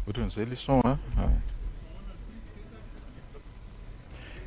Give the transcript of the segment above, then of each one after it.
Ohatran'izay le son a.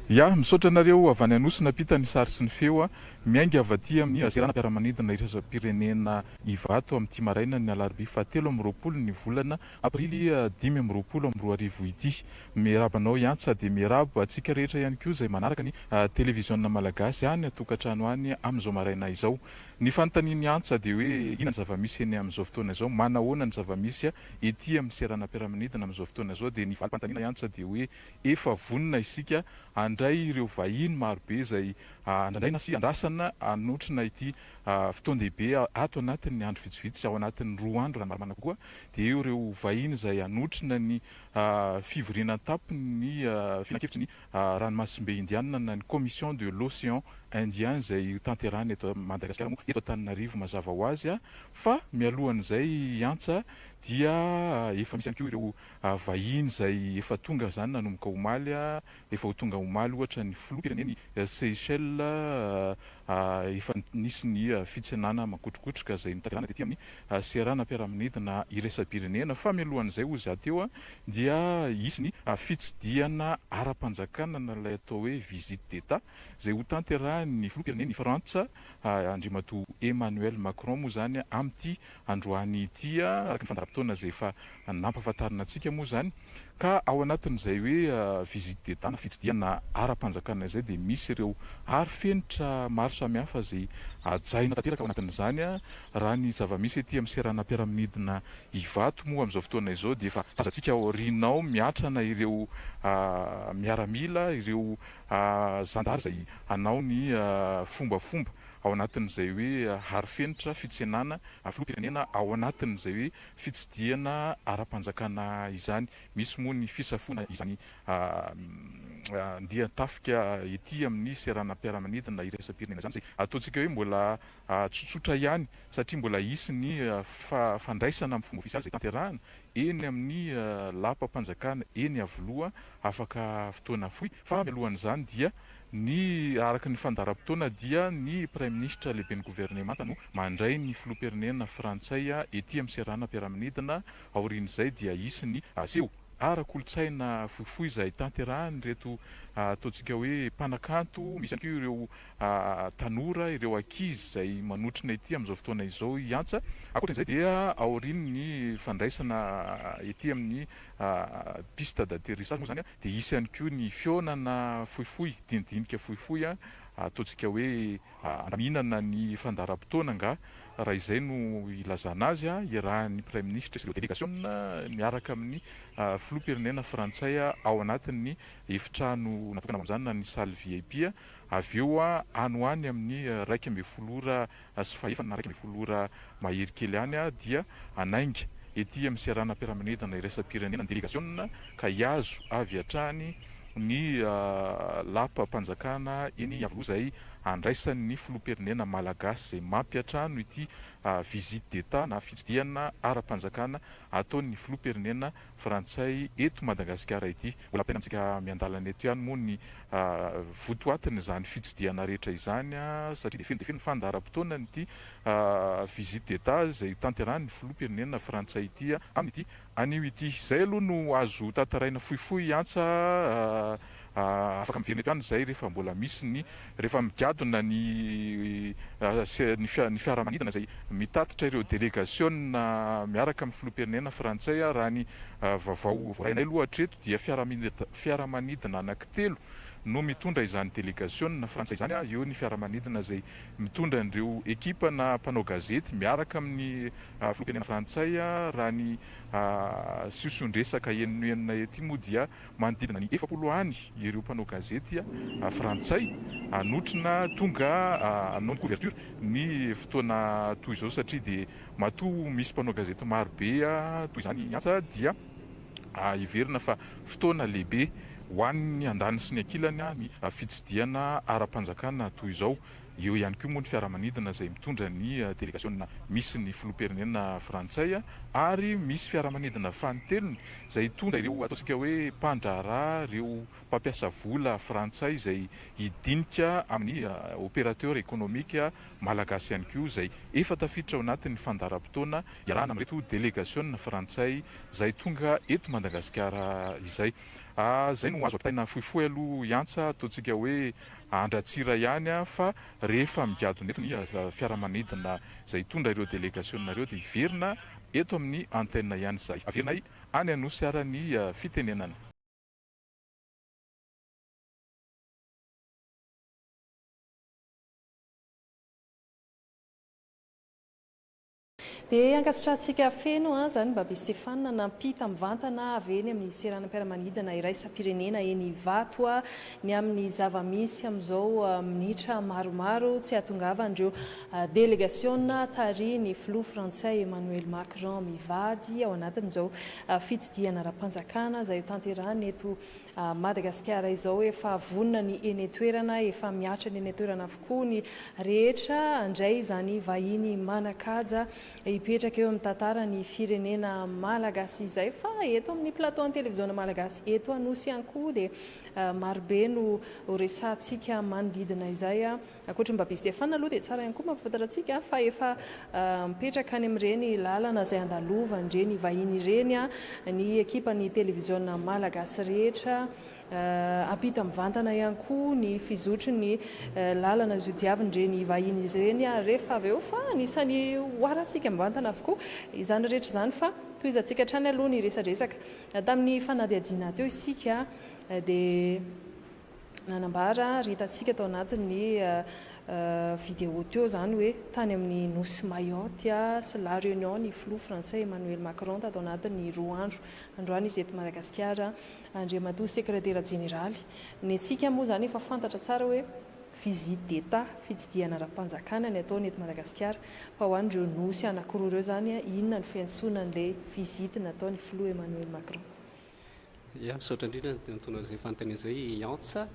Ya, misaotra anareo avy any Anosy nampita ny sary sy ny feo a. Miainga avy aty amin'ny seranam-piaramanidina iraisam-pirenena Ivato amin'ity marainan'ny alarobia fahatelo amby 20 ny volana aprily 2025 ity. Miarahaba anao i Antsa dia miarahaba antsika rehetra ihany koa izay manaraka ny televiziona malagasy any an-tokantrano any amin'izao maraina izao. Ny fanontanian'i Antsa dia hoe inona ny zava-misy eny amin'izao fotoana izao, manahoana ny zava-misy ety amin'ny seranam-piaramanidina amin'izao fotoana izao dia ny valim-panontaniana i Antsa dia hoe efa vonona isika handray ireo vahiny marobe izay andrandraina sy andrasana hanotrona ity fotoan-dehibe ato anatin'ny andro vitsivitsy, ao anatin'ny 2 andro raha ny marimarina kokoa, dia eo ireo vahiny izay hanotrona ny fivoriana an-tampon'ny filankevitry ny ranomasimbe Indianina na ny Commission de l'Océan Indien izay hotanterahina eto Madagasikara moa eto Antananarivo mazava ho azy fa mialohan'izay hiantsa dia efa misy ihany koa ireo vahiny izay efa tonga izany nanomboka omaly, efa ho tonga omaly ohatra ny filoham-pirenen'i Seychelles, efa nisy ny fitsenana makotrokotroka izay notanterahina tety amin'ny seranam-piaramanidina iraisam-pirenena fa mialohan'izay hoy izaho teo dia hisy ny fitsidihana ara-panjakana na ilay atao hoe visite d'Etat izay hotanterahin'ny filoham-pirenen'i Frantsa Andriamatoa Emmanuel Macron moa izany amin'ity androany ity araka ny fandaharam-potoana izay efa nampahafantarina antsika moa izany ka ao anatin'izay hoe visite d'Etat na fitsidihana ara-panjakana izay dia misy ireo arofenitra maro samihafa izay hajaina tanteraka ao anatin'izany. Raha ny zava-misy ety amin'ny seranam-piaramanidina Ivato moa amin'izao fotoana izao dia efa tazantsika aoriana ao miatrana ireo miaramila, ireo zandary izay hanao ny fombafomba ao anatin'izay hoe arofenitra fitsenana filoham-pirenena ao anatin'izay hoe fitsidihana ara-panjakana izany. Misy moa ny fisafoana izany andian-tafika ety amin'ny seranam-piaramanidina iraisam-pirenena izany izay ataontsika hoe mbola tsotsotra ihany satria mbola hisy ny fandraisana amin'ny fomba ofisialy izay tanterahina eny amin'ny lapam-panjakana eny Iavoloha afaka fotoana fohy fa mialohan'izany dia Ny araka ny fandaharam-potoana dia ny Praiminisitra lehiben'ny governemanta no mandray ny filoham-pirenena frantsay ety amin'ny seranam-piaramanidina, aorian'izay dia hisy ny seho ara-kolontsaina fohifohy izay tanterahin'ireto ataontsika hoe mpanakanto, misy ihany koa ireo tanora, ireo ankizy izay manotrona ety amin'izao fotoana izao hiantsa. Ankoatra izay dia aorian'ny fandraisana ety amin'ny piste d'atterrissage moa izany Dia hisy ihany koa ny fihaonana fohifohy, dinidinika fohifohy, ataontsika hoe andaminana ny fandaharam-potoana angaha, raha izay no ilazana azy, iarahan'ny Praiminisitra sy ireo delegasiona miaraka amin'ny Filoham-pirenena frantsay ao anatin'ny efitrano natokana ho amin'izany na ny salle VIP, avy eo any ho any amin'ny 11 ora sy fahefany na 11 ora mahery kely any dia hanainga ety amin'ny seranam-piaramanidina iraisam-pirenena ny delegasiona ka hihazo avy hatrany ny lapam-panjakana eny Iavoloha izay handraisan'ny filoham-pirenena malagasy izay mampiantrano ity visite d'Etat na fitsidihana ara-panjakana ataon'ny filoham-pirenena frantsay eto Madagasikara ity. Mbola ampitaina amintsika miandalana eto ihany moa ny votoatin'izany fitsidihana rehetra izany satria dia feno dia feno ny fandaharam-potoanan'ity visite d'Etat izay tanterahin'ny filoham-pirenena frantsay ity amin'ity anio ity. Izay aloha no azo tantaraina fohifohy Antsa a! Afaka miverina eto ihany izay rehefa mbola misy ny rehefa migadona ny ny fiaramanidina izay mitatitra ireo delegasiona miaraka amin'ny filoham-pirenena frantsay. Raha ny vaovao voarainay aloha hatreto dia fiaramanidina anankitelo no mitondra izany delegasiona frantsay izany. Eo ny fiaramanidina izay mitondra an'ireo ekipa na mpanao gazety miaraka amin'ny filoham-pirenena frantsay. Raha ny siosion-dresaka henonenona ety moa dia Manodidina ny 40 any ireo mpanao gazety frantsay hanotrona tonga hanao ny couverture ny fotoana toy izao satria dia matoa misy mpanao gazety maro be toy izany hiantsa dia heverina fa fotoana lehibe ho an'ny andaniny sy ny ankilany ny fitsidihana ara-panjakana toy izao. Eo ihany koa moa ny fiaramanidina izay mitondra ny delegasiona misy ny filoham-pirenena frantsay ary misy fiaramanidina fanintelony izay hitondra ireo ataontsika hoe mpandraharaha, ireo mpampiasa vola frantsay izay hidinika amin'ny opérateur économique malagasy ihany koa izay efa tafiditra ao anatin'ny fandaharam-potoana iarahana amin'ireto delegasiona frantsay izay tonga eto Madagasikara izay. Izay no azo ampitaina fohifohy aloha Iantsa, ataontsika hoe Andratsira ihany fa rehefa migadona eto ny fiaramanidina izay hitondra ireo delegasiona ireo dia hiverina eto amin'ny antenne ihany izahay. Averinay any Anosy ara ny fitenenana. Dia ankasitrahantsika feno izany Babe Stéphane nampita mivantana avy eny amin'ny seranam-piaramanidina iraisam-pirenena eny Ivato ny amin'ny zava-misy amin'izao minitra maromaro tsy hahatongavan'ireo delegasiona tarihin'ny filoha frantsay Emmanuel Macron mivady ao anatin'izao fitsidihana ara-panjakana izay hotanterahiny eto Madagasikara izao. Efa vonona ny eny an-toerana, efa mihatra ny eny an-toerana avokoa ny rehetra handray izany vahiny manan-kaja hipetraka eo amin'ny tantaran'ny firenena malagasy izay. Fa eto amin'ny plateau an'ny televiziona malagasy eto Anosy ihany koa dia marobe no horesahantsika manodidina izay. Ankoatry ny Babe Stéphane aloha dia tsara ihany koa mampahafantatra antsika fa efa mipetraka any amin'ireny lalana izay andalovan'ireny vahiny ireny ny ekipan'ny televiziona malagasy rehetra. Hampita mivantana ihany koa ny fizotry ny lalana izay hodiavin'ireny vahiny ireny rehefa avy eo fa anisan'ny hoharantsika mivantana avokoa izany rehetra izany fa tohizantsika hatrany aloha ny resadresaka. Tamin'ny fanadihadiana teo isika dia Nanambara ary hitantsika tao anatin'ny vidéo teo izany hoe tany amin'ny nosy Mayotte sy La Réunion ny filoha frantsay Emmanuel Macron tato anatin'ny roa andro. Androany izy eto Madagasikara, Andriamatoa Sekretera Jeneraly. Ny antsika moa izany efa fantatra tsara hoe visite d'Etat, fitsidihana ara-panjakana ny ataony eto Madagasikara. Fa ho an'ireo nosy anankiroa ireo izany, inona ny fiantsoana an'ilay visite nataon'ny filoha Emmanuel Macron? Ya, misaotra indrindra nitondra an'izay fanontaniana izay i Antsa.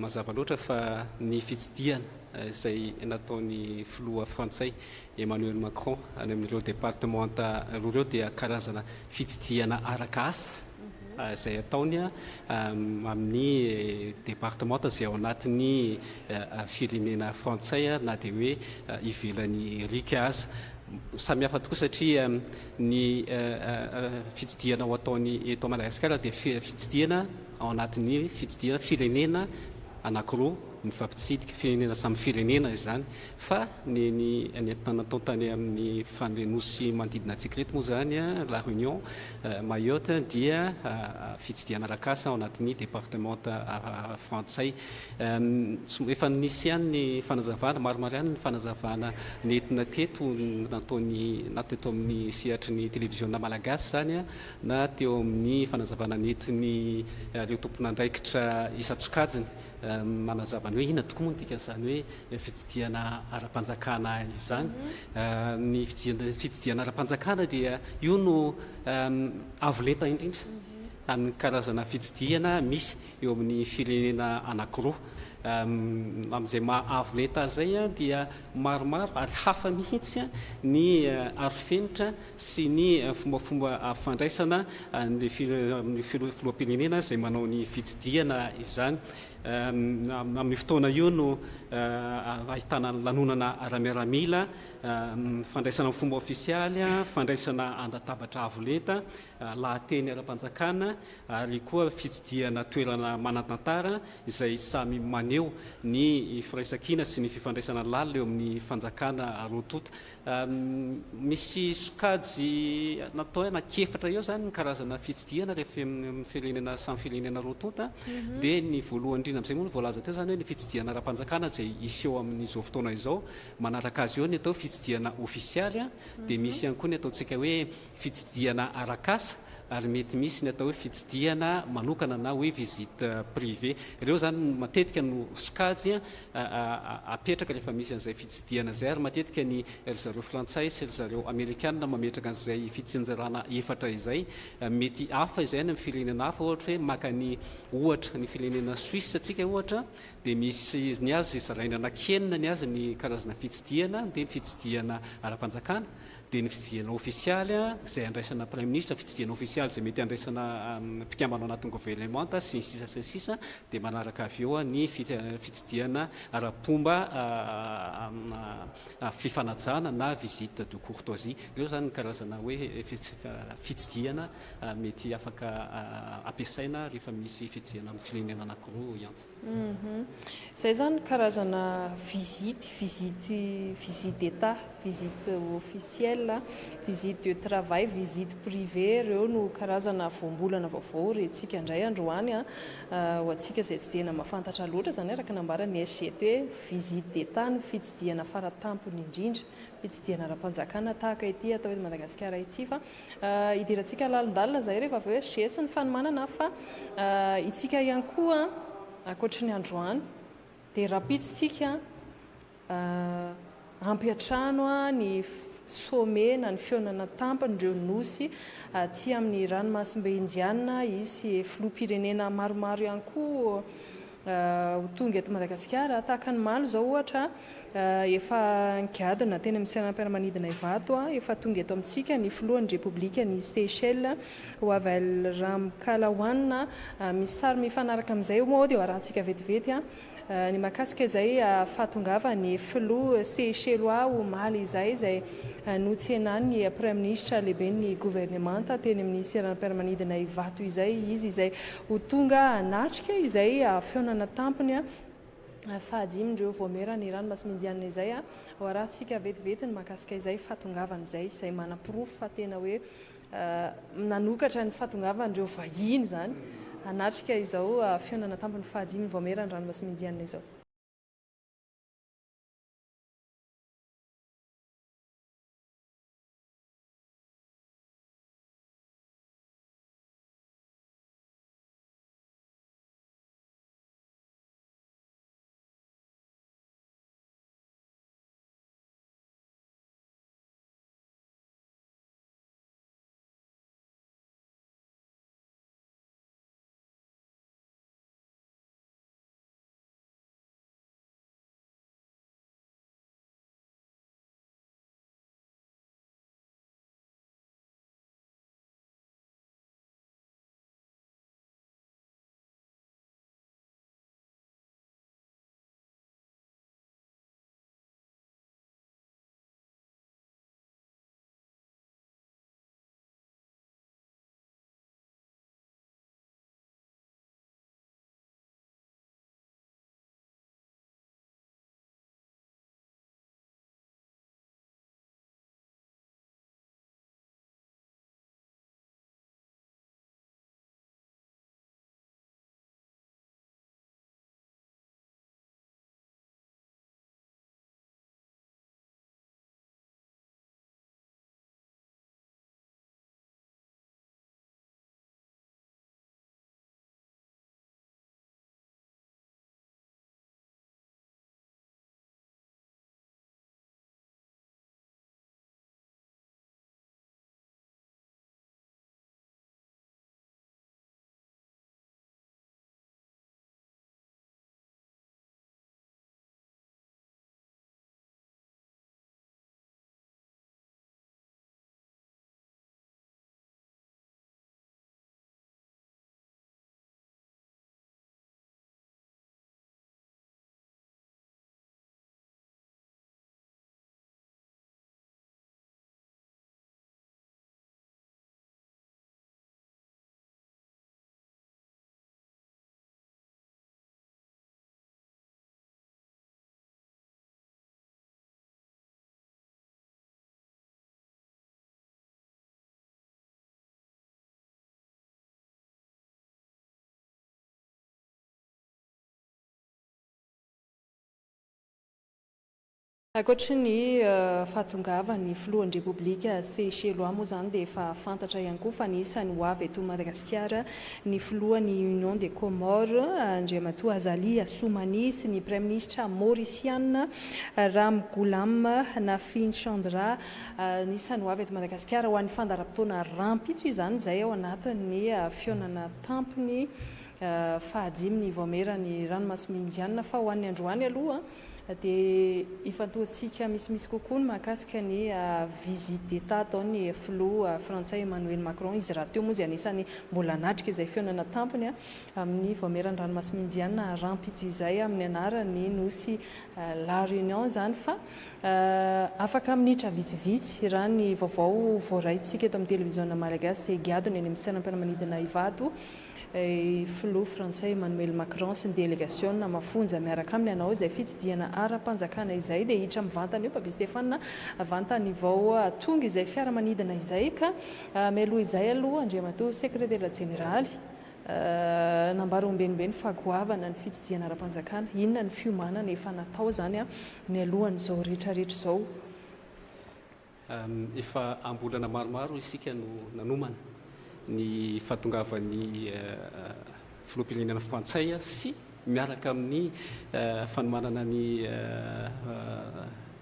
Mazava loatra fa ny fitsidihana izay nataon'ny filoha frantsay Emmanuel Macron any amin'ireo departemanta roa ireo dia karazana fitsidihana araka asa izay ataony amin'ny departemanta izay ao anatin'ny firenena frantsay na dia hoe ivelan'ny riaka aza. Samy hafa tokoa satria ny fitsidihana ho ataony eto Madagasikara dia fitsidihana ao anatin'ny fitsidihana firenena anankiroa mifampitsidika, firenena samy firenena izany fa ny ny entina natao tany amin'ny fan'ilay nosy manodidina antsika ireto moa izany, La Réunion, Mayotte dia fitsidihana arak'asa ao anatin'ny departemanta frantsay. Efa nisy ihany ny fanazavana, maromaro ihany ny fanazavana nentina teto nataon'ny na teto amin'ny sehatry ny televiziona malagasy izany na teo amin'ny fanazavana nentin'ny ireo tompon'andraikitra isan-tsokajiny manazava ny hoe inona tokoa moa ny dikan'izany hoe fitsidihana ara-panjakana izany. Ny fitsidihana ara-panjakana dia io no avo lenta indrindra amin'ny karazana fitsidihana misy eo amin'ny firenena anankiroa. Amin'izay maha avo lenta azy izay dia maromaro ary hafa mihitsy ny arofenitra sy ny fombafomba fandraisana ny filoham-pirenena izay manao ny fitsidihana izany. Amin'io fotoana io no ahitana ny lanonana ara-miaramila, fandraisana amin'ny fomba ofisialy, fandraisana an-databatra avo lenta, lahateny ara-panjakana, ary koa fitsidihana toerana manan-tantara izay samy maneho ny firaisankina sy ny fifandraisana lalina eo amin'ny fanjakana roa tonta. Misy sokajy natao hoe anankiefatra eo izany ny karazana fitsidihana rehefa amin'ny firenena samy firenena roa tonta. Dia ny voalohany indrindra amin'izay moa no voalaza teo izany hoe ny fitsidihana ara-panjakana izay hiseho amin'izao fotoana izao. Manaraka azy eo ny atao fitsidihana ofisialy, dia misy ihany koa ny ataontsika hoe fitsidihana arak'asa. ary mety misy ny atao hoe fitsidihana manokana na hoe visite privée. Ireo izany matetika no sokajy apetraka rehefa misy an'izay fitsidihana izay ary matetika ny ry zareo frantsay sy ry zareo amerikana mametraka an'izay fitsinjarana efatra izay. Mety hafa izay any amin'ny firenena hafa, ohatra hoe maka ny ohatra ny firenena Suisse tsika ohatra dia misy ny azy zaraina anaky enina ny azy ny karazana fitsidihana, dia ny fitsidihana ara-panjakana, dia ny fitsidihana ofisialy izay andraisana praiminisitra, fitsidihana ofisialy izay mety andraisana mpikambana ao anatin'ny governemanta sy ny sisa sy ny sisa, dia manaraka avy eo ny fitsidihana ara-pomba fifanajana na visite de courtoisie. Ireo izany ny karazana hoe fitsidihana mety afaka ampiasaina rehefa misy fitsidihana amin'ny firenena anankiroa ihany. Izay izany karazana visite, visite, visite d'Etat, visite officielle, visite de travail, visite privée, ireo no karazana voambolana vaovao rentsika indray androany ho antsika izay tsy dia mahafantatra loatra izany araka ny nambaran'ny SGT hoe visite d'Etat no fitsidihana faratampony indrindra, fitsidihana ara-panjakana tahaka ity atao eto Madagasikara ity fa Hidirantsika lalindalina izay rehefa avy eo SG sy ny fanomanana fa isika ihany koa ankoatry ny androany dia rahampitso isika hampiantrano ny sommet na ny fihaonana tampon'ireo nosy aty amin'ny ranomasimbe Indiana. Hisy filoham-pirenena maromaro ihany koa ho tonga eto Madagasikara. Tahaka ny omaly izao ohatra, efa nigadona teny amin'ny seranam-piaramanidina Ivato, efa tonga eto amintsika ny filohan'ny Repoblikan'i Seychelles, Wavel Ramkalawan. Misy sary mifanaraka amin'izay moa ao dia ho arahantsika vetivety ny mahakasika izay fahatongavan'ny filoha Seychellois omaly izay, izay notsenan'ny Praiminisitra lehiben'ny governemanta teny amin'ny seranam-piaramanidina Ivato izay izy, izay ho tonga hanatrika izay fihaonana tampony fahadimin'ireo Vaomieran'ny Ranomasimbe Indianina izay. Ho arahantsika vetivety ny mahakasika izay fahatongavana izay, izay manaporofo fa tena hoe nanokatra ny fahatongavan'ireo vahiny izany hanatrika izao fihaonana tampony fahadimy Vaomieran'ny Ranomasimbe Indianina izao. Ankoatry ny fahatongavan'ny filohan'ny Repoblika Seychellois moa izany dia efa fantatra ihany koa fa anisan'ny ho avy eto Madagasikara ny filohan'ny Union des Comores Andriamatoa Azali Assoumani sy ny Praiminisitra Maorisiana Ramgoolam Navinchandra. Anisan'ny ho avy eto Madagasikara ho an'ny fandaharam-potoana rahampitso izany izay ao anatin'ny fihaonana tampony fahadimy ny Vaomieran'ny Ranomasimbe Indianina fa ho an'ny androany aloha dia ifantohantsika misimisy kokoa ny mahakasika ny visite d'Etat ataon'ny filoha frantsay Emmanuel Macron. Izy rahateo moa izay anisan'ny mbola hanatrika izay fihaonana tampony amin'ny Vaomieran'ny Ranomasimbe Indianina rahampitso izay amin'ny anaran'ny nosy La Réunion izany fa afaka minitra vitsivitsy raha ny vaovao voaraintsika eto amin'ny televiziona malagasy dia higadona eny amin'ny seranam-piaramanidina Ivato Filoha frantsay Emmanuel Macron sy ny delegasiona mafonja miaraka aminy hanao izay fitsidihana ara-panjakana izay dia hiditra mivantana eo Baby Stéphane vantany vao tonga izay fiaramanidina izay ka mialoha izay aloha Andriamatoa Sekretera Jeneraly nambara ombienimbeny fa goavana ny fitsidihana ara-panjakana. Inona ny fiomanana efa natao izany mialohan'izao rehetrarehetra izao? Efa am-bolana maromaro isika no nanomana ny fahatongavan'ny filoham-pirenena frantsay sy miaraka amin'ny fanomanana ny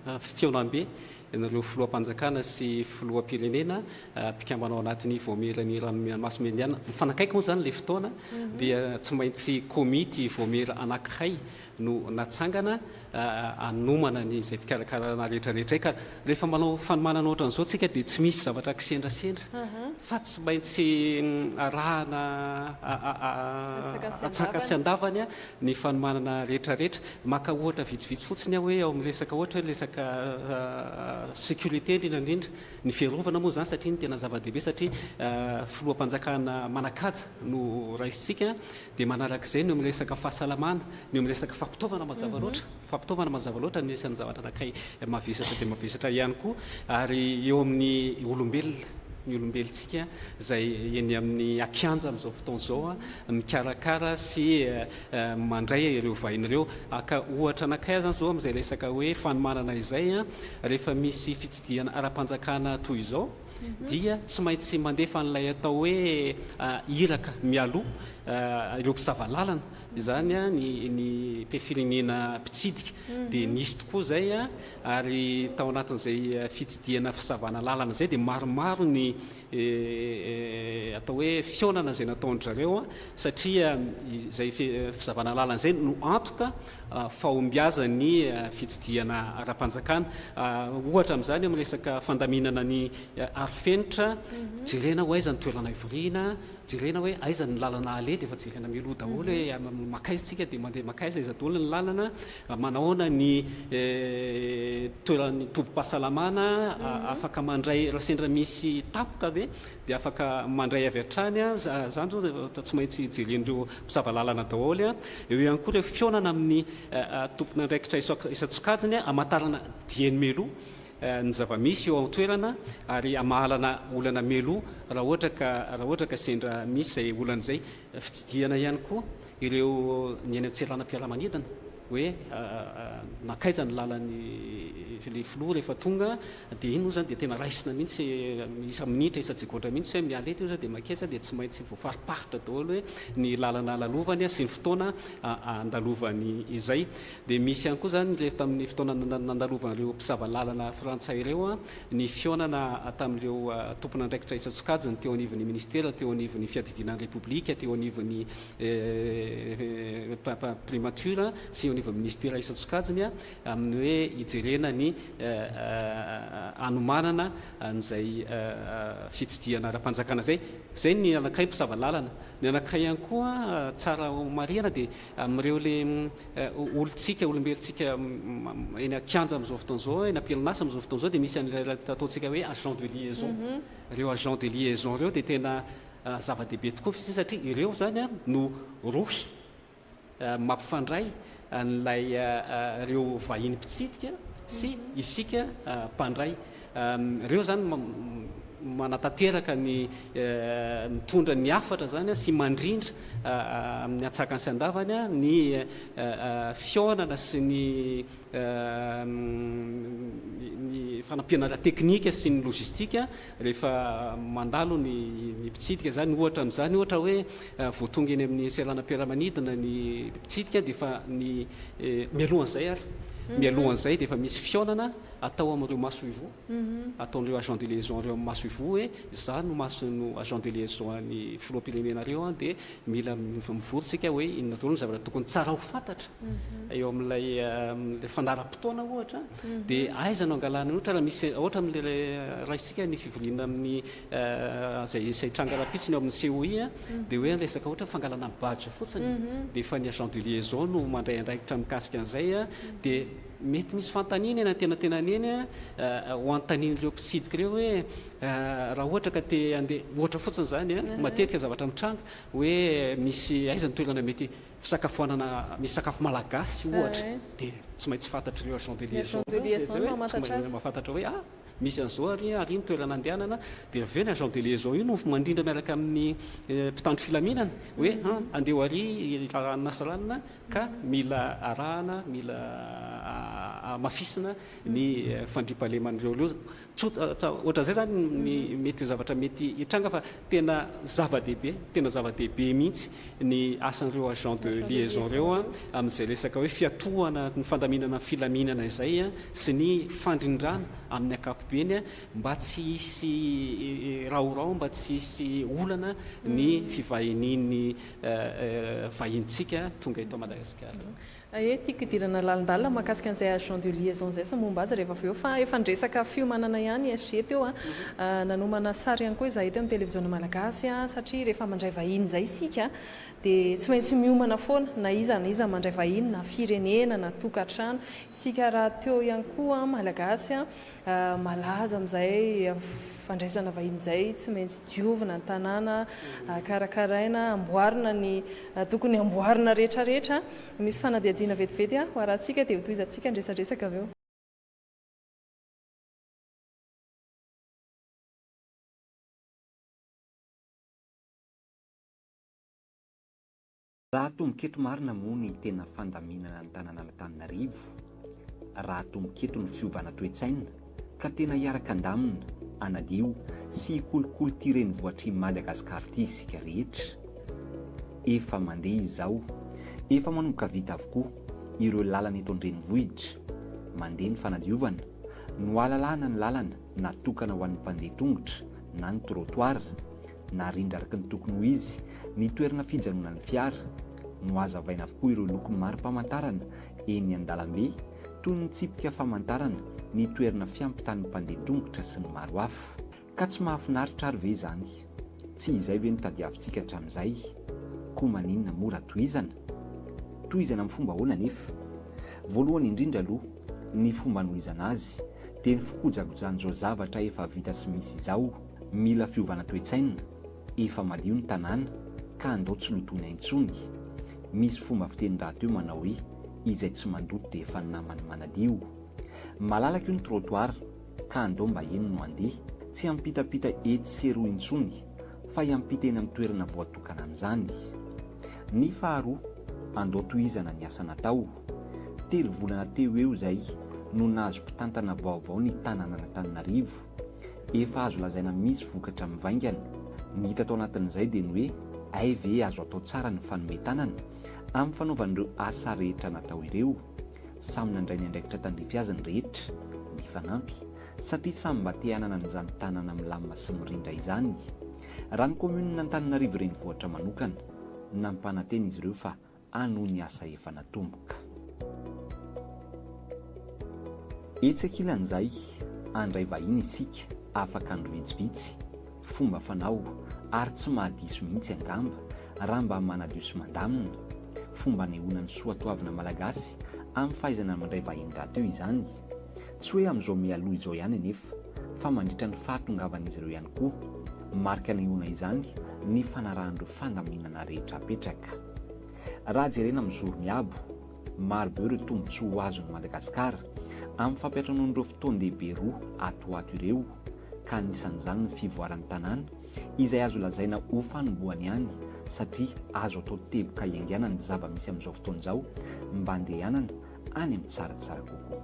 fihaonambe an'ireo filoham-panjakana sy filoham-pirenena mpikambana ao anatin'ny vaomieran'ny ranomasimbe Indiana. Mifanakaiky moa izany ilay fotoana dia tsy maintsy komity vaomiera anankiray no natsangana hanomana ny izay fikarakarana rehetra rehetra izay ka rehefa manao fanomanana ohatran'izao tsika dia tsy misy zavatra kisendrasendra fa tsy maintsy arahana antsaka sy andavany ny fanomanana rehetra rehetra. Maka ohatra vitsivitsy fotsiny aho hoe ao amin'ny resaka ohatra hoe resaka sécurité indrindra indrindra ny fiarovana moa izany satria ny tena zava-dehibe satria filoham-panjakana manan-kaja no raisintsika Dia manarak'izay ny eo amin'ny resaka fahasalamana, ny eo amin'ny resaka fampitaovana mazava loatra, fampitaovana mazava loatra no isan'ny zavatra anankiray mavesatra dia mavesatra ihany koa, ary eo amin'ny olombelona, ny olombelontsika izay eny amin'ny akianja amin'izao fotoana izao mikarakara sy mandray ireo vahiny ireo. Haka ohatra anankiray aho izany izao amin'izay resaka hoe fanomanana izay, rehefa misy fitsidihana ara-panjakana toy izao, dia tsy maintsy mandefa an'ilay atao hoe iraka mialoha ireo mpisava lalana izany ny ny mpifirenena mpitsidika dia nisy tokoa izay ary tao anatin'izay fitsidihana fisavana lalana izay dia maromaro ny atao hoe fihaonana izay nataon-dry zareo satria izay fisavana lalana izay no antoka fahombiazan'ny fitsidihana ara-panjakana. Ohatra amin'izany amin'ny resaka fandaminana ny arofenitra, jerena ho aiza ny toerana ivoriana, jerena hoe aiza ny lalana aleha dia efa jerena mialoha daholo hoe mankaiza isika dia mandeha mankaiza, aiza daholo ny lalana, manahoana ny toeran'ny tobim-pahasalamana, afaka mandray raha sendra misy tapoka ve dia afaka mandray avy hatrany, izany izao dia tsy maintsy jeren'ireo mpisava lalana daholo. Eo ihany koa ireo fihaonana amin'ny tompon'andraikitra isan-tsokajiny hamantarana dieny mialoha ny zava-misy eo an-toerana ary hamahalana olana mialoha raha ohatra ka raha ohatra ka sendra misy izay olana izay. Fitsidihana ihany koa ireo ny eny an-tseranam-piaramanidina hoe nankaiza ny lalan'ny ilay filoha rehefa tonga dia iny moa izany dia tena raisina mihitsy isa-minitra isa-tsegaondra mihitsy hoe miala eto io izao dia mankaiza dia tsy maintsy voafariparitra daholo hoe ny lalana lalovany sy ny fotoana andalovany izay. Dia misy ihany koa izany ilay tamin'ny fotoana nandalovan'ireo mpisava lalana frantsay ireo ny fihaonana tamin'ireo tompon'andraikitra isan-tsokajiny teo anivon'ny minisitera, teo anivon'ny fiadidiana ny Repoblika, teo anivon'ny primature sy eo anivon'ny minisitera isan-tsokajiny amin'ny hoe hijerena ny hanomanana an'izay fitsidihana ara-panjakana izay. Izay ny anankiray mpisava lalana. Ny anankiray ihany koa tsara homarihana dia Amin'ireo le olontsika, olombelontsika eny an-kianja amin'izao fotoana izao, eny am-perinasa amin'izao fotoana izao dia misy an'ilay ataontsika hoe agent de liaison. Ireo agent de liaison ireo dia tena zava-dehibe tokoa f'izay satria ireo izany no rohy mampifandray an'ilay ireo vahiny mpitsidika sy isika mpandray. Ireo izany. manatanteraka ny mitondra ny hafatra izany sy mandrindra amin'ny antsakany sy andavany ny fihaonana sy ny ny fanampiana ara-teknika sy ny lojistika rehefa mandalo ny mpitsidika izany. Ohatra amin'izany, ohatra hoe vao tonga eny amin'ny seranam-piaramanidina ny mpitsidika dia efa ny mialohan'izay ary, mialohan'izay dia efa misy fihaonana atao amin'ireo masoivoho, ataon'ireo agent de liaison ireo amin'ny masoivoho hoe izaho no maso no agent de liaison an'ny filoham-pirenenareo an, dia mila mivory tsika hoe inona daholo ny zavatra tokony tsara ho fantatra eo amin'ilay fandaharam-potoana ohatra, dia aiza no angalana ohatra raha misy ohatra amin'ilay raisintsika ny fivoriana amin'ny izay izay hitranga rahampitso ny ao amin'ny COI dia hoe resaka ohatra fangalana badge fotsiny dia efa ny agent de liaison no mandray andraikitra mikasika an'izay dia Mety misy fanontaniana eny antenatenany eny ho anontanian'ireo mpitsidika ireo hoe raha ohatra ka te handeha, ohatra fotsiny izany an, matetika ny zavatra mitranga hoe misy aiza ny toerana mety fisakafoanana misy sakafo malagasy ohatra dia tsy maintsy fantatr'ireo agent de liaison ireo izay hoe tsy maintsy mahafantatra hoe ah misy an'izao ary ary ny toerana andehanana dia avy eo ny agent de liaison io no mandrindra miaraka amin'ny mpitandro filaminana hoe an andeha ho ary ranona sy ranona Ka mila arahana, mila hamafisina ny fandriampahaleman'ireo ireo. Tsotra ohatran'izay izany ny mety ho zavatra mety hitranga fa tena zava-dehibe, tena zava-dehibe mihitsy ny asan'ireo agents de liaison ireo amin'izay resaka hoe fiatohana ny fandaminana ny filaminana izay sy ny fandrindrana amin'ny ankapobeny mba tsy hisy rahoraho, mba tsy hisy olana ny fivahinian'ny vahinintsika tonga eto Madagasikara. Ee, tiako hidirana lalindalina mahakasika an'izay agent de liaison izay sy ny momba azy rehefa avy eo fa efa niresaka fiomanana ihany i SG teo a. Nanomana sary ihany koa izahay teo amin'ny televiziona malagasy satria rehefa mandray vahiny izay isika dia tsy maintsy miomana foana na iza na iza mandray vahiny na firenena na tokantrano. Isika rahateo ihany koa malagasy Malaza amin'izay fandraisana vahiny izay, tsy maintsy diovina ny tanàna, karakaraina, amboarina ny tokony amboarina rehetra rehetra. Misy fanadihadiana vetivety ho arahantsika dia hotohizantsika ny resadresaka avy eo. Raha atomboka eto marina moa ny tena fandaminana ny tanànan'Antananarivo, raha atomboka eto ny fiovana toe-tsaina ka tena hiaraka handamina, hanadio sy hikolokolo ity renivohitr'i Madagasikara ity isika rehetra. Efa mandeha izao, efa manomboka vita avokoa ireo lalana eto an-drenivohitra, mandeha ny fanadiovana, nohalalahana ny lalana natokana ho an'ny mpandeha tongotra na ny trottoir, Narindra araka ny tokony ho izy ny toerana fijanonan'ny fiara. Nohazavaina avokoa ireo loko mari-pamantarana eny an-dalambe, toy ny tsipika famantarana ny toerana fiampitan'ny mpandeha tongotra sy ny maro hafa. Ka tsy mahafinaritra ary ve izany? Tsy izay ve no tadiavintsika hatramin'izay? Koa maninona moa raha tohizana? Tohizana amin'ny fomba ahoana anefa? Voalohany indrindra aloha, ny fomba anohizana azy dia ny fikojakojan'izao zavatra efa vita sy misy izao. Mila fiovana toe-tsaina, efa madio ny tanàna ka andao tsy lotoina intsony. Misy fomba fiteny rahateo manao hoe izay tsy mandoto dia efa naman'ny manadio. Malalaka io ny trottoir ka andao mba eny no handeha, tsy hampitapita etsy sy eroa intsony fa hiampita eny amin'ny toerana voatokana amin'izany. Ny faharoa, andao tohizana ny asa natao. Telo volana teo eo izay no nahazo mpitantana vaovao ny tanànan'Antananarivo. Efa azo lazaina misy vokatra mivaingana. Ny hita tao anatin'izay dia ny hoe hay ve azo atao tsara ny fanome tanana amin'ny fanaovana ireo asa rehetra natao ireo. Samy nandray ny andraikitra tandrify azy ny rehetra, nifanampy, satria samy mba te hanana an'izany tanana milamina sy mirindra izany. Raha ny kaominina Antananarivo renivohitra manokana, nampanantena izy ireo fa hanohy ny asa efa natomboka. Etsy ankilan'izay, handray vahiny isika afaka andro vitsivitsy, fomba fanao ary tsy mahadiso mihitsy angamba raha mba manadio sy mandamina. Fomba anehoana ny soatoavina malagasy amin'ny fahaizana mandray vahiny rahateo izany. Tsy hoe amin'izao mialoha izao ihany anefa fa mandritra ny fahatongavan'izy ireo ihany koa. Marika anehoana izany ny fanarahan'ireo fandaminana rehetra apetraka. Raha jerena amin'ny zoro miabo, maro be ireo tombontsoa ho azon'i Madagasikara amin'ny fampiantranoan'ireo fotoan-dehibe roa ato ho ato ireo. ka anisan'izany ny fivoaran'ny tanàna izay azo lazaina ho fanombohany ihany satria azo atao teboka hiaingàna ny zava-misy amin'izao fotoana izao mba handehanana any amin'ny tsaratsara kokoa.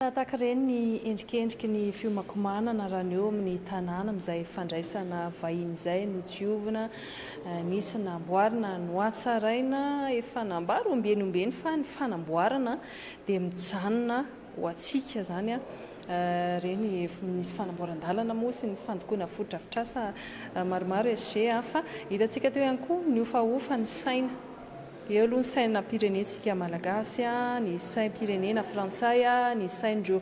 Tahaka ireny ny endrikendriky ny fiomankomanana raha ny eo amin'ny tanàna amin'izay fandraisana vahiny izay nodiovina, nisy namboarina, nohatsaraina, efa nambara ombieny ombieny fa ny fanamboarana dia mijanona ho antsika izany ireny nisy fanamboaran-dalana moa sy ny fandokoana fotodrafitrasa maromaro SG fa hitantsika teo ihany koa nihofahofa ny saina. Eo aloha ny sainam-pirenentsika malagasy, ny saim-pirenena frantsay, ny sain'ireo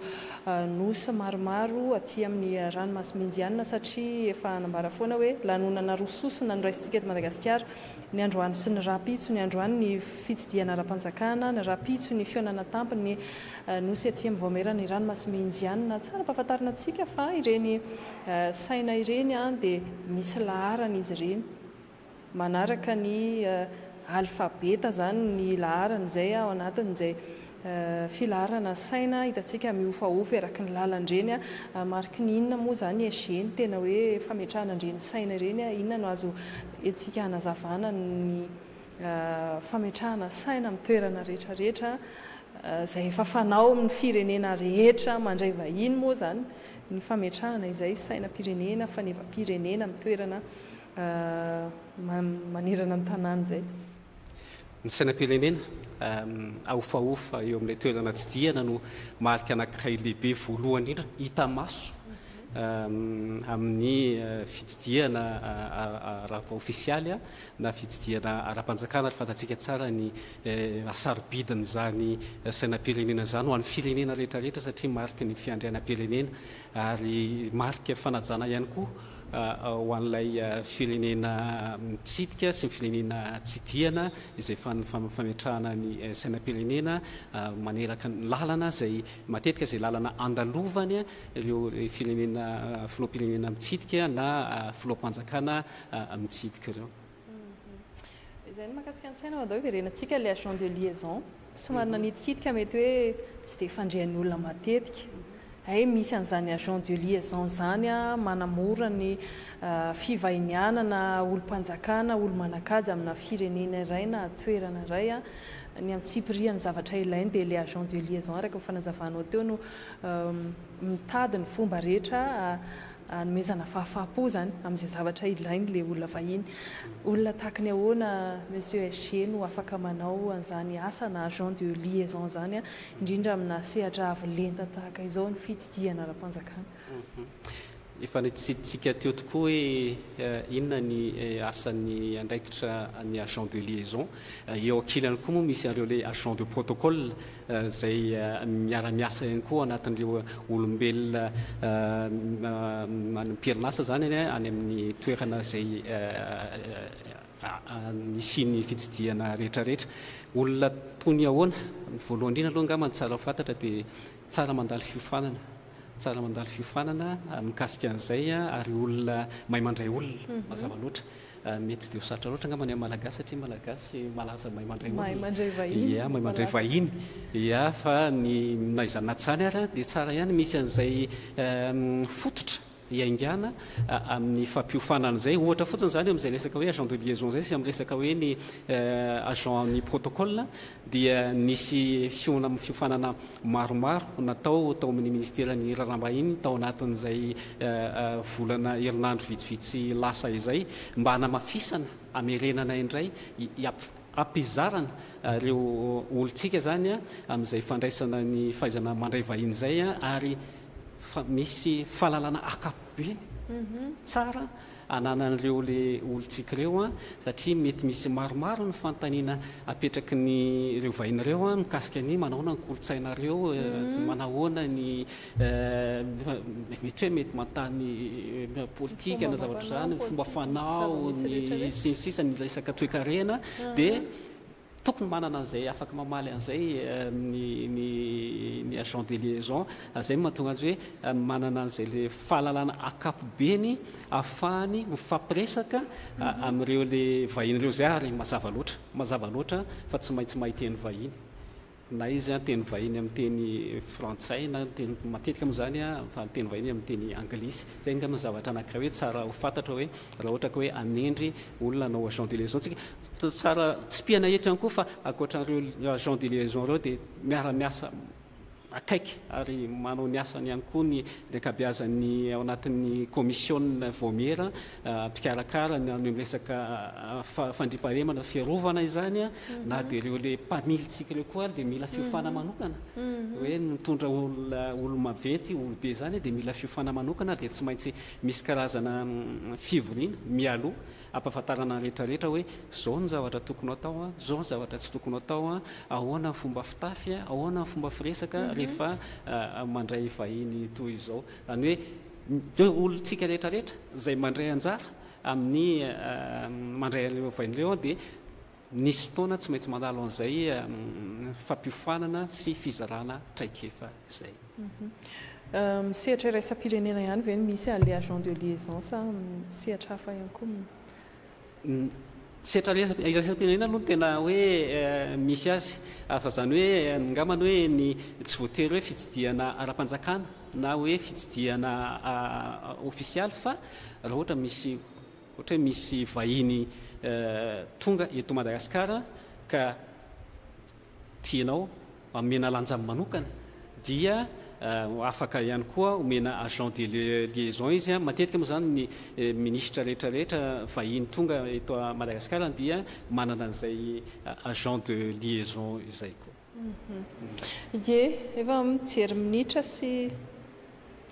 nosy maromaro aty amin'ny ranomasimbe Indianina satria efa nambara foana hoe lanonana roa sosona no raisintsika eto Madagasikara, ny androany sy ny rahampitso, ny androany ny fitsidihana ara-panjakana, ny rahampitso ny fihaonana tampon'ny nosy aty amin'ny vaomieran'ny ranomasimbe Indianina. Tsara ampahafantarina antsika fa ireny saina ireny dia misy laharana izy ireny. Manaraka ny alfabeta izany ny laharana izay ao anatin'izay filaharana saina hitantsika mihofahofa eraky ny lalana ireny. Mariky ny inona moa izany SG ny tena hoe fametrahana an'ireny saina ireny? Inona no azo entintsika hanazavana ny fametrahana saina amin'ny toerana rehetra rehetra izay efa fanao amin'ny firenena rehetra mandray vahiny moa izany ny fametrahana izay sainam-pirenena, fanevam-pirenena amin'ny toerana manerana ny tanàna izay. Ny sainam-pirenena ahofahofa eo amin'ilay toerana tsidihana no marika anankiray lehibe voalohany indrindra hita maso amin'ny fitsidihana ara-ofisialy na fitsidihana ara-panjakana ary fantatsika tsara ny hasarobidin'izany sainam-pirenena izany ho an'ny firenena rehetra rehetra satria mariky ny fiandrianam-pirenena ary marika fanajana ihany koa ho an'ilay firenena mitsidika sy ny firenena tsidihana izay fametrahana ny sainam-pirenena maneraka ny lalana izay matetika izay lalana andalovany ireo firenena filoham-pirenena mitsidika na filoham-panjakana mitsidika ireo. Izay ny mahakasika ny saina, andao hiverenantsika ilay agent de liaison. Somary nanitikitika mety hoe tsy dia fandrehan'ny olona matetika. Hay misy an'izany agent de liaison izany manamora ny fivahinianana olom-panjakana, olo-manan-kaja amina firenena iray na toerana iray. Ny antsipirihan'ny zavatra ilainy dia ilay agent de liaison araka ny fanazavanao teo no mitady ny fomba rehetra Hanomezana fahafaham-po izany amin'izay zavatra ilain'ilay olona vahiny. Olona tahaka ny ahoana Monsieur SG no afaka manao an'izany asa na agent de liaison izany, indrindra amina sehatra avo lenta tahaka izao ny fitsidihana ara-panjakana? Efa nitsiditsika teo tokoa hoe inona ny asan'ny andraikitra ny agent de liaison. Eo ankilany koa moa misy an'ireo ilay agent de protocole. izay miara-miasa ihany koa anatin'ireo olombelona am-perinasa izany any amin'ny toerana izay nisian'ny fitsidihana rehetrarehetra. Olona toy ny ahoana? Ny voalohany indrindra aloha angamba ny tsara ho fantatra dia tsara mandalo fiofanana, tsara mandalo fiofanana mikasika an'izay ary olona mahay mandray olona mazava loatra. Mety tsy dia ho sarotra loatra angamba ny amin'ny Malagasy satria Malagasy malaza mahay mandray olona. Mahay mandray vahiny. Ia, mahay mandray vahiny. Ia, fa ny na izany na tsy izany ary dia tsara ihany misy an'izay fototra iaingàna amin'ny fampiofanana izay. Ohatra fotsiny izany eo amin'izay resaka hoe agent de liaison izay sy amin'ny resaka hoe ny agent ny protocole dia nisy fiofanana maromaro natao tao amin'ny Ministeran'ny Raharaham-bahiny tao anatin'izay volana herinandro vitsivitsy lasa izay mba hanamafisana, hamerenana indray, hampizarana ireo olontsika izany amin'izay fandraisana ny fahaizana mandray vahiny izay ary misy fahalalana ankapobeny tsara ananan'ireo le olontsika ireo an, satria mety misy maromaro ny fanontaniana apetraky ny ireo vahiny ireo an, mikasika ny manahoana ny kolontsainareo, manahoana ny mety hoe mety manontany politika na zavatra izany, ny fomba fanao, ny sy ny sisa, ny resaka toekarena dia. Tokony manana an'izay afaka mamaly an'izay ny ny ny agent de liaison. Izay no mahatonga azy hoe manana an'izay le fahalalana ankapobeny ahafahany mifampiresaka amin'ireo le vahiny ireo izay ary mazava loatra, mazava loatra fa tsy maintsy mahay teny vahiny. Na izy an teny vahiny amin'ny teny frantsay na teny, matetika moa izany an fa ny teny vahiny amin'ny teny anglisy. Izay angamba ny zavatra anankiray hoe tsara ho fantatra hoe raha ohatra ka hoe hanendry olona hanao agent de liaison tsika. Tsara tsipihana eto ihany koa fa ankoatra an'ireo agent de liaison ireo dia miara-miasa akaiky ary manao ny asany ihany koa ny ny ankabeazan'ny ao anatin'ny kaomisiona vaomiera mpikarakara ny amin'ny resaka fandriampahalemana, fiarovana izany na dia ireo le mpamilintsika ireo koa ary dia mila fiofana manokana hoe mitondra olona olo-maventy, olobe izany dia mila fiofana manokana ary dia tsy maintsy misy karazana fivoriana mialoha Ampahafantarana ny rehetra rehetra hoe zao ny zavatra tokony ho atao an, zao ny zavatra tsy tokony ho atao an, ahoana ny fomba fitafy an, ahoana ny fomba firesaka rehefa mandray vahiny toy izao. Izany hoe ireo olontsika rehetra rehetra izay mandray anjara amin'ny mandray an'ireo vahiny ireo dia nisy fotoana tsy maintsy mandalo an'izay fampiofanana sy fizarana traikefa izay. Amin'ny sehatra iraisam-pirenena ihany ve no misy an'ilay agent de liaison sa amin'ny sehatra hafa ihany koa? Ny sehatra iraisam-pirenena aloha no tena hoe misy azy. Fa izany hoe angambany hoe ny tsy voatery hoe fitsidihana ara-panjakana na hoe fitsidihana ofisialy fa raha ohatra misy ohatra hoe misy vahiny tonga eto Madagasikara ka tianao omena lanjany manokana dia afaka ihany koa omena agent de liaison izy. Matetika moa izany ny minisitra rehetra rehetra vahiny tonga eto Madagasikara dia manana an'izay agent de liaison izay koa. Ie, efa mijery minitra sy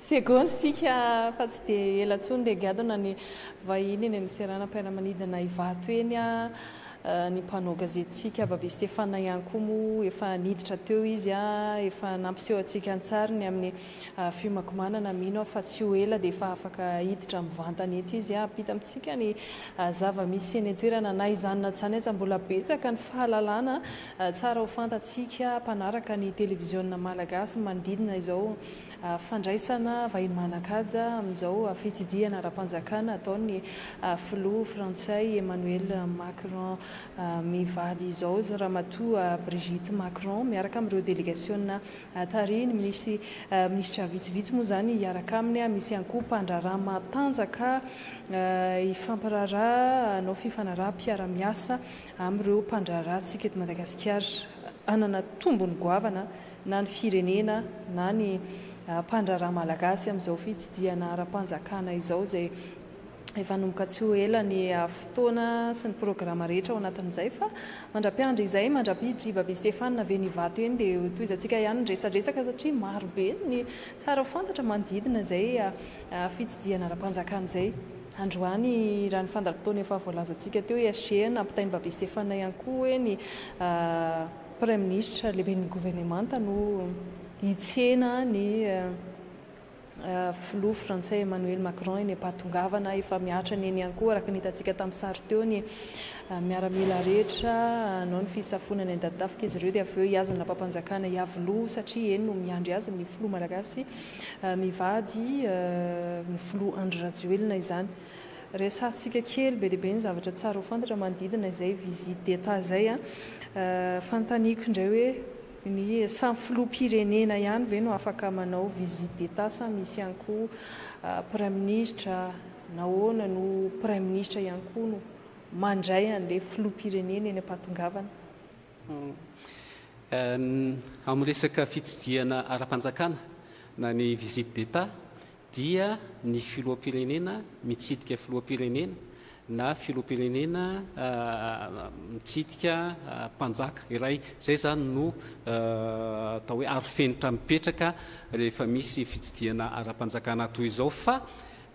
Segondy isika fa tsy dia ela intsony dia higadona ny vahiny eny amin'ny seranam-piaramanidina Ivato eny. Ny mpanao gazetintsika Babe Stéphane ihany koa moa efa niditra teo izy, efa nampiseho antsika an-tsary ny amin'ny fiomankomanana. Mino aho fa tsy ho ela dia efa afaka hiditra mivantana eto izy hampita amintsika ny zava-misy eny an-toerana. Na izany na tsy izany aza mbola betsaka ny fahalalana tsara ho fantatsika mpanaraka ny televiziona malagasy manodidina izao Fandraisana vahiny manan-kaja amin'izao fitsidihana ara-panjakana ataon'ny filoha frantsay Emmanuel Macron mivady izao Ramatoa Brigitte Macron miaraka amin'ireo delegasiona tarihiny. Misy minisitra vitsivitsy moa izany hiaraka aminy, misy ihany koa mpandraharaha matanjaka hifampiraharaha hanao fifanaraham-piara-miasa amin'ireo mpandraharahantsika eto Madagasikara. Hanana tombony goavana na ny firenena na ny mpandraharaha malagasy amin'izao fitsidihana ara-panjakana izao izay efa hanomboka tsy ho ela ny fotoana sy ny programa rehetra ao anatin'izay fa mandra-piandry izay, mandra-piditry Baby Stéphane avy eny Ivato eny dia ho tohizantsika ihany ny resadresaka satria maro be ny tsara ho fantatra manodidina izay fitsidihana ara-panjakana izay. Androany raha ny fandaharam-potoana efa voalazantsika teo, SG nampitain'i Baby Stéphane ihany koa hoe ny Praiminisitra, lehiben'ny governemanta no hitsena ny filoha frantsay Emmanuel Macron eny am-pahatongavana. Efa mihatra ny eny ihany koa araka ny hitantsika tamin'ny sary teo ny miaramila rehetra hanao ny fisafoana any Andatafika izy ireo dia avy eo hihazo ny lapam-panjakana Iavoloha satria eny no miandry azy ny filoha malagasy mivady ny filoha Andry Rajoelina izany. Resahantsika kely be dia be ny zavatra tsara ho fantatra manodidina izay visite d'Etat izay a. Fanontaniako indray hoe ny samy filoham-pirenena ihany ve no afaka manao visite d'Etat sa misy ihany koa praiminisitra? Nahoana no praiminisitra ihany koa no mandray an'ilay filoham-pirenena eny am-pahatongavana? Amin'ny resaka fitsidihana ara-panjakana na ny visite d'Etat dia ny filoham-pirenena mitsidika filoham-pirenena na filoham-pirenena mitsidika mpanjaka iray. Izay izany no atao hoe arofenitra mipetraka rehefa misy fitsidihana ara-panjakana toy izao. Fa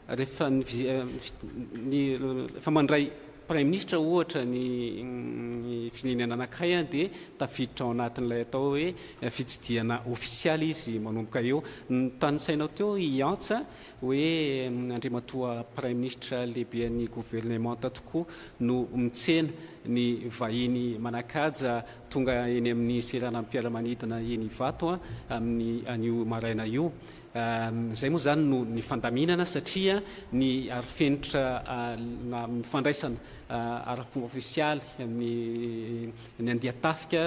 rehefa ny rehefa mandray. Praiminisitra ohatra ny firenena anankiray dia tafiditra ao anatin'ilay atao hoe fitsidihana ofisialy izy manomboka eo. Notanisainao teo i Antsa hoe Andriamatoa Praiminisitra lehiben'ny governemanta tokoa no mitsena ny vahiny manan-kaja tonga eny amin'ny seranam-piaramanidina eny Ivato amin'ny anio maraina io. Izay moa izany no ny fandaminana satria ny arofenitra na ny fandraisana ara-pomba ofisialy ny ny andian-tafika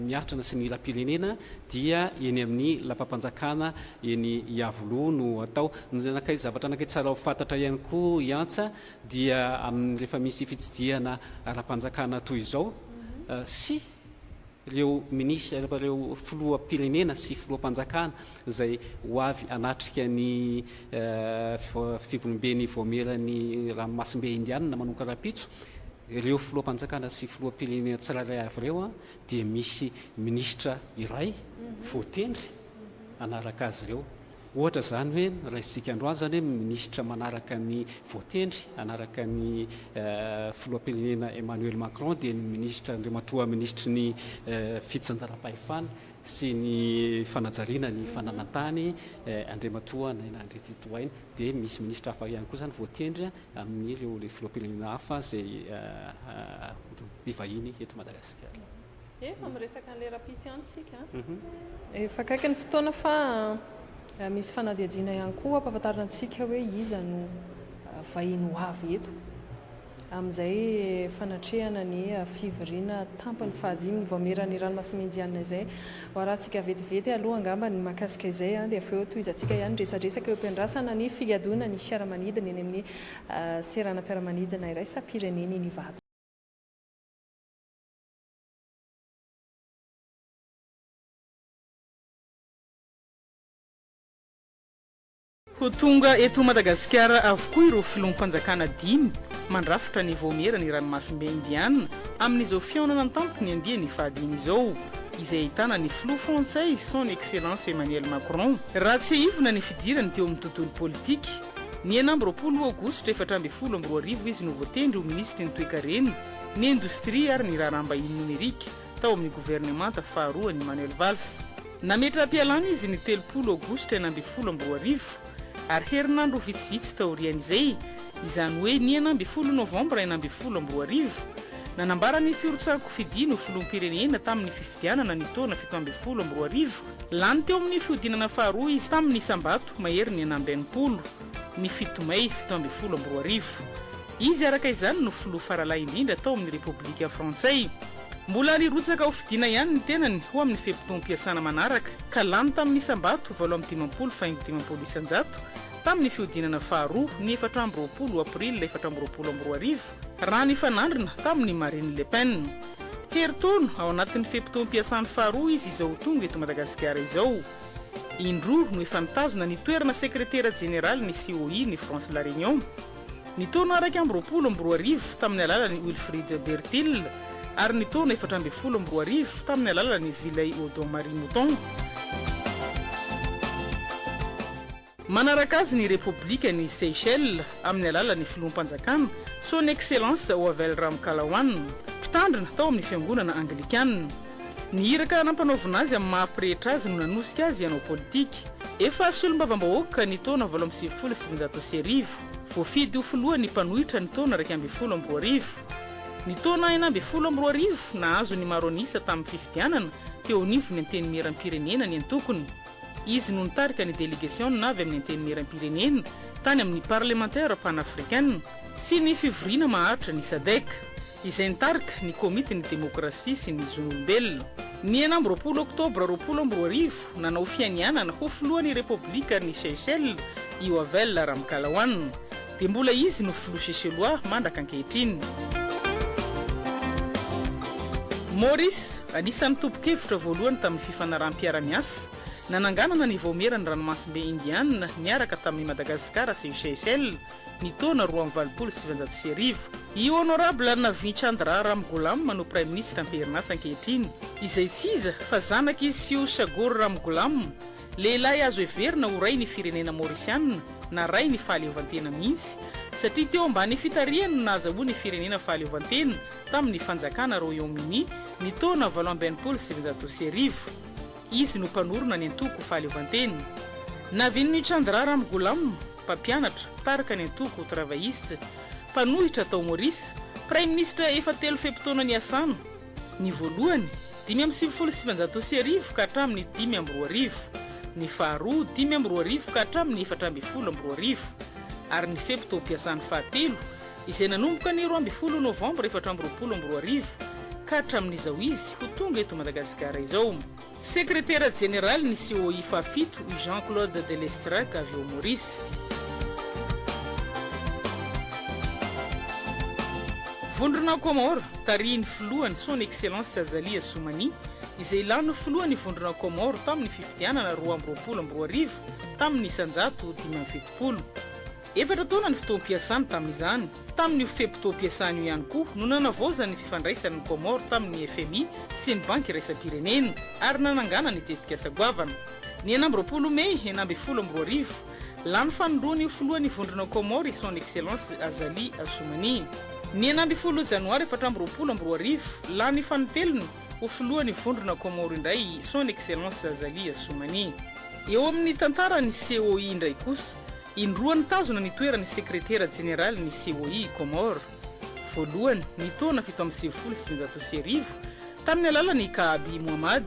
miatrana sy ny hiram-pirenena dia eny amin'ny lapam-panjakana eny Iavoloha no atao. Ny anakay zavatra anakay tsara ho fantatra ihany koa i Antsa dia amin'ny rehefa misy fitsidihana ara-panjakana toy izao sy ireo minisitra, ireo filoham-pirenena sy filoham-panjakana izay ho avy hanatrika ny fivoriamben'ny Vaomieran'ny Ranomasimbe Indianina manomboka rahampitso, ireo filoham-panjakana sy filoham-pirenena tsirairay avy ireo dia misy minisitra iray voatendry hanaraka azy ireo. Ohatra izany hoe raisintsika androany izany hoe minisitra manaraka ny voatendry hanaraka ny filoham-pirenena Emmanuel Macron dia ny minisitra Andriamatoa minisitry ny fitsinjaram-pahefana sy ny fanajariana ny fananan-tany Andriamatoa Naina Andriantsitohaina dia misy minisitra hafa ihany koa izany voatendry amin'ireo filoham-pirenena hafa izay hivahiny eto Madagasikara. Efa miresaka an'ilay rahampitso ihany isika an. Efa akaiky ny fotoana fa misy fanadihadiana ihany koa hampahafantarina antsika hoe iza no vahiny ho avy eto amin'izay fanatrehana ny fivoriana tampony fahadimy ny Vaomieran'ny Ranomasimbe Indianina izay. Ho arahantsika vetivety aloha angamba ny mahakasika izay dia avy eo tohizantsika ihany ny resadresaka eo am-piandrasana ny figadonan'ny fiaramanidina eny amin'ny seranam-piaramanidina iraisam-pirenena eny Ivato. Ho tonga eto Madagasikara avokoa ireo filoham-panjakana dimy mandrafitra ny Vaomieran'ny Ranomasimbe Indiana amin'izao fihaonana an-tampony andiany fahadimy izao, izay ahitana ny filoha frantsay Son Excellence Emmanuel Macron. Raha tsiahivina ny fidirany teo amin'ny tontolo politika, ny 26 aogositra 2014 izy no voatendry ho minisitry ny toekarena, ny indostria ary ny raharaham-bahiny nomerika tao amin'ny governemanta faharoa an'i Manuel Valls. Nametra-pialana izy ny 30 aogositra 2016 ary herinandro vitsivitsy taorian'izay, izany hoe ny 16 novambra 2016, nanambara ny firotsahan-kofidiny ho filoham-pirenena tamin'ny fifidianana ny taona 2017. Lany teo amin'ny fihodinana faharoa izy tamin'ny isam-bato maherin'ny 66, ny 7 may 2017. Izy araka izany no filoha faralahy indrindra tao amin'ny Repoblika Frantsay. Mbola nirotsaka ho fidiana ihany ny tenany ho amin'ny fe-potoam-piasana manaraka ka lany tamin'ny isam-bato 58.50% tamin'ny fihodinana faharoa ny 24 april 2024 raha nifanandrina tamin'i Marine Le Pen. Herintaona ao anatin'ny fe-potoam-piasany faharoa izy izao tonga eto Madagasikara izao. Indroa no efa nitazona ny toerana sekretera jeneralin'ny COI ny France La Réunion. Ny taona 2021 tamin'ny alalan'i Wilfried Bertil ary ny taona 2014 tamin'ny alalan'i Vilay Odon Marie Mouton. Manaraka azy ny Repoblikan'i Seychelles amin'ny alalan'ny filoham-panjakana, Son Excellence Wavel Ramkalawan, mpitandrina tao amin'ny fiangonana Anglikana. Ny iraka nampanaovina azy amin'ny maha pretra azy no nanosika azy hanao politika. Efa solombavambahoaka ny taona 1998. Voafidy ho filohan'ny mpanohitra ny taona 2011. Ny taona 2016, nahazo ny maro an'isa tamin'ny fifidianana teo anivon'ny Antenimierampirenena ny antokony. Izy no nitarika ny delegasiona avy amin'ny Antenimierampirenena tany amin'ny Parlemantera Panafricaine sy ny fivoriana maharitra ny Sadec, izay nitarika ny Komitin'ny Demokrasia sy ny Zon'olombelona. Ny 26 Oktobra 2020, nanao fianianana ho filohan'ny Repoblikan'i Seychelles i Wavel Ramkalawan. Dia mbola izy no filoha Seychellois mandraka ankehitriny. Maurice, anisan'ny tompon-kevitra voalohany tamin'ny fifanaraham-piarahamiasa nananganana ny Vaomieran'ny Ranomasimbe Indiana niaraka tamin'i Madagasikara sy Seychelles ny taona 1982. I Honorable Navinchandra Ramgoolam no Praiminisitra am-perinasa ankehitriny, izay tsy iza fa zanak'i Seewoosagur Ramgoolam, Lehilahy azo heverina ho ray ny firenena Maorisianina na ray ny fahaleovantena mihitsy satria teo ambany fitarihany no nahazahoan'ny firenena fahaleovantena tamin'ny fanjakana Royaume-Uni ny taona 1968. Izy no mpanorina ny antoko Fahaleovantena. Navin Chandra Ramgoolam, mpampianatra, mpitarika ny antoko Travailliste, mpanohitra tao Maurice, praiminisitra efa telo fe-potoana niasana, ny voalohany, 1995 ka hatramin'ny 2005, ny faharoa, 2005 ka hatramin'ny 2014, ary ny fe-potoam-piasany fahatelo, izay nanomboka ny 12 novambra 2024 ka hatramin'izao izy ho tonga eto Madagasikara izao. Sekretera jeneralin'ny COI fahafito i Jean Claude Delestrac avy ao Maurice. Vondrona Comores, tarihin'ny filohany Son Excellence Azali Assoumani, izay lany ho filohan'ny Vondrona Comores tamin'ny fifidianana 2022 tamin'ny isan-jato 75. Efatra taona ny fotoam-piasany tamin'izany. Tamin'io fe-potoam-piasany io ihany koa no nanavaozany ny fifandraisan'ny Comores tamin'ny fmi sy ny Banky iraisam-pirenena ary nananganany tetikasa goavana. Ny 26 mey 2016, lany fanindroany ho filohan'ny Vondrona Comores i Son Excellence Azali Assoumani. Ny 16 janoary 2024, lany fanintelony ho filohan'ny Vondrona Comores indray i Son Excellence Azali Assoumani. Eo amin'ny tantaran'ny COI indray kosa, Indroa nitazona ny toeran'ny sekretera jeneralin'ny COI i Comores. Voalohany, ny taona 1997, tamin'ny alalan'i Kaabi Mohamad,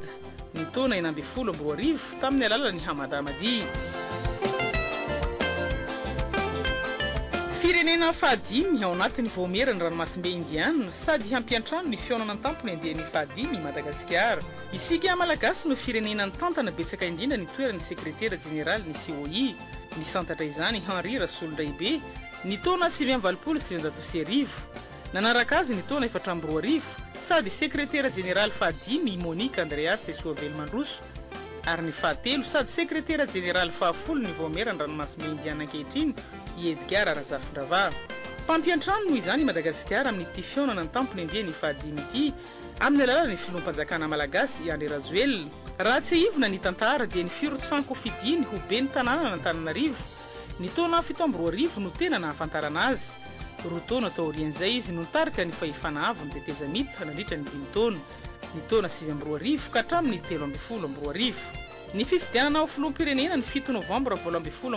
ny taona 2016, tamin'ny alalan'i Hamad Ahmadi. Firenena fahadimy ao anatin'ny Vaomieran'ny Ranomasimbe Indiana sady hampiantrano ny fihaonana an-tampony andiany fahadimy i Madagasikara. Isika Malagasy no firenena nitantana betsaka indrindra ny toeran'ny sekretera jeneralin'ny COI. Nisantatra izany i Henri Rasolondraibe ny taona 1989. Nanaraka azy ny taona 2004, sady sekretera jeneraly fahadimy i Monique Andreas Soavelomandroso, ary ny fahatelo sady sekretera jeneraly fahafolo ny Vaomieran'ny Ranomasimbe Indiana ankehitriny i Edgar Razafindravaha. Mpampiantrano noho izany i Madagasikara amin'ity fihaonana an-tampony andiany fahadimy ity, Amin'ny alalan'ny filoham-panjakana malagasy i Andry Rajoelina. Raha tsiahivina ny tantara dia ny firotsahan-kofidiny ho ben'ny tanànan'Antananarivo ny taona 2007 no tena nahafantarana azy. Roa taona taorian'izay izy no nitarika ny fahefana avo ny tetezamita nandritra ny dimy taona, ny taona 2009 ka hatramin'ny 2013. Ny fifidianana ho filoham-pirenena ny fito novambra 2018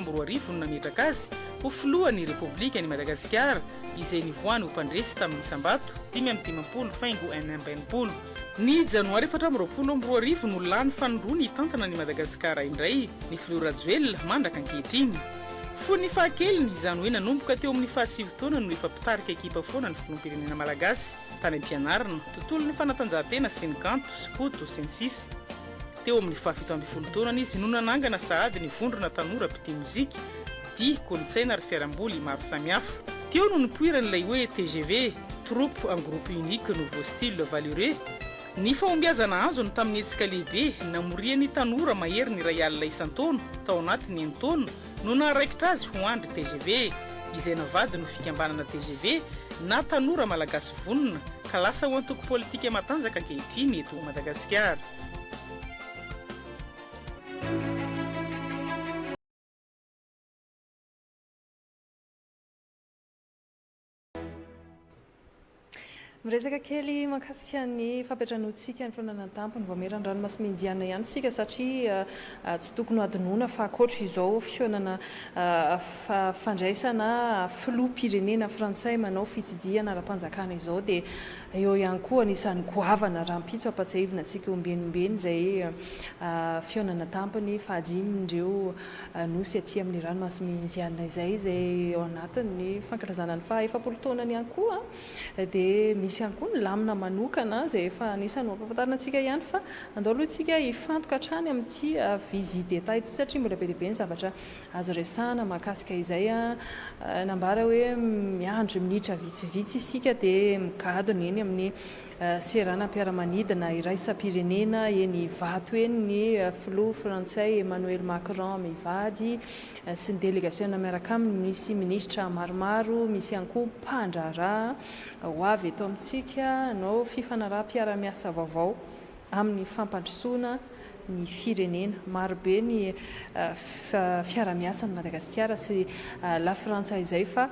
no nametraka azy ho filohan'ny Repoblikan'i Madagasikara izay nivoahany ho mpandresy tamin'ny isam-bato 55 faingo 66. Ny janoary 2024 no lany fanindroany hitantana an'i Madagasikara indray ny filoha Rajoelina mandraka ankehitriny. Fony fahakeliny, izany hoe nanomboka teo amin'ny fahasivy taonany no efa mpitarika ekipa foana ny filoham-pirenena malagasy tany am-pianarana, tontolon'ny fanatanjahantena sy ny kanto, skoto, sy ny sisa. Teo amin'ny fahafito ambin'ny folo taonany izy no nanangana sahady ny vondrona tanora mpitia mozika, dihy, kolontsaina ary fialamboly maro samihafa. Teo no nipoiran'ilay hoe tgv, Troupe en groupe unique nouveau style valeureux. Ny fahombiazana azony tamin'ny hetsika lehibe namoriany tanora maherin'ny iray alina isan-taona tao anatin'ny enin-taona no naharaikitra azy ho andry tgv, izay navadiny ho fikambanana tgv na Tanora Malagasy Vonona ka lasa ho antoko politika matanjaka ankehitriny eto Madagasikara. Miresaka kely mahakasika ny fampiantranoantsika ny fihaonana an-tampony Vaomieran'ny Ranomasimbe Indiana ihany isika satria tsy tokony ho hadinoina fa ankoatra izao fihaonana fandraisana filoham-pirenena frantsay manao fitsidihana ara-panjakana izao dia Eo ihany koa anisan'ny goavana rahampitso ampatsiahivina antsika ombieny ombieny izay fihaonana tampony fahadimin'ireo nosy aty amin'ny ranomasimbe Indiana izay, izay ao anatin'ny fankalazana ny faha 40 taonany ihany koa dia misy ihany koa ny lamina manokana izay efa anisan'ny ho ampahafantarina antsika ihany fa andao aloha isika hifantoka hatrany amin'ity visite d'Etat ity satria mbola be dia be ny zavatra Azo resahana mahakasika izay, nambara hoe miandry minitra vitsivitsy isika dia migadona eny amin'ny seranam-piaramanidina iraisam-pirenena eny Ivato eny ny filoha frantsay Emmanuel Macron mivady sy ny delegasiona miaraka aminy, misy minisitra maromaro, misy ihany koa mpandraharaha ho avy eto amintsika hanao fifanaraham-piarahamiasa vaovao. amin'ny fampandrosoana ny firenena. Maro be ny fiarahamiasan'i Madagasikara sy Lafrantsa izay fa.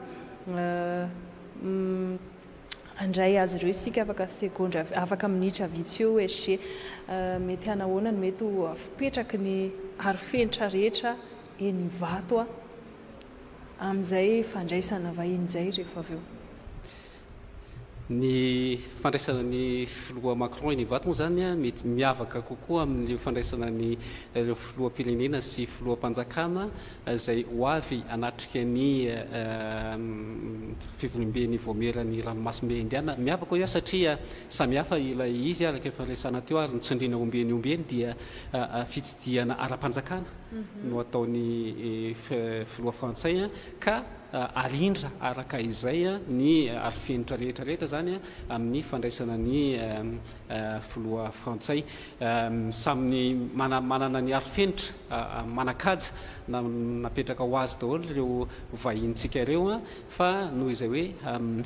Handray azy ireo isika afaka segondra, afaka minitra vitsy eo SG. Mety hanahoana no mety ho fipetraky ny arofenitra rehetra eny Ivato amin'izay fandraisana vahiny izay rehefa avy eo? Ny fandraisana ny filoha Macron eny Ivato moa izany mety miavaka kokoa amin'ireo fandraisana ny ireo filoham-pirenena sy filoham-panjakana izay ho avy hanatrika ny fivoriamben'ny Vaomieran'ny Ranomasimbe Indiana. Miavaka hoy aho satria samihafa ilay izy araka efa resahana teo ary notsindriana ombieny ombieny dia fitsidihana ara-panjakana no ataon'ny filoha frantsay ka arindra araka izay ny arofenitra rehetra rehetra izany amin'ny fandraisana ny filoha frantsay. Samy manana ny arofenitra manan-kaja napetraka ho azy daholo ireo vahinintsika ireo fa noho izay hoe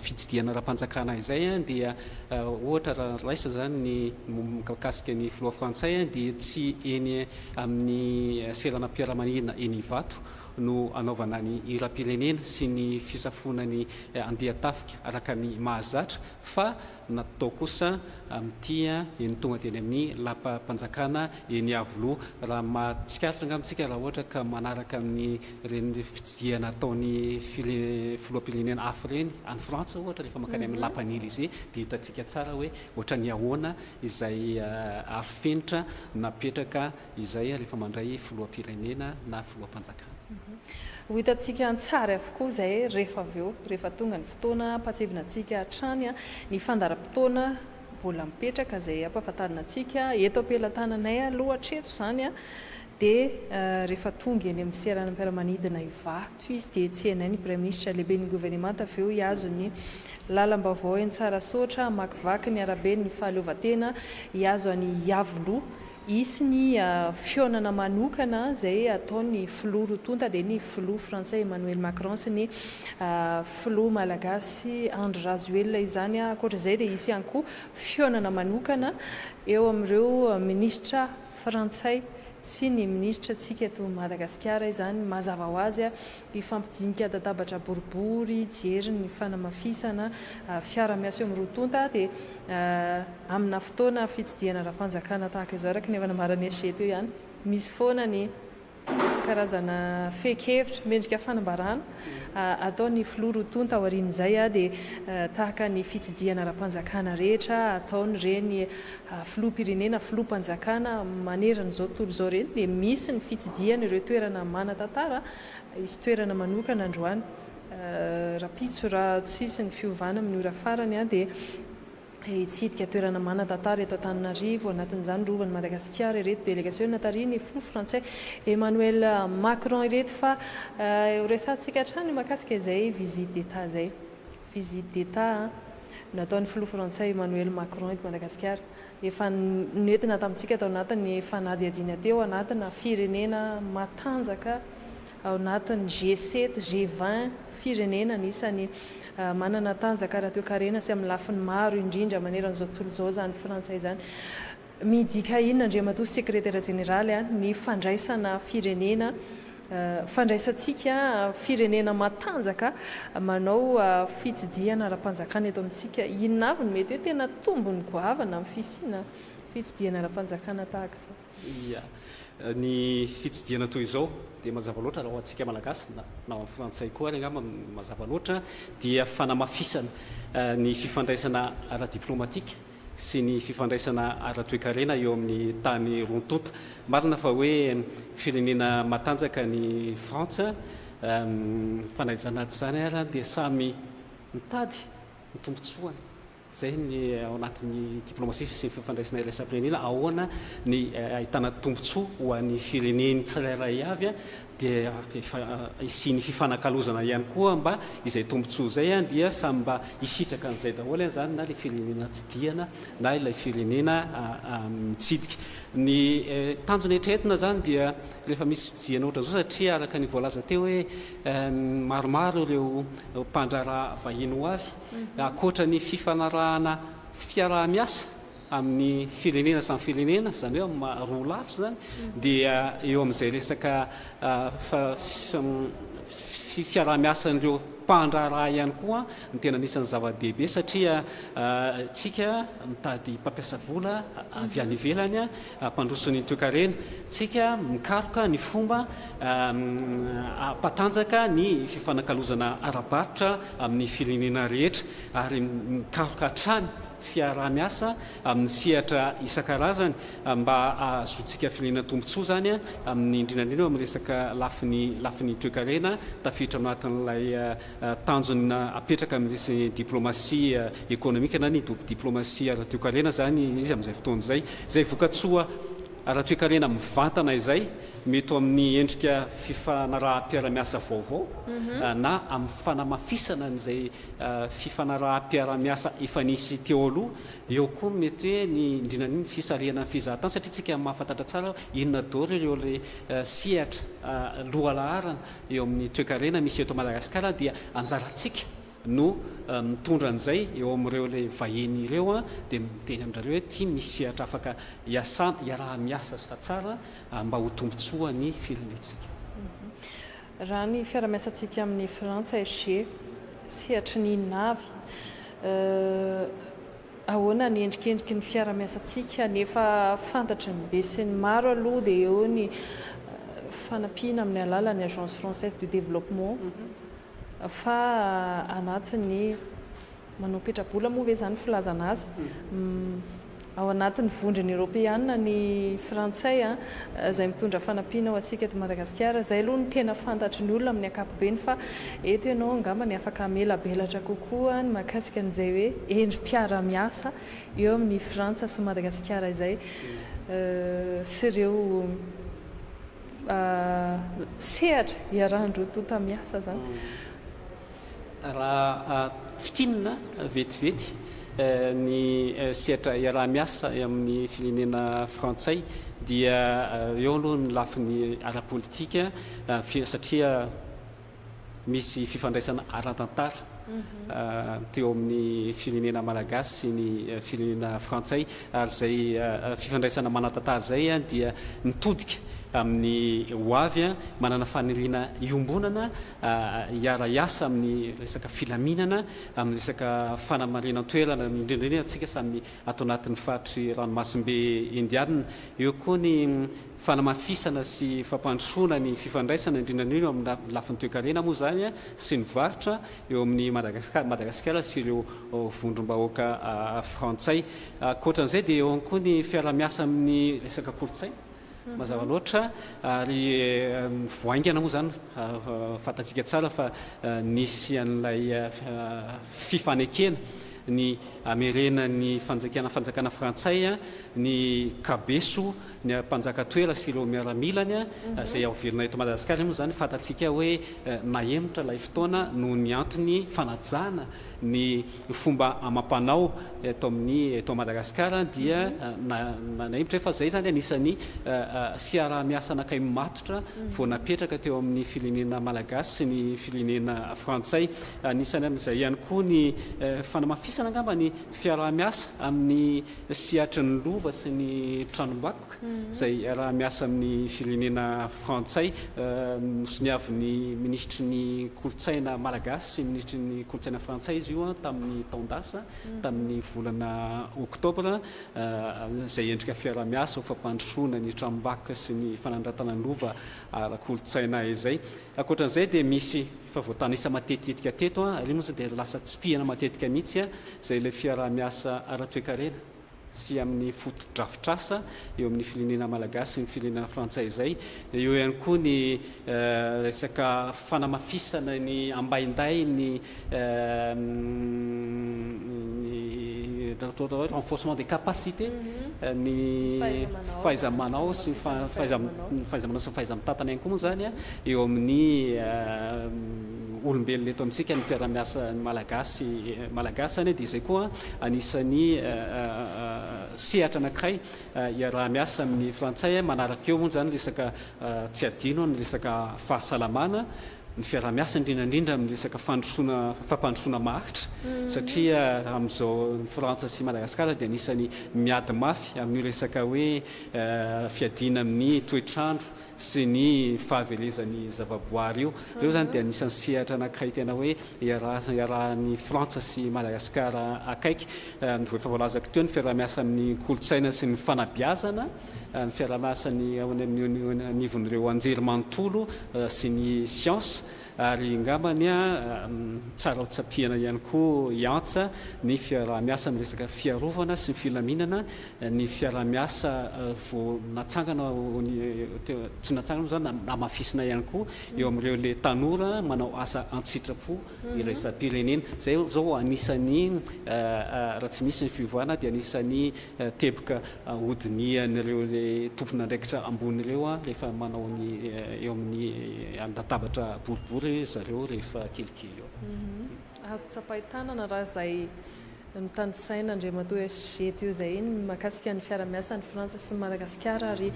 fitsidihana ara-panjakana izay dia ohatra raha raisina izany ny mikasika ny filoha frantsay dia tsy eny amin'ny seranam-piaramanidina eny Ivato no anaovana ny hiram-pirenena sy ny fisafoana ny andian-tafika araka ny mahazatra fa Natao kosa amin'ity eny tonga dia eny amin'ny lapam-panjakana eny Iavoloha. Raha mahatsikaritra angamba isika raha ohatra ka manaraka amin'ireny fitsidihana ataon'ny filoham-pirenena hafa ireny, any Frantsa ohatra rehefa mankany amin'ny lapan'i Elysée dia hitantsika tsara hoe ohatran'ny ahoana izay arofenitra napetraka izay rehefa mandray filoham-pirenena na filoham-panjakana. Ho hitantsika an-tsary avokoa izay rehefa avy eo, rehefa tonga ny fotoana hampahatsiahivina antsika hatrany ny fandaharam-potoana mbola mipetraka izay hampahafantarina antsika eto am-pelatananay aloha hatreto izany dia rehefa tonga eny amin'ny seranam-piaramanidina Ivato izy dia tsenainy ny Praiminisitra lehiben'ny governemanta avy eo hihazo ny lalam-baovao eny Tsarasaotra hamakivaky ny araben'ny fahaleovantena hihazo an'i Iavoloha Hisy ny fihaonana manokana izay hataon'ny filoha roa tonta dia ny filoha frantsay Emmanuel Macron sy ny filoha malagasy Andry Rajoelina izany. Ankoatra izay dia hisy ihany koa fihaonana manokana eo amin'ireo minisitra frantsay sy ny minisitra antsika eto Madagasikara izany. Mazava ho azy hifampidinika an-databatra boribory hijery ny fanamafisana fiara-miasa eo amin'ny roa tonta dia Amina fotoana fitsidihana ara-panjakana tahaka izao, araka ny efa nambaran'i SG teo ihany, misy foana ny karazana fehin-kevitra mendrika fanambarana ataon'ny filoha roa tonta aorian'izay dia tahaka ny fitsidihana ara-panjakana rehetra ataon'ireny filoham-pirenena, filoham-panjakana manerana izao tontolo izao ireny dia misy ny fitsidihana ireo toerana manan-tantara, hisy toerana manokana androany rahampitso raha tsisy ny fiovana amin'ny ora farany dia Hitsidika toerana manan-tantara eto Antananarivo, anatin'izany Rovan'i Madagasikara ireto delegasiona tarihin'ny filoha frantsay Emmanuel Macron ireto fa horesahantsika hatrany mahakasika izay visite d'Etat izay. Visite d'Etat nataon'ny filoha frantsay Emmanuel Macron eto Madagasikara. Efa nentina tamintsika tao anatin'ny fanadihadiana teo anatina firenena matanjaka ao anatin'ny G7, G20, firenena anisan'ny manana tanjaka ara-toekarena sy amin'ny lafiny maro indrindra manerana izao tontolo izao izany Frantsay izany. Midika inona Andriamatoa Sekretera Jeneraly ny fandraisana firenena, fandraisantsika firenena matanjaka manao fitsidihana ara-panjakana eto amintsika? Inona avy no mety hoe tena tombony goavana amin'ny fisiana fitsidihana ara-panjakana tahaka izao? Ia. Ny fitsidihana toy izao dia mazava loatra raha ho antsika Malagasy na ho an'ny Frantsay koa ary angamba mazava loatra dia fanamafisana ny fifandraisana ara-diplomatika sy ny fifandraisana ara-toekarena eo amin'ny tany roa tonta. Marina fa hoe firenena matanjaka ny Frantsa fa na izany na tsy izany ary dia samy mitady ny tombontsoany. Izay ny ao anatin'ny diplomasia sy ny fifandraisana iraisam-pirenena, ahoana ny ahitana tombontsoa ho an'ny fireneny tsirairay avy dia hisian'ny fifanakalozana ihany koa mba izay tombontsoa izay dia samy mba hisitraka an'izay daholo izany na ilay firenena tsidihana na ilay firenena mitsidika. Ny tanjona eritreretina izany dia rehefa misy fitsidihana ohatran'izao satria araka ny voalaza teo hoe maromaro ireo mpandraharaha vahiny ho avy, Ankoatra ny fifanarahana fiaraha-miasa amin'ny firenena samy firenena, izany hoe amin'ny maha roa lafy izany, dia eo amin'izay resaka fiaraha-miasan'ireo. mpandraharaha ihany koa no tena anisan'ny zava-dehibe satria tsika mitady mpampiasa vola avy any ivelany hampandroso ny toekarena. Tsika mikaroka ny fomba hampatanjaka ny fifanakalozana ara-barotra amin'ny firenena rehetra ary mikaroka hatrany fiaraha-miasa amin'ny sehatra isan-karazany mba hahazoantsika firenena tombontsoa izany amin'ny indrindra indrindra eo amin'ny resaka lafiny lafiny toekarena tafiditra ao anatin'ilay tanjona apetraka amin'ny resy diplomasia ekonomika na ny diplomasia ara-toekarena izany izy amin'izay fotoana izay. Izay vokatsoa ara-toekarena mivantana izay mety ho amin'ny endrika fifanaraham-piarahamiasa vaovao na amin'ny fanamafisana an'izay fifanaraham-piarahamiasa efa nisy teo aloha. Eo koa mety hoe ny indrindra indrindra ny fisarihana ny fizahan-tany satria tsika mahafantatra tsara inona daholo ireo ilay sehatra lohalaharana eo amin'ny toekarena misy eto Madagasikara dia anjarantsika no mitondra an'izay eo amin'ireo ilay vahiny ireo dia miteny amin-drareo hoe ity misy sehatra afaka hiasana, hiaraha-miasa tsara mba ho tombontsoan'ny firenentsika. Raha ny fiara-miasantsika amin'i Frantsa, SG, sehatry ny navy, ahoana ny endrikendriky ny fiara-miasantsika nefa fantatry ny be sy ny maro aloha dia eo ny fanampiana amin'ny alalan'ny Agence Française du Développement fa anatin'ny manao petra-bola moa ve izany filazana azy? Ao anatin'ny vondrona eoropeana ny frantsay izay mitondra fanampiana ho antsika eto Madagasikara. Izay aloha no tena fantatry ny olona amin'ny ankapobeny fa eto ianao angamba ny afaka hamelabelatra kokoa ny mahakasika an'izay hoe endri-piara-miasa eo amin'ny Frantsa sy Madagasikara izay sy ireo sehatra iarahan-droa tonta miasa izany. Raha fintinina vetivety ny sehatra iaraha-miasa amin'ny firenena frantsay dia eo aloha ny lafiny ara-politika satria misy fifandraisana ara-tantara teo amin'ny firenena malagasy sy ny firenena frantsay ary izay fifandraisana manan-tantara izay dia mitodika amin'ny ho avy, manana faniriana iombonana hiara-hiasa amin'ny resaka filaminana, amin'ny resaka fanamarinan-toerana, indrindra indrindra antsika samy ato anatin'ny faritry ranomasimbe Indianina. Eo koa ny fanamafisana sy fampandrosoana ny fifandraisana, indrindra indrindra eo amin'ny lafiny toekarena moa izany sy ny varotra eo amin'ny Madagasikara sy ireo vondrom-bahoaka frantsay. Ankoatran'izay dia eo ihany koa ny fiaraha-miasa amin'ny resaka kolontsaina. Mazava loatra, ary vao haingana moa izany fantatsika tsara fa nisy an'ilay fifanekena ny hamerenan'ny fanjakana fanjakana frantsay ny kabeso ny mpanjaka toera sy ireo miaramilany izay averina eto Madagasikara moa izany fantatsika hoe nahemotra ilay fotoana noho ny antony fanajana ny fomba amam-panao eto amin'ny eto Madagasikara dia nahemotra fa izay izany anisan'ny fiaraha-miasa anankiray matotra vao napetraka teo amin'ny firenena malagasy sy ny firenena frantsay. Anisany amin'izay ihany koa ny fanamafisana angamba ny fiaraha-miasa amin'ny sehatry ny lova sy ny tranombakoka izay iaraha-miasa amin'ny firenena frantsay. Nosoniavin'ny minisitry ny kolontsaina malagasy sy ny minisitry ny kolontsaina frantsay izy io tamin'ny taon-dasa, tamin'ny volana oktobra, izay endrika fiaraha-miasa ho fampandrosoana ny tranombakoka sy ny fanandratana ny lova ara-kolontsaina izay. Ankoatra an'izay dia misy, efa voatanisa matetitetika teto, ary io moa izany dia lasa tsipihana matetika mihitsy, izay ilay fiaraha-miasa ara-toekarena sy amin'ny fotodrafitrasa eo amin'ny firenena malagasy sy ny firenena frantsay izay. Eo ihany koa ny resaka fanamafisana ny ambainday ny renforcement des capacités ny fahaiza-manao sy ny fahaiza-manao sy ny fahaiza-mitantana ihany koa moa izany eo amin'ny olombelona eto amintsika ny mpiara-miasa ny malagasy malagasy izany dia izay koa anisan'ny sehatra anankiray iaraha-miasa amin'ny frantsay. Manaraka eo moa izany resaka tsy adino ny resaka fahasalamana, ny fiaraha-miasa indrindra indrindra amin'ny resaka fandrosoana fampandrosoana maharitra satria amin'izao ny Frantsa sy Madagasikara dia anisan'ny miady mafy amin'io resaka hoe fiadiana amin'ny toetr'andro. sy ny fahavelezan'ny zavaboary io. Ireo izany dia anisan'ny sehatra anankiray tena hoe iarahan'i Frantsa sy Madagasikara akaiky. Efa voalazako teo ny fiaraha-miasa amin'ny kolontsaina sy ny fanabeazana, ny fiaraha-miasa ny eo anivon'ireo anjerimanontolo sy ny siansa ary angambany tsara ho tsapihana ihany koa hiantsa ny fiaraha-miasa amin'ny resaka fiarovana sy ny filaminana, ny fiaraha-miasa vao natsangana tsy natsangana moa izany namafisina ihany koa eo amin'ireo le tanora manao asa an-tsitrapo iraisam-pirenena. Izay izao anisan'ny raha tsy misy ny fiovana dia anisan'ny teboka hodinihan'ireo le tompon'andraikitra ambony ireo rehefa manao ny eo amin'ny latabatra boribory zareo rehefa kelikely eo. Azo tsapain-tanana raha izay notanisaina Andriamatoa SG teo izay ny mahakasika ny fiara-miasan'i Frantsa sy Madagasikara ary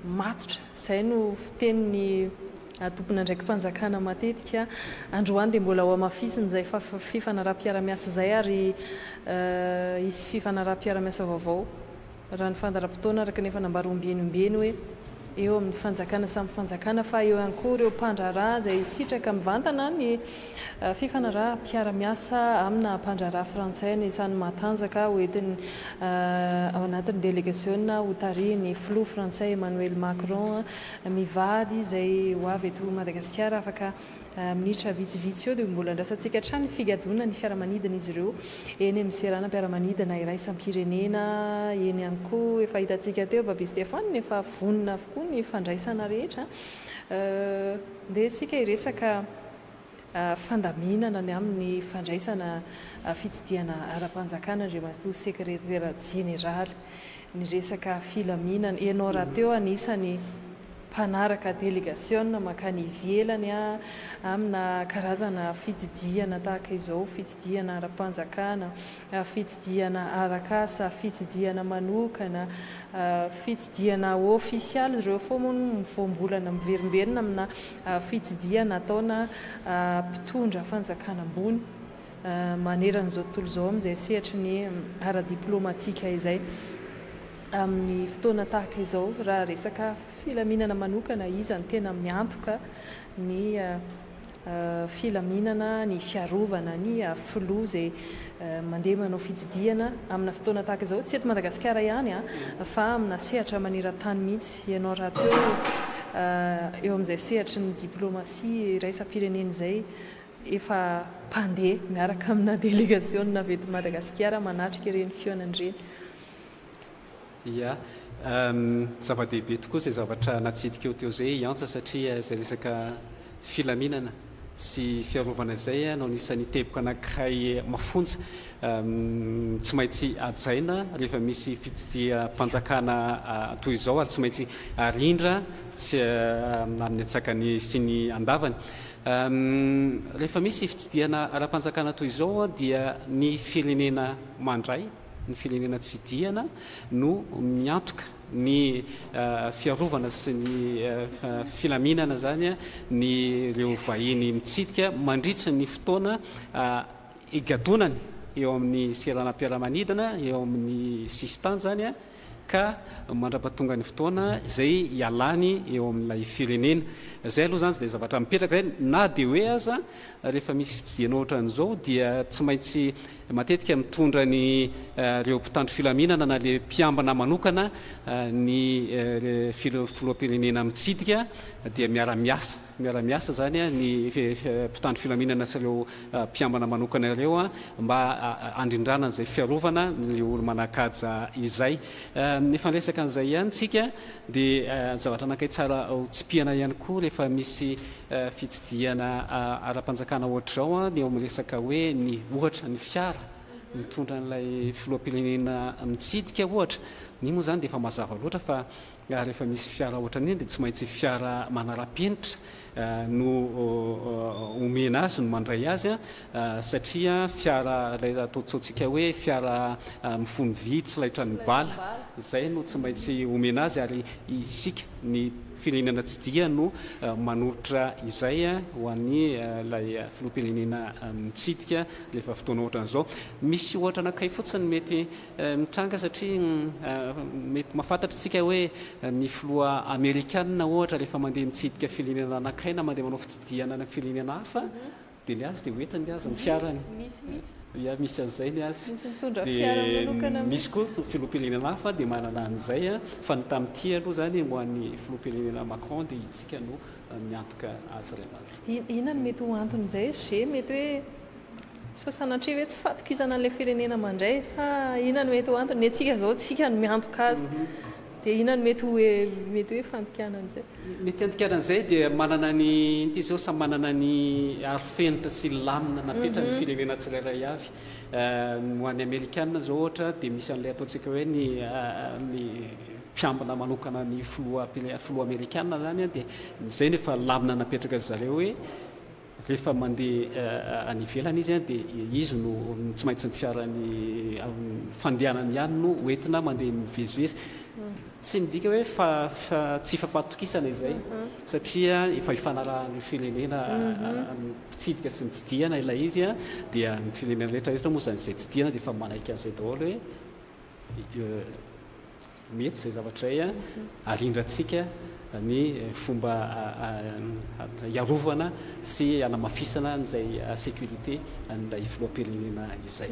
matotra, izay no fitenin'ny tompon'andraiki-panjakana matetika. Androany dia mbola hohamafisina izay fifanaraham-piara-miasa izay ary hisy fifanaraham-piara-miasa vaovao raha ny fandaharam-potoana araka ny efa nambara ombieny ombieny hoe eo amin'ny fanjakana samy fanjakana fa eo ihany koa ireo mpandraharaha izay hisitraka mivantana ny fifanaraham-piara-miasa amina mpandraharaha frantsay anisan'ny matanjaka hoentiny ao anatin'ny delegasiona hotarihin'ny filoha frantsay Emmanuel Macron mivady izay ho avy eto Madagasikara afaka minitra vitsivitsy eo dia mbola andrasantsika hatrany ny figadoana ny fiaramanidina izy ireo eny amin'ny seranam-piaramanidina iraisam-pirenena eny ihany koa efa hitantsika teo Babe Stéphane efa vonona avokoa ny fandraisana rehetra ndeha isika hiresaka fandaminana ny amin'ny fandraisana fitsidihana ara-panjakana Andriamatoa Sekretera Jeneraly ny resaka filaminana. Ianao rahateo anisany mpanaraka delegasiona mankany ivelany amina karazana fitsidihana tahaka izao, fitsidihana ara-panjakana, fitsidihana arak'asa, fitsidihana manokana, fitsidihana ofisialy, ireo foana moa no voambolana miverimberina amina fitsidihana ataona mpitondra fanjakana ambony manerana izao tontolo izao amin'izay sehatry ny ara-diplaomatika izay. Amin'ny fotoana tahaka izao, raha resaka filaminana manokana, iza no tena miantoka ny filaminana, ny fiarovana ny filoha izay mandeha manao fitsidihana amina fotoana tahaka izao, tsy eto Madagasikara ihany fa amina sehatra maneran-tany mihitsy. Ianao rahateo eo amin'izay sehatry ny diplaomasia iraisam-pirenena izay, efa mpandeha miaraka amina delegasiona avy eto Madagasikara manatrika ireny fihaonana ireny. Ia. Zava-dehibe tokoa izay zavatra natsidika eo teo izay i Antsa satria izay resaka filaminana sy fiarovana izay no anisan'ny teboka anankiray mafonja tsy maintsy hajaina rehefa misy fitsidiham-panjakana toy izao ary tsy maintsy arindra tsy amin'ny antsakany sy ny andavany. Rehefa misy fitsidihana ara-panjakana toy izao dia ny firenena mandray, ny firenena tsidihana no miantoka ny fiarovana sy ny filaminana izany ny ireo vahiny mitsidika mandritra ny fotoana higadonany eo amin'ny seranam-piaramanidina, eo amin'ny sisintany izany ka mandra-pahatonga ny fotoana izay hialany eo amin'ilay firenena. Izay aloha izany tsy dia zavatra mipetraka izay na dia hoe aza rehefa misy fitsidihana ohatran'izao dia tsy maintsy matetika mitondra ny ireo mpitandro filaminana na le mpiambina manokana ny filoham-pirenena mitsidika dia miara-miasa miara-miasa izany ny mpitandro filaminana sy ireo mpiambina manokana ireo mba handrindrana an'izay fiarovana ny olo-manan-kaja izay. Efa niresaka an'izay ihany tsika dia zavatra anankiray tsara ho tsipihana ihany koa rehefa misy fitsidihana ara-panjakana ohatr'izao ny eo amin'ny resaka hoe ny ohatra ny fiara mitondra an'ilay filoham-pirenena mitsidika ohatra, iny moa izany dia efa mazava loatra fa rehefa misy fiara ohatran'iny dia tsy maintsy fiara manara-penitra no omena azy no mandray azy satria fiara ilay ataontsika hoe fiara mifono vy tsy laitran'ny bala. Izay no tsy maintsy omena azy ary isika ny firenena tsidihana no manolotra izay ho an'ilay filoham-pirenena mitsidika rehefa fotoana ohatran'izao. Misy ohatra anankiray fotsiny mety mitranga satria mety mahafantatra isika hoe ny filoha amerikana ohatra rehefa mandeha mitsidika firenena anankiray na mandeha manao fitsidihana any amin'ny firenena hafa Dia ny azy dia hoentiny ny azy ny fiarany. Misy mihitsy. Ya, misy an'izay ny azy. Misy mitondra fiara manokana mihitsy. Misy koa filoham-pirenena hafa dia manana an'izay, fa ny tamin'ity aloha izany ho an'ny filoham-pirenena Macron dia itsika no miantoka azy iray manontolo. Inona no mety ho anton'izay ry G? Mety hoe sao sanatria hoe tsy fahatokisana an'ilay firenena mandray sa inona no mety ho antony? Ny antsika izao tsika no miantoka azy. Dia inona no mety ho mety hoe fandikana an'izay? Mety handikana an'izay dia manana ny inty izao samy manana ny arofenitra sy lamina napetrany ny firenena tsirairay avy. Ho an'ny amerikana izao ohatra dia misy an'ilay ataontsika hoe ny ny mpiambina manokana ny filoha filoha amerikana izany dia izay no efa lamina napetraka ry zareo hoe Rehefa mandeha any ivelany izy dia izy no tsy maintsy ny fiarany fandehanany ihany no hoentina mandeha mivezivezy. Tsy midika hoe fa tsy fampatokisana izay satria efa ifanarahan'ny firenena mpitsidika sy ny tsidihana ilay izy dia ny firenena rehetra rehetra moa izany izay tsidihana dia efa manaiky an'izay daholo hoe Mety izay zavatra izay arindrantsika ny fomba hiarovana sy hanamafisana an'izay sécurité an'ilay filoham-pirenena izay.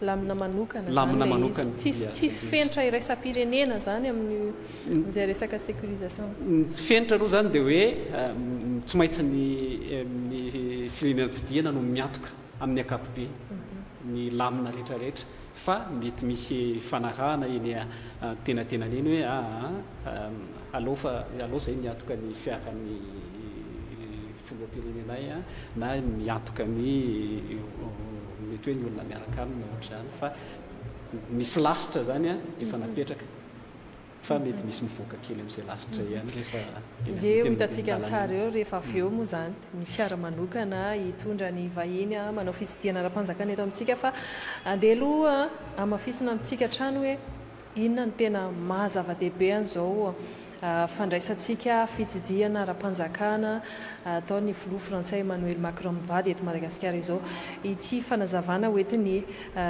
Lamina manokana izany ilay izy. Tsisy tsisy fenitra iraisam-pirenena izany amin'izay resaka sécurisation. Ny fenitra aloha izany dia hoe tsy maintsy ny ny firenena tsidihana no miantoka amin'ny ankapobeny ny lamina rehetra rehetra. Fa mety misy fanarahana eny antenatenany eny hoe aa alao fa alao zay miantoka ny fiaran'ny filoham-pirenenay na miantoka ny mety hoe ny olona miaraka aminy na ohatr'izany fa misy lasitra zany efa napetraka. Fa mety misy mivoaka kely amin'izay lasitra ihany rehefa eny Ze ho hitantsika an-tsary eo rehefa avy eo moa izany ny fiara manokana hitondra ny vahiny manao fitsidihana ara-panjakana eto amintsika fa andeha aloha hamafisina amintsika hatrany hoe inona no tena maha zava-dehibe an'izao fandraisantsika fitsidihana ara-panjakana ataon'ny filoha frantsay Emmanuel Macron mivady eto Madagasikara izao ity fanazavana hoentin'ny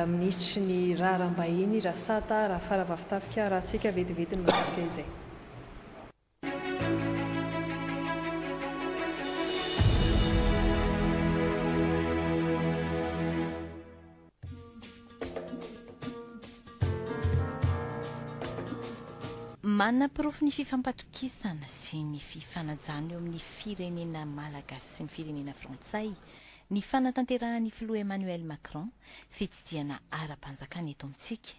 Minisitry ny Raharaham-bahiny, Rasata Rafaravavitafika, Ratsika vetivety ny mahakasika izay. Manaporofo ny fifampatokisana sy ny fifanajana eo amin'ny firenena malagasy sy ny firenena frantsay ny fanatanterahan'ny filoha Emmanuel Macron fitsidihana ara-panjakana eto amintsika.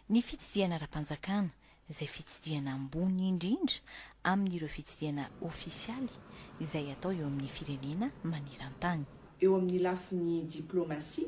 Ny fitsidihana ara-panjakana, izay fitsidihana ambony indrindra amin'ireo fitsidihana ofisialy izay atao eo amin'ny firenena maneran-tany. Eo amin'ny lafiny diplaomasia,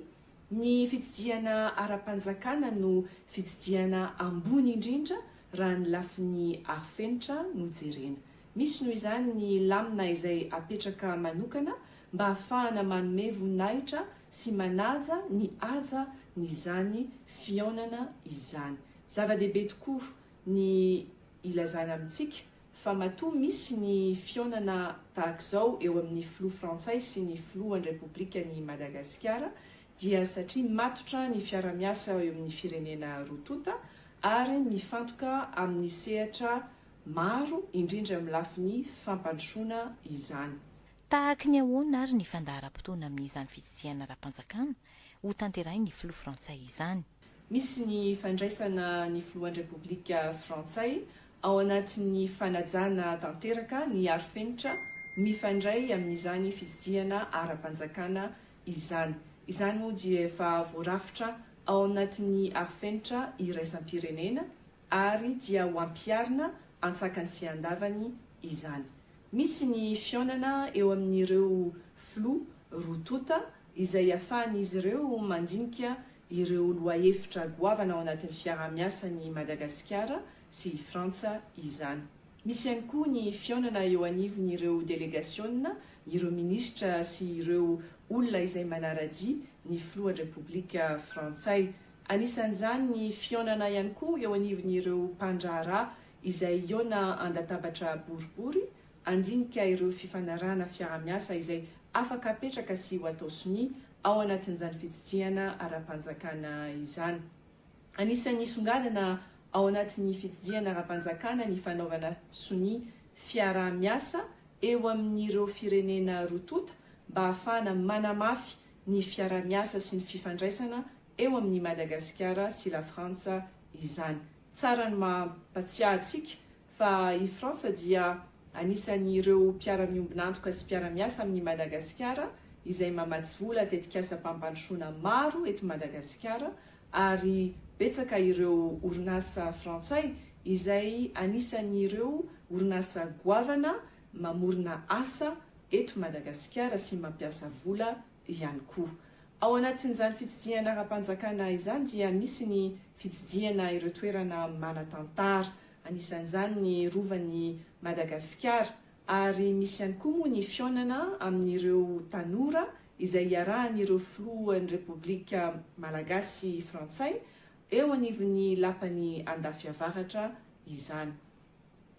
ny fitsidihana ara-panjakana no fitsidihana ambony indrindra raha ny lafiny arofenitra no jerena. Misy noho izany ny lamina izay apetraka manokana mba hahafahana manome voninahitra sy manaja ny haja n'izany fihaonana izany. Zava-dehibe tokoa ny ilazana amintsika fa matoa misy ny fihaonana tahak'izao eo amin'ny filoha frantsay sy ny filohan'ny Repoblikan'i Madagasikara dia satria matotra ny fiara-miasa eo amin'ny firenena roa tonta ary mifantoka amin'ny sehatra maro indrindra amin'ny lafiny fampandrosoana izany. Tahaky ny ahoana ary ny fandaharam-potoana amin'izany fitsidihana ara-panjakana ho tanterahin'ny filoha frantsay izany? Misy ny fandraisana ny filohan'ny Repoblika frantsay ao anatin'ny fanajana tanteraka ny arofenitra mifandray amin'izany fitsidihana ara-panjakana izany. Izany moa dia efa voarafitra ao anatin'ny arofenitra iraisam-pirenena ary dia ho ampiharina antsakany sy andavany izany. Misy ny fihaonana eo amin'ireo filoha roa tonta izay ahafahan'izy ireo mandinika ireo lohahevitra goavana ao anatin'ny fiaraha-miasan'i Madagasikara sy i Frantsa izany. Misy ihany koa ny fihaonana eo anivon'ireo delegasiona, ireo minisitra sy ireo olona izay manara-dia ny filohan'ny Repoblika frantsay. Anisan'izany ny fihaonana ihany koa eo anivon'ireo mpandraharaha izay hihaona an-databatra boribory handinika ireo fifanarahana fiarahamiasa izay afaka apetraka sy ho atao sonia ao anatin'izany fitsidihana ara-panjakana izany. Anisan'ny nisongadina ao anatin'ny fitsidihana ara-panjakana ny fanaovana sonia fiaraha-miasa eo amin'ireo firenena roa tonta mba hahafahana manamafy ny fiaraha-miasa sy ny fifandraisana eo amin'i Madagasikara sy Lafrantsa izany. Tsara ny mampatsiahy antsika fa i Frantsa dia anisan'ireo mpiara-miombon'antoka sy mpiara-miasa amin'i Madagasikara izay mamatsy vola tetikasam-pampandrosoana maro eto Madagasikara ary betsaka ireo orinasa frantsay izay anisan'ireo orinasa goavana mamorona asa eto Madagasikara sy mampiasa vola ihany koa. Ao anatin'izany fitsidihana ara-panjakana izany dia misy ny fitsidihana ireo toerana manan-tantara, anisan'izany ny Rovan'i Madagasikara, ary misy ihany koa moa ny fihaonana amin'ireo tanora izay iarahan'ireo filohan'ny Repoblika Malagasy Frantsay eo anivon'ny lapan'i Andafiavaratra izany.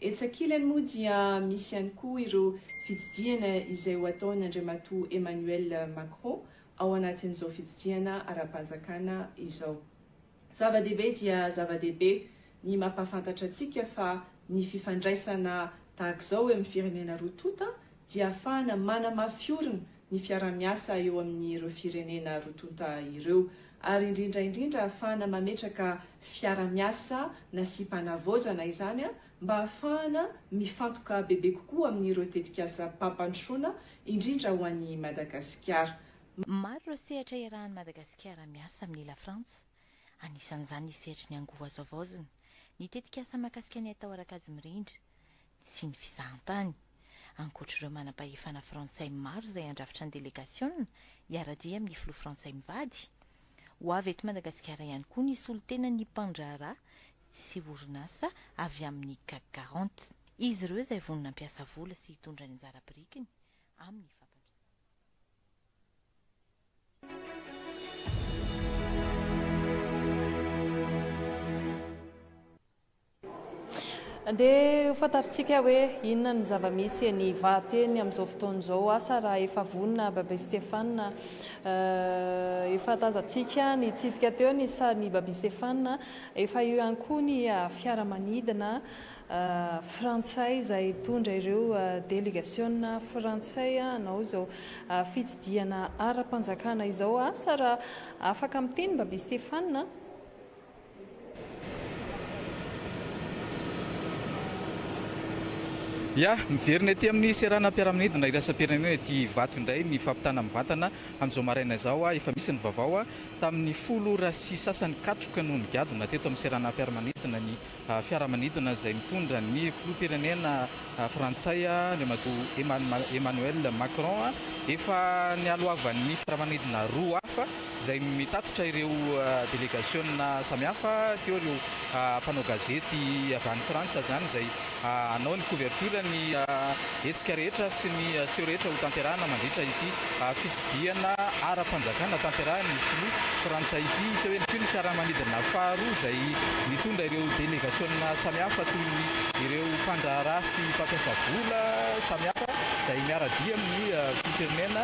Etsy ankilany moa dia misy ihany koa ireo fitsidihana izay ho ataon' Andriamatoa Emmanuel Macron ao anatin'izao fitsidihana ara-panjakana izao. Zava-dehibe dia zava-dehibe ny mampahafantatra antsika fa ny fifandraisana tahaka izao eo amin'ny firenena roa tonta dia ahafahana manamafy orina ny fiaraha-miasa eo amin'ireo firenena roa tonta ireo ary indrindra indrindra ahafahana mametraka fiara-miasa nasiam-panavaozana izany mba ahafahana mifantoka bebe kokoa amin'ireo tetikasam-pampandrosoana indrindra ho an'i Madagasikara. Maro ireo sehatra iarahan'i Madagasikara miasa amin'ny Lafrantsa, anisan'izany ny sehatry ny angovo azo havaozina, ny tetikasa mahakasika ny haitao ara-kajy mirindra, sy ny fizahantany. Ankoatra ireo manam-pahefana frantsay maro izay handrafitra ny delegasiona hiara-dia amin'ny filoha frantsay mivady, ho avy eto Madagasikara ihany koa ny solontenan'ny mpandraharaha sy orinasa avy amin'ny Cac 40. Izy ireo izay vonona hampiasa vola sy hitondra ny anjara birikiny amin'ny fampandrosoana. Andeha ho fantarintsika hoe inona ny zava-misy eny Ivato eny amin'izao fotoana izao. Asa raha efa vonona Babe Stéphane. Efa tazantsika nitsidika teo ny sarin'i Babe Stéphane. Efa eo ihany koa ny fiaramanidina frantsay izay hitondra ireo delegasiona frantsay hanao izao fitsidihana ara-panjakana izao. Asa raha afaka miteny Babe Stéphane. Ya, miverina ety amin'ny seranam-piaramanidina iraisam-pirenena ety Ivato indray ny fampitana mivantana amin'izao maraina izao. Efa misy ny vaovao, tamin'ny folo ora sy sasany katroka no nigadona teto amin'ny seranam-piaramanidina ny fiaramanidina izay mitondra ny filoham-pirenena frantsay Andriamatoa Emmanuel Macron. Efa nialohavan'ny fiaramanidina roa hafa izay mitatitra ireo delegasiona samihafa, teo ireo mpanao gazety avy any Frantsa izany izay hanao ny couverture ny hetsika rehetra sy ny seho rehetra hotanterahina mandritra ity fitsidihana ara-panjakana tanterahin'ny filoha frantsay ity. Teo ihany koa ny fiaramanidina faharoa izay nitondra ireo delegasiona samihafa toy ny ireo mpandraharaha sy mpampiasa vola samihafa izay miara-dia amin'ny filoham-pirenena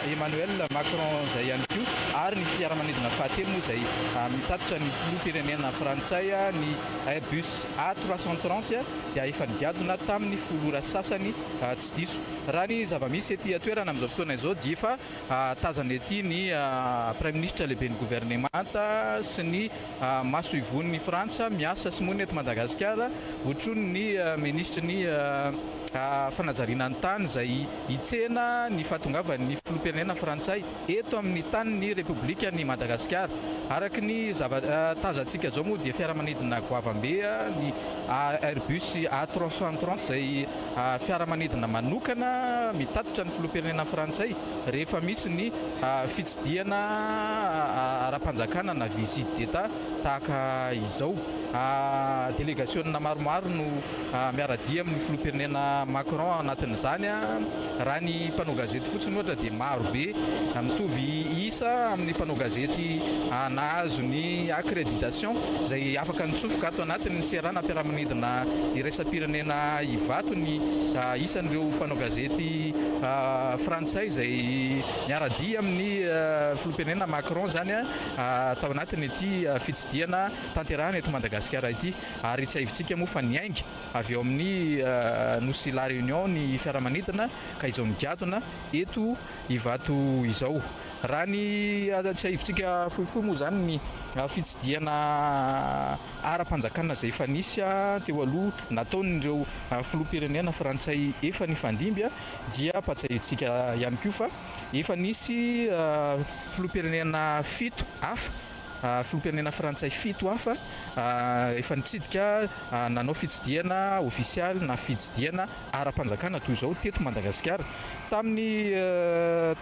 Emmanuel Macron izay ihany koa ary ny fiaramanidina fahatelo moa izay mitatitra ny filoham-pirenena frantsay ny Airbus A 330 dia efa nigadona tamin'ny folo ora sasany tsy diso. Raha ny zava-misy ety an-toerana amin'izao fotoana izao dia efa tazana ety ny Praiminisitra lehiben'ny governemanta sy ny masoivohon'ny Frantsa miasa sy monina eto Madagasikara otronin'ny minisitry ny fanajariana ny tany izay hitsena ny fahatongavan'ny filoham-pirenena frantsay eto amin'ny tanin'ny Repoblikan'i Madagasikara. Araka ny zava-tazantsika izao moa dia fiaramanidina goavam-be ny Airbus A 330 izay fiaramanidina manokana mitatitra ny filoham-pirenena frantsay rehefa misy ny fitsidihana ara-panjakana na visite d'Etat tahaka izao. Delegasiona maromaro no miara-dia amin'ny filoham-pirenena Macron ao anatin'izany. Raha ny mpanao gazety fotsiny ohatra dia maro be, mitovy isa amin'ny mpanao gazety nahazo ny accréditation izay afaka nitsofoka ato anatin'ny seranam-piaramanidina iraisam-pirenena Ivato ny isan'ireo mpanao gazety frantsay izay niara-dia amin'ny filoham-pirenena Macron izany tao anatin'ity fitsidihana tanterahina eto Madagasikara ity. Ary tsiahivintsika moa fa niainga avy ao amin'ny Nosy La Réunion ny fiaramanidina ka izao migadona eto Ivato izao. Raha ny tsiahivintsika fohifohy moa izany ny fitsidihana ara-panjakana izay efa nisy teo aloha nataon'ireo filoham-pirenena frantsay efa nifandimby dia ampatsiahivintsika ihany koa fa efa nisy filoham-pirenena fito hafa, filoham-pirenena frantsay fito hafa efa nitsidika nanao fitsidihana ofisialy na fitsidihana ara-panjakana toy izao teto Madagasikara. Tamin'ny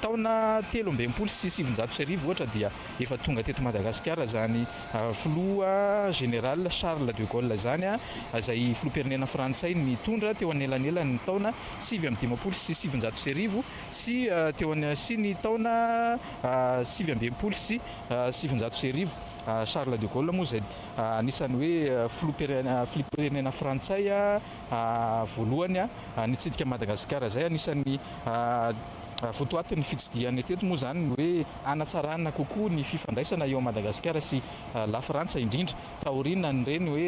taona 1963 ohatra dia efa tonga teto Madagasikara izany filoha Général Charles de Gaulle izany, izay filoham-pirenena frantsay nitondra teo anelanelan'ny taona 1959 sy teo sy ny taona 1969. Charles de Gaulle moa izay anisan'ny hoe filoham-pirenena frantsay voalohany nitsidika an'i Madagasikara izay. Anisan'ny votoatin'ny fitsidihany teto moa izany ny hoe hanatsarana kokoa ny fifandraisana eo Madagasikara sy Lafrantsa, indrindra taorian'ireny hoe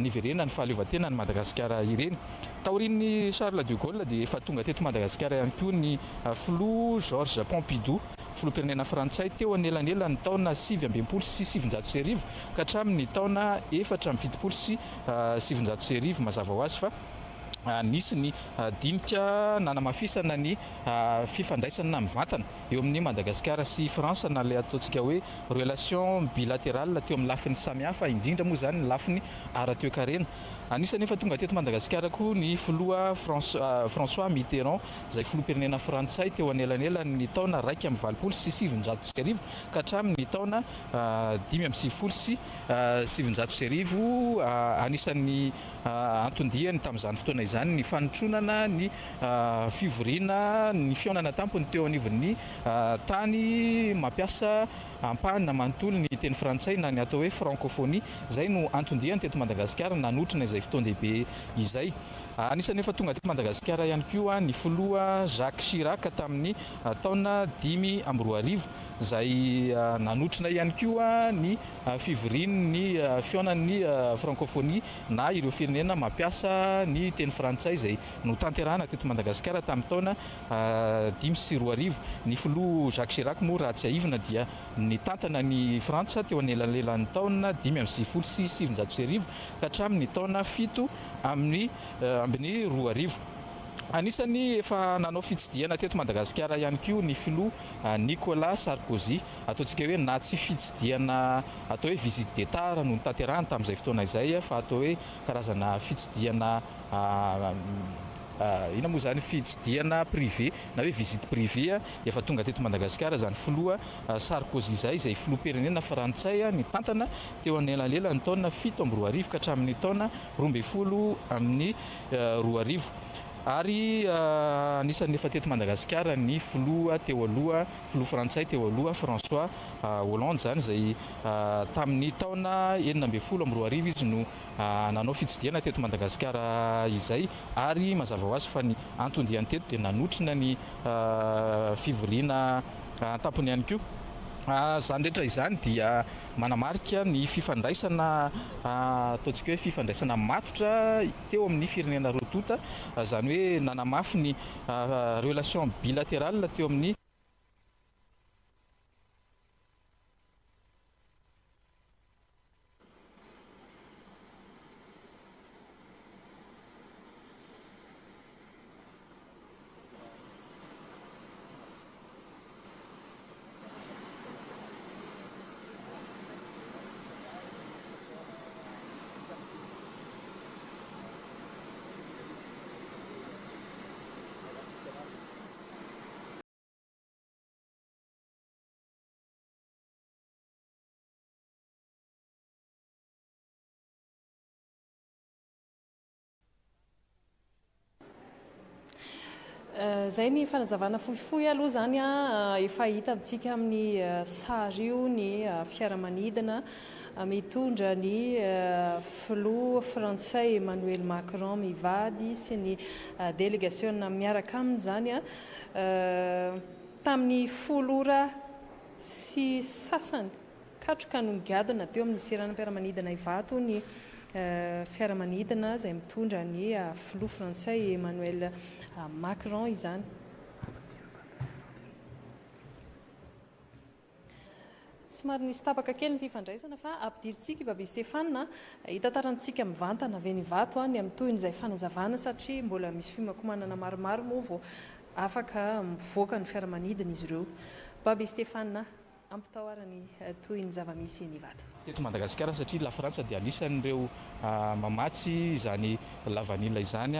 niverenan'ny fahaleovantenan'i Madagasikara ireny. Taorian'i Charles de Gaulle dia efa tonga teto Madagasikara ihany koa ny filoha Georges Pompidou, filoham-pirenena frantsay teo anelanelan'ny taona 1969 ka hatramin'ny taona 1974. Mazava ho azy fa nisy ny dinika nanamafisana ny fifandraisana mivantana eo amin'i Madagasikara sy Frantsa na ilay ataontsika hoe relation bilatérale teo amin'ny lafiny samihafa, indrindra moa izany ny lafiny ara-toekarena. Anisan'ny efa tonga teto Madagasikara koa ny filoha François Mitterrand izay filoham-pirenena frantsay teo anelanelan'ny taona 1981 ka hatramin'ny taona 1995. Anisan'ny anton-diany tamin'izany fotoana izany ny fanotronana ny fivoriana, ny fihaonana tampony teo anivon'ny tany mampiasa ampahany na manontolo ny teny frantsay na ny atao hoe francophonie. Izay no anton-diany teto Madagasikara nanotrona izay fotoan-dehibe izay. Anisan'ny efa tonga teto Madagasikara ihany koa ny filoha Jacques Chirac tamin'ny taona 2005 izay nanotrona ihany koa ny fivorian'ny fihaonan'ny francophonie na ireo firenena mampiasa ny teny frantsay izay notanterahina teto Madagasikara tamin'ny taona 2005. Ny filoha Jacques Chirac moa raha tsiahivina dia nitantana ny Frantsa teo anelanelan'ny taona 1995 ka hatramin'ny taona 2007. Anisan'ny efa nanao fitsidihana teto Madagasikara ihany koa ny filoha Nicolas Sarkozy. Ataontsika hoe na tsy fitsidihana atao hoe visite d'Etat no notanterahiny tamin'izay fotoana izay fa atao hoe karazana fitsidihana inona moa izany, fitsidihana privé na hoe visite privée dia efa tonga teto Madagasikara izany filoha Sarkozy izay, izay filoham-pirenena frantsay nitantana teo anelanelan'ny taona 2007 ka hatramin'ny taona 2012. Ary anisan'ny efa teto Madagasikara ny filoha teo aloha, filoha frantsay teo aloha François Hollande izany, izay tamin'ny taona 2016 izy no nanao fitsidihana teto Madagasikara izay, ary mazava ho azy fa ny anton-diany teto dia nanotrona ny fivoriana an-tampony ihany koa. Izany rehetra izany dia manamarika ny fifandraisana, ataontsika hoe fifandraisana matotra teo amin'ny firenena roa tonta, izany hoe nanamafy ny relation bilatérale teo amin'ny Izay ny fanazavana fohifohy aloha izany efa hita amintsika amin'ny sary io ny fiaramanidina mitondra ny filoha frantsay Emmanuel Macron mivady sy ny delegasiona miaraka aminy izany tamin'ny folo ora sy sasany katroka no nigadona teo amin'ny seranam-piaramanidina Ivato ny fiaramanidina izay mitondra ny filoha frantsay Emmanuel Macron izany. Somary nisy tapaka kely ny fifandraisana fa ampidirintsika i Baby Stéphane hitantarantsika mivantana avy eny Ivato ny amin'ny tohin'izay fanazavana satria mbola misy fiomankomanana maromaro moa vao afaka mivoaka ny fiaramanidina izy ireo. Baby Stéphane. Ampitao ara ny tohin'ny zava-misy eny Ivato. Teto Madagasikara satria Lafrantsa dia anisan'ireo mamatsy izany lavanila izany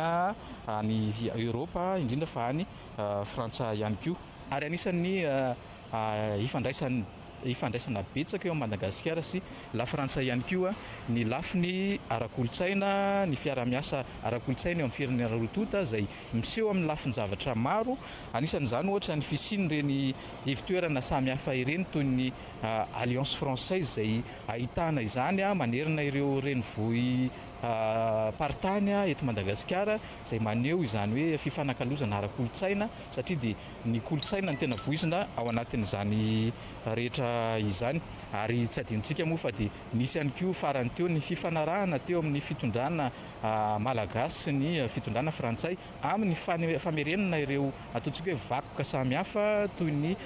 any Eoropa indrindra fa any Frantsa ihany koa. Ary anisan'ny ifandraisan'ny ifandraisana betsaka eo amin'i Madagasikara sy Lafrantsa ihany koa ny lafiny ara-kolontsaina, ny fiaraha-miasa ara-kolontsaina eo amin'ny firenena roa tonta izay miseho amin'ny lafin-javatra maro, anisan'izany ohatra ny fisian'ireny ivon-toerana samihafa ireny toy ny Alliance Française izay ahitana izany manerana ireo renivohi paritany eto Madagasikara izay maneho izany hoe fifanakalozana ara-kolontsaina satria dia ny kolontsaina no tena voizina ao anatin'izany rehetra izany ary tsy adinontsika moa fa dia nisy ihany koa farany teo ny fifanarahana teo amin'ny fitondrana Malagasy sy ny fitondrana frantsay amin'ny famerenana ireo ataontsika hoe vakoka samihafa toy ny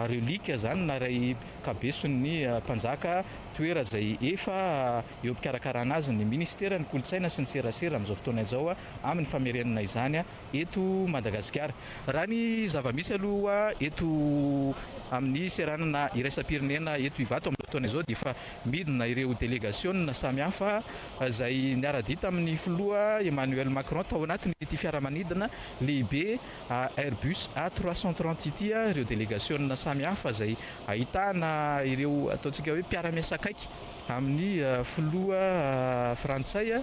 relique izany na iray kabeson'ny mpanjaka toera izay efa eo am-pikarakarana azy ny minisiteran'ny kolontsaina sy ny serasera amin'izao fotoana izao amin'ny famerenana izany eto Madagasikara. Raha ny zava-misy aloha eto amin'ny seranana iraisam-pirenena eto Ivato amin'izao fotoana izao dia efa midina ireo delegasiona samihafa izay niara-dia tamin'ny filoha Emmanuel Macron tao anatin'ity fiaramanidina lehibe Airbus A 330 ity ireo delegasiona samihafa izay ahitana ireo ataontsika hoe mpiara-miasa akaiky amin'ny filoha frantsay.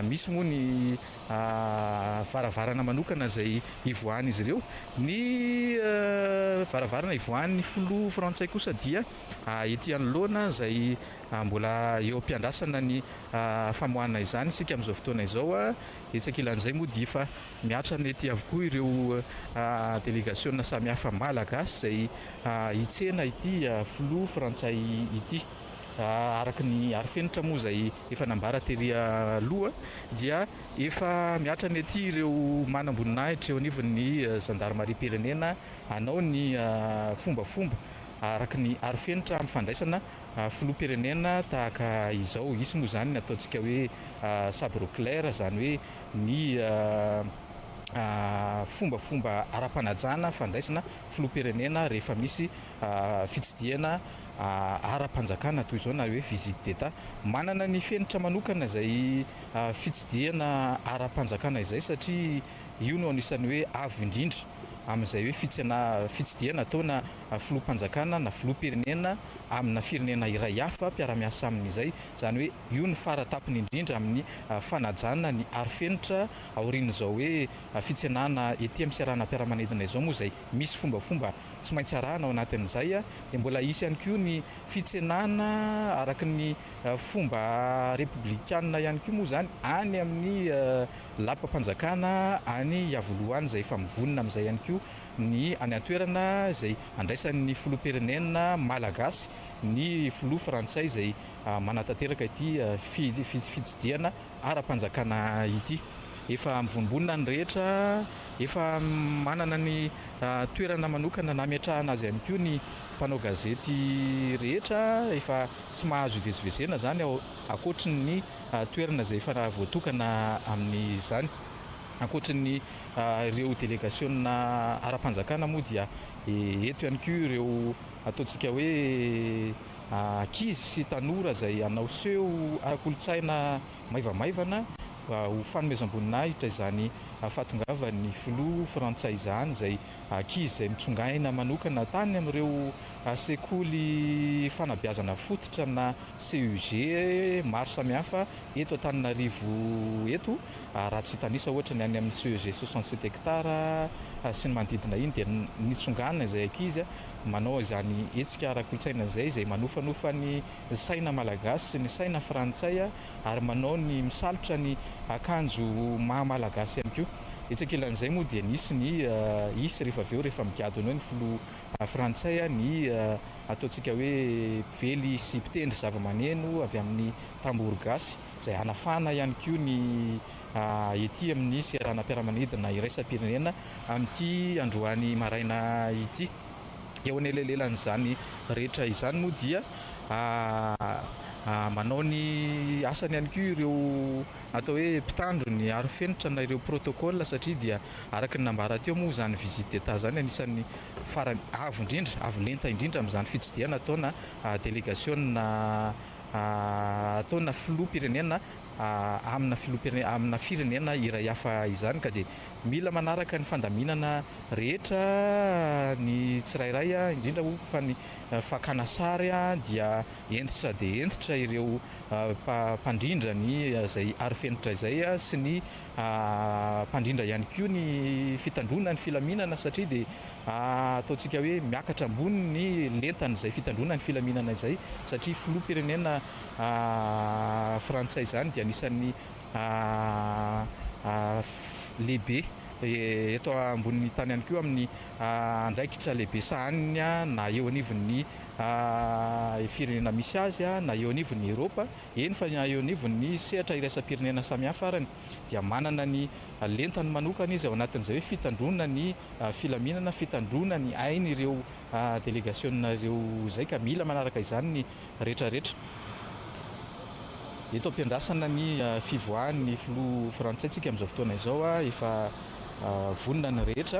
Misy moa ny varavarana manokana izay hivoahan'izy ireo. Ny varavarana hivoahan'ny filoha frantsay kosa dia ety anoloana izay mbola eo am-piandrasana ny famoahana izany isika amin'izao fotoana izao. Etsy ankilan'izay moa dia efa miatrana ety avokoa ireo delegasiona samihafa malagasy izay hitsena ity filoha frantsay ity. Araka ny arifenitra moa izay efa nambara tery aloha dia efa miatrana ety ireo manamboninahitra eo anivon'ny zandarimariam-pirenena hanao ny fombafomba araka ny arofenitra amin'ny fandraisana filoham-pirenena tahaka izao. Hisy moa izany ny ataontsika hoe sabre clair, izany hoe ny fombafomba ara-panajana fandraisana filoham-pirenena rehefa misy fitsidihana ara-panjakana toy izao na hoe visite d'Etat. Manana ny fenitra manokana izay fitsidihana ara-panjakana izay satria io no anisan'ny hoe avo indrindra amin'izay hoe fitsena fitsidihana ataona filoham-panjakana na filoham-pirenena amina firenena iray hafa mpiara-miasa aminy izay. Izany hoe io no fara-tampony indrindra amin'ny fanajana ny arofenitra aorian'izao hoe fitsenana ety amin'ny seranam-piaramanidina izao moa izay misy fombafomba tsy maintsy arahana ao anatin'izay dia mbola hisy ihany koa ny fitsenana araka ny fomba repoblikanina ihany koa moa izany any amin'ny lapam-panjakana any Iavoloha any izay efa mivonona amin'izay ihany koa ny any an-toerana izay andraisan'ny filoham-pirenena malagasy ny filoha frantsay izay manatanteraka ity fitsidihana ara-panjakana ity. Efa mivombonona ny rehetra, efa manana ny toerana manokana nametrahana azy ihany koa ny mpanao gazety rehetra, efa tsy mahazo ivezivezena izany ao ankoatry ny toerana izay efa voatokana amin'izany. Ankoatry ny ireo delegasiona ara-panjakana moa dia eto ihany koa ireo ataontsika hoe ankizy sy tanora izay hanao seho ara-kolontsaina maivamaivana ho fanomezam-boninahitra izany fahatongavan'ny filoha frantsay izany, izay ankizy izay nitsongaina manokana tany amin'ireo sekoly fanabeazana fototra na CEG maro samihafa eto Antananarivo eto, raha tsy hitanisa ohatra ny any amin'ny CEG 67 hectares sy ny manodidina iny dia nitsongana izay ankizy manao izany hetsika ara-kolontsaina izay, izay manofanofa ny saina malagasy sy ny saina frantsay ary manao ny misalotra ny akanjo maha malagasy ihany koa. Etsy ankilan'izay moa dia nisy ny hisy rehefa avy eo rehefa migadona eo ny filoha frantsay ny ataontsika hoe mpively sy mpitendry zavamaneno avy amin'ny tambour gasy izay hanafana ihany koa ny ety amin'ny seranam-piaramanidina iraisam-pirenena amin'ity androany maraina ity. Eo anelanelan'izany rehetra izany moa dia manao ny asany ihany koa ireo atao hoe mpitandro ny arofenitra na ireo protocole satria dia araka ny nambara teo moa izany visite d'Etat izany anisan'ny farany avo indrindra, avo lenta indrindra amin'izany fitsidihana ataona delegasiona ataona filoham-pirenena amina filoham-pirenena amina firenena iray hafa izany ka dia mila manaraka ny fandaminana rehetra ny tsirairay indrindra moa fa ny fakana sary dia hentitra dia hentitra ireo mpandrindra ny izay arofenitra izay sy ny mpandrindra ihany koa ny fitandroana ny filaminana satria dia ataontsika hoe miakatra ambony ny lentan'izay fitandroana ny filaminana izay satria filoham-pirenena frantsay izany dia anisan'ny lehibe eto ambonin'ny tany ihany koa amin'ny andraikitra lehibe sahaniny na eo anivon'ny firenena misy azy na eo anivon'ny Eropa, eny fa na eo anivon'ny sehatra iraisam-pirenena samihafa arany dia manana ny lentany manokana izy ao anatin'izay hoe fitandroana ny filaminana, fitandroana ny ain'ireo delegasiona ireo izay ka mila manaraka izany ny rehetrarehetra. Eto am-piandrasana ny fivoahan'ny filoha frantsay tsika amin'izao fotoana izao, efa vonona ny rehetra.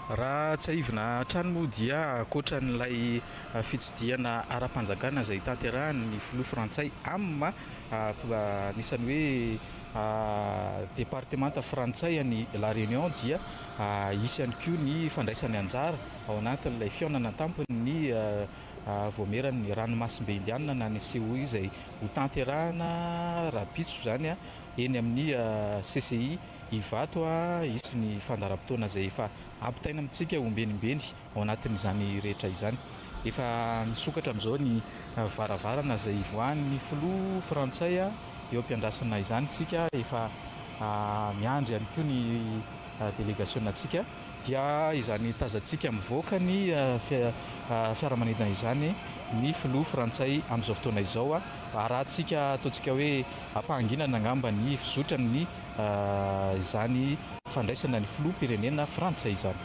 Raha tsiahivina hatrany moa dia ankoatran'ilay fitsidihana ara-panjakana izay tanterahin'ny filoha frantsay amin'ny maha anisan'ny hoe departemanta frantsay an'i La Réunion dia hisy ihany koa ny fandraisany anjara ao anatin'ilay fihaonana an-tampon'ny Vaomieran'ny Ranomasimbe Indianina na ny COI izay hotanterahina rahampitso izany eny amin'ny CCI Ivato. Hisy ny fandaharam-potoana izay efa ampitaina amintsika ombenimbeny ao anatin'izany rehetra izany. Efa misokatra amin'izao ny varavarana izay hivoahan'ny filoha frantsay. Eo am-piandrasana izany isika, efa miandry ihany koa ny delegasionantsika. Dia izany tazantsika mivoaka ny fiaramanidina izany ny filoha frantsay amin'izao fotoana izao. Arahantsika ataontsika hoe ampahanginana angamba ny fizotran'ny izany fandraisana ny filoham-pirenena frantsay izany.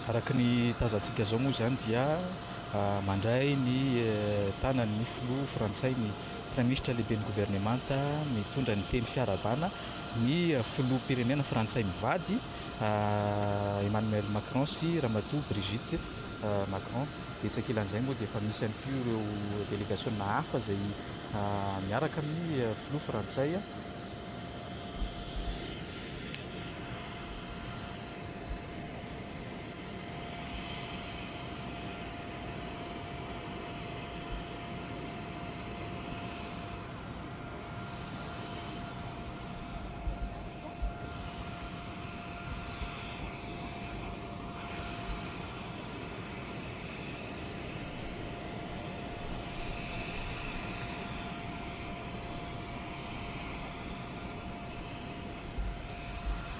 Araka ny tazantsika izao moa izany dia mandray ny tanan'ny filoha frantsay ny praiminisitra lehiben'ny governemanta mitondra ny teny fiarahabana ny filoham-pirenena frantsay mivady Emmanuel Macron sy ramatoa Brigitte Macron. Etsy ankilan'izay moa dia efa misy ihany koa ireo delegasiona hafa izay miaraka amin'ny filoha frantsay.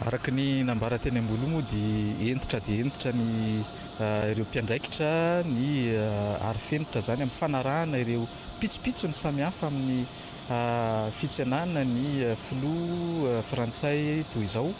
Araka ny nambara teny am-boalohany moa dia hentitra dia hentitra ny ireo mpiandraikitra ny arofenitra izany amin'ny fanarahana ireo pitsopitsony samihafa amin'ny fitsenana ny filoha frantsay toy izao.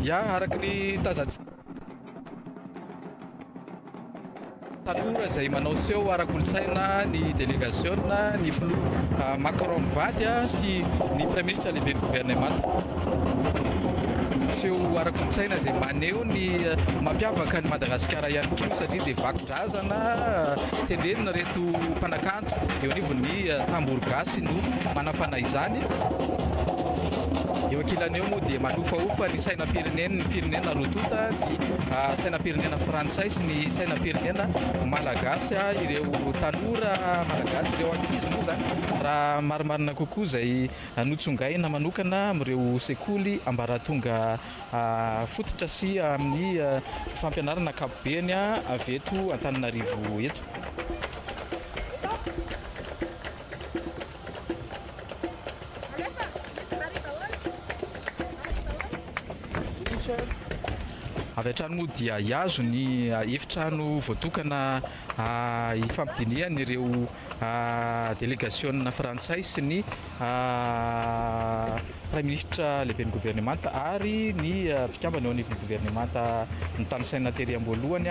Ya, araka ny tazantsika tanora izay manao seho ara-kolontsaina ny delegasiona, ny filoha Macron mivady sy ny praiminisitra lehiben'ny governemanta. Seho ara-kolontsaina izay maneho ny mampiavaka an'i Madagasikara ihany koa satria dia vako-drazana tendrenina ireto mpanakanto eo anivon'ny Tambour Gasy no manafana izany. Eo ankilany eo moa dia manofahofa ny sainam-pirenen'ny firenena roa tonta, ny sainam-pirenena frantsay sy ny sainam-pirenena malagasy ireo tanora malagasy, ireo ankizy moa izany raha marimarina kokoa izay notsongaina manokana amin'ireo sekoly ambaratonga fototra sy amin'ny fampianarana ankapobeny avy eto Antananarivo eto. Avy hatrany moa dia hihazo ny efitrano voatokana hifampidinihan'ireo delegasiona frantsay sy ny Praiminisitra lehiben'ny governemanta ary ny mpikambana eo anivon'ny governemanta notanisaina tery am-boalohany.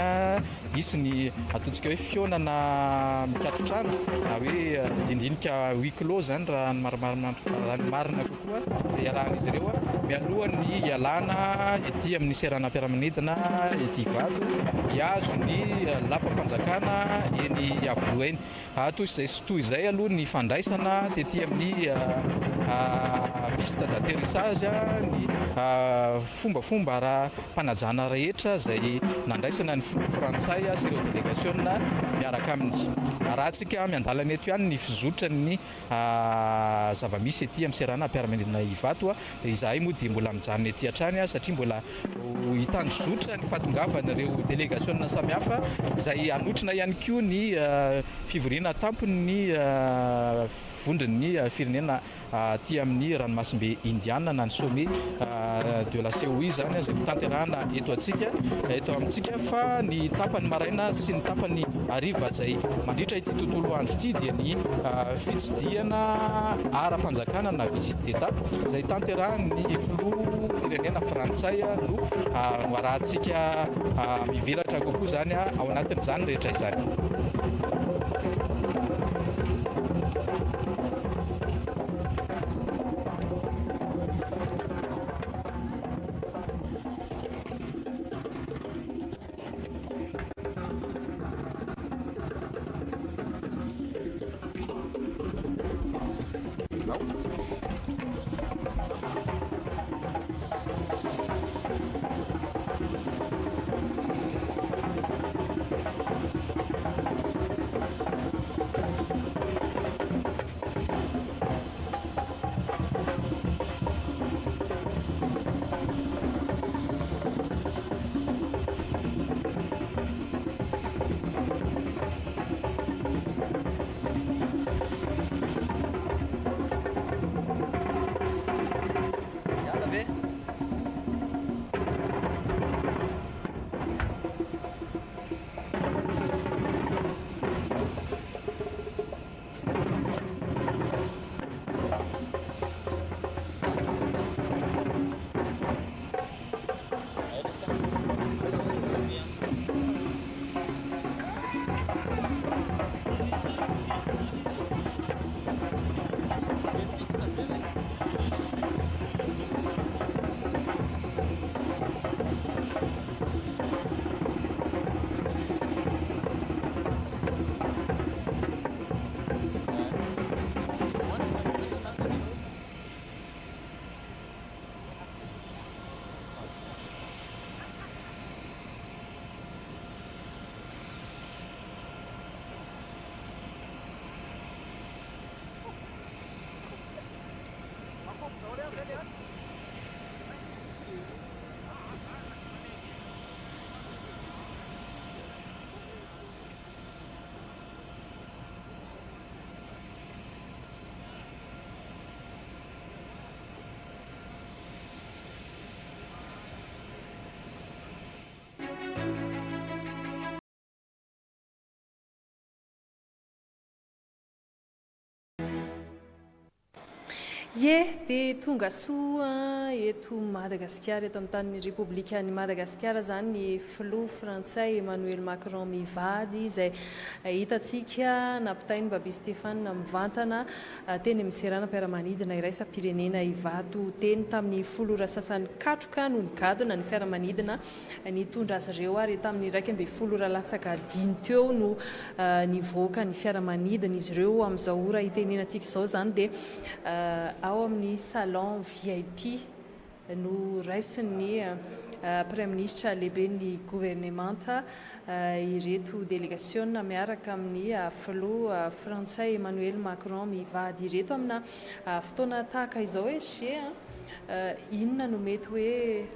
Hisy ny ataontsika hoe fihaonana mikaton-trano na hoe dindinika huis clos izany raha ny marimarina raha ny marina kokoa izay iarahan'izy ireo mialohan'ny hialana ety amin'ny seranam-piaramanidina ety Ivato hihazo ny lapam-panjakana eny Iavoloha eny. Toy izay sy toy izay aloha ny fandraisana tety amin'ny piste d'atterrissage, ny fombafomba ara-panajana rehetra izay nandraisana ny filoha frantsay sy ireo delegasiona miaraka aminy. Arahantsika miandalana eto ihany ny fizotran'ny zava-misy ety amin'ny seranam-piaramanidina Ivato. Izahay moa dia mbola mijanona ety hatrany satria mbola ho hitandrozotra ny fahatongavan'ireo delegasiona samihafa izay hanotrona ihany koa ny fivoriana tampon'ny vondron'ny firenena aty amin'ny ranomasimbe Indiana na ny sommet de la COI izany izay hotanterahana eto antsika eto amintsika fa ny tapany maraina sy ny tapany hariva izay mandritra ity tontolo andro ity dia ny fitsidihana ara-panjakana na visite d'Etat izay tanterahin'ny filoham-pirenena frantsay no no arahantsika mivelatra kokoa izany ao anatin'izany rehetra izany. Ie, dia tonga soa eto Madagasikara, eto amin'ny tanin'ny Repoblikan'i Madagasikara izany ny filoha frantsay Emmanuel Macron mivady izay hitantsika nampitain'i Baby Stéphane mivantana teny amin'ny seranam-piaramanidina iraisam-pirenena Ivato teny tamin'ny folo ora sasany katroka no nigadona ny fiaramanidina nitondra azy ireo ary tamin'ny 11 ora latsaka dimy teo no nivoaka ny fiaramanidina izy ireo. Amin'izao ora itenenantsika izao izany dia ao amin'ny salon VIP no raisin'ny Praiminisitra lehiben'ny governemanta ireto delegasiona miaraka amin'ny filoha frantsay Emmanuel Macron mivady ireto. Amina fotoana tahaka izao SG, inona no mety hoe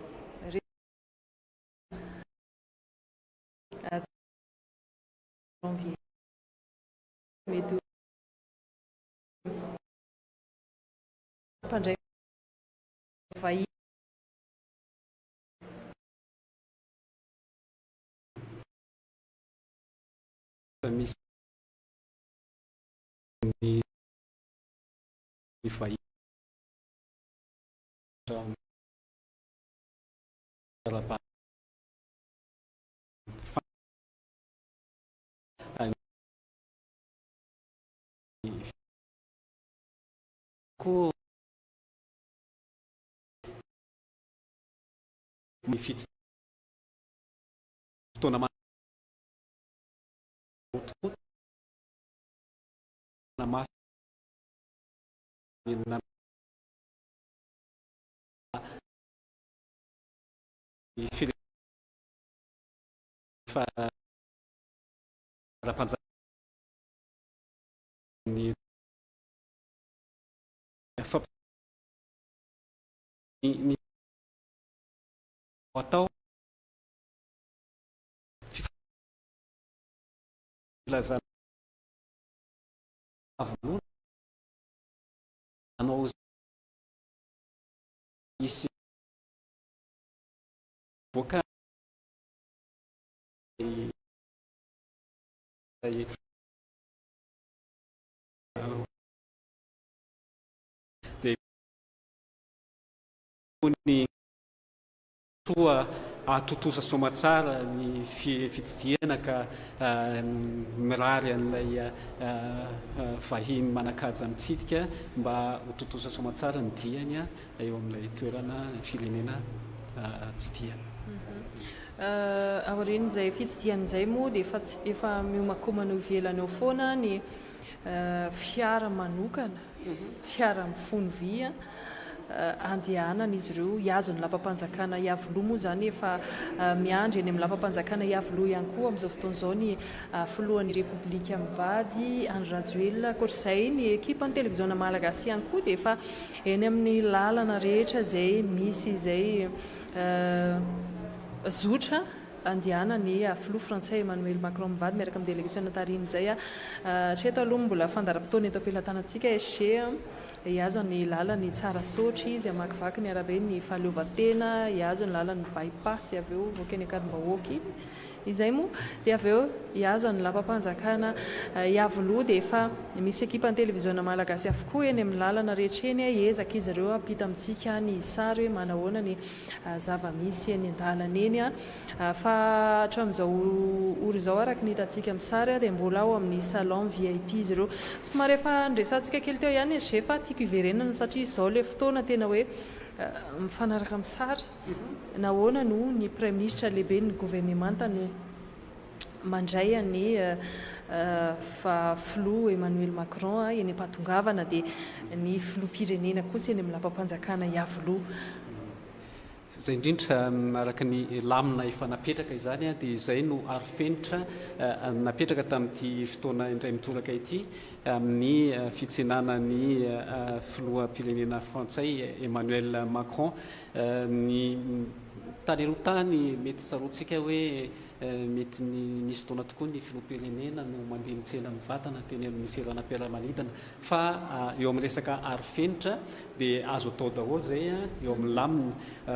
janvier mety ho mpandray vahiny. Misy ny vahiny koa ny fotoana tokoa mafy ny fa ara-panjakana ny ny atao filazana vonoana anao hisy voaka dia ny toa ahatontosa soamatsara ny fitsidihana ka mirary an'ilay vahiny manan-kaja mitsidika mba ho tontosa soamatsara ny diany eo amin'ilay toerana firenena tsidihana. Aorian'izay fitsidihana izay moa dia efa efa miomankomana eo ivelany eo foana ny fiara manokana, fiara mifono vy andehanan'izy ireo hihazo ny lapam-panjakana Iavoloha moa izany efa miandry eny amin'ny lapam-panjakana Iavoloha ihany koa amin'izao fotoana izao ny filohan'ny Repoblika mivady Andry Rajoelina. Ankoatra izay ny ekipan'ny televiziona malagasy ihany koa dia efa eny amin'ny lalana rehetra izay misy izay zotra andehanan'ny filoha frantsay Emmanuel Macron mivady miaraka amin'ny delegasiona tarihiny izay. Hatreto aloha mbola fandaharam-potoana eto am-pelatanantsika SG hihazo ny lalan'ny Tsarasaotra izy, hamakivaky ny araben'ny fahaleovantena, hihazo ny lalan'ny By-pass avy eo hivoaka eny Ankadimbahoaka iny. Izay moa dia avy eo hihazo ny lapam-panjakana Iavoloha dia efa misy ekipan'ny televiziona malagasy avokoa eny amin'ny lalana rehetra eny. Hiezaka izy ireo hampita amintsika ny sary hoe manahoana ny zava-misy eny an-dalana eny. Fa hatramin'izao ora izao araka ny hitantsika amin'ny sary dia mbola ao amin'ny salon VIP izy ireo. Somary efa niresahantsika kely teo ihany SG fa tiako hiverenana satria izao ilay fotoana tena hoe mifanaraka amin'ny sary. Nahoana no ny Praiminisitra lehiben'ny governemanta no mandray an'i Filoha Emmanuel Macron eny am-pahatongavana dia ny Filoham-pirenena kosa eny amin'ny lapam-panjakana Iavoloha? Izay indrindra, araka ny lamina efa napetraka izany dia izay no arofenitra napetraka tamin'ity fotoana indray mitoraka ity amin'ny fitsenana ny Filoham-pirenena frantsay Emmanuel Macron. Ny tany aloha tany mety tsaroantsika hoe. mety nisy fotoana tokoa ny filoham-pirenena no mandeha mitsena mivantana teny amin'ny seranam-piaramanidina. Fa eo amin'ny resaka arofenitra dia azo atao daholo izay eo amin'ny lamina.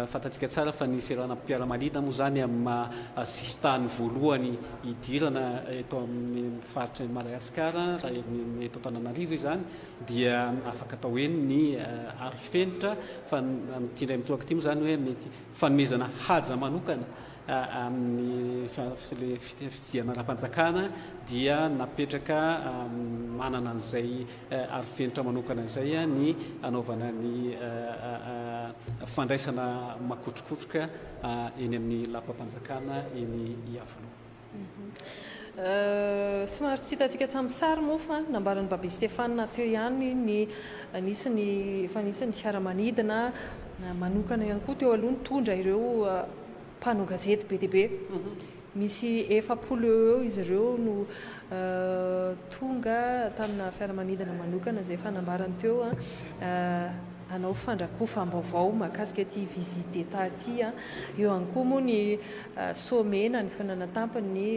Fantatsika tsara fa ny seranam-piaramanidina moa izany amin'ny maha sisintany voalohany hidirana eto amin'ny faritr'i Madagasikara, raha eto Antananarivo izany, dia afaka atao eny ny arofenitra. Fa amin'ity indray mitoraka ity moa izany hoe mety fanomezana haja manokana amin'ny fitsidihana ara-panjakana dia napetraka manana an'izay arofenitra manokana izay ny hanaovana ny fandraisana makotrokotroka eny amin'ny lapam-panjakana eny Iavoloha. Somary tsy hitantsika tamin'ny sary moa fa nambaran'i Babe Stéphane teo ihany ny nisy ny efa nisy ny fiaramanidina manokana ihany koa teo aloha nitondra ireo mpanao gazety be dia be. Misy 40 eo ho eo izy ireo no tonga tamina fiaramanidina manokana izay efa nambarany teo hanao fandrakofam-baovao mahakasika ity visite d'Etat ity. Eo ihany koa moa ny sommet na ny fihaonana tampon'ny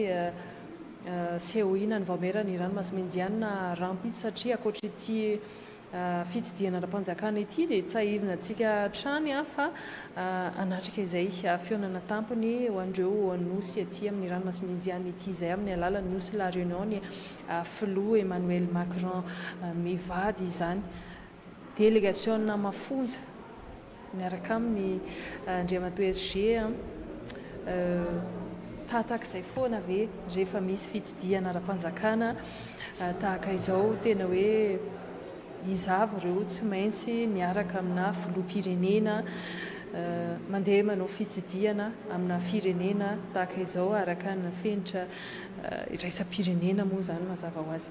COI na ny Vaomieran'ny Ranomasimbe Indiana rahampitso satria ankoatra ity fitsidihana ara-panjakana ity dia tsiahivina antsika hatrany fa hanatrika izay fihaonana tampony ho an'ireo nosy aty amin'ny Ranomasimbe Indiana ity izay amin'ny alalan'ny nosy La Réunion ny filoha Emmanuel Macron mivady izany. Delegasiona mafonja miaraka aminy Andriamatoa SG a! Tahatak'izay foana ve rehefa misy fitsidihana ara-panjakana tahaka izao? Tena hoe iza avy ireo tsy maintsy miaraka amina filoham-pirenena mandeha manao fitsidihana amina firenena tahaka izao araka ny fenitra iraisam-pirenena moa izany mazava ho azy.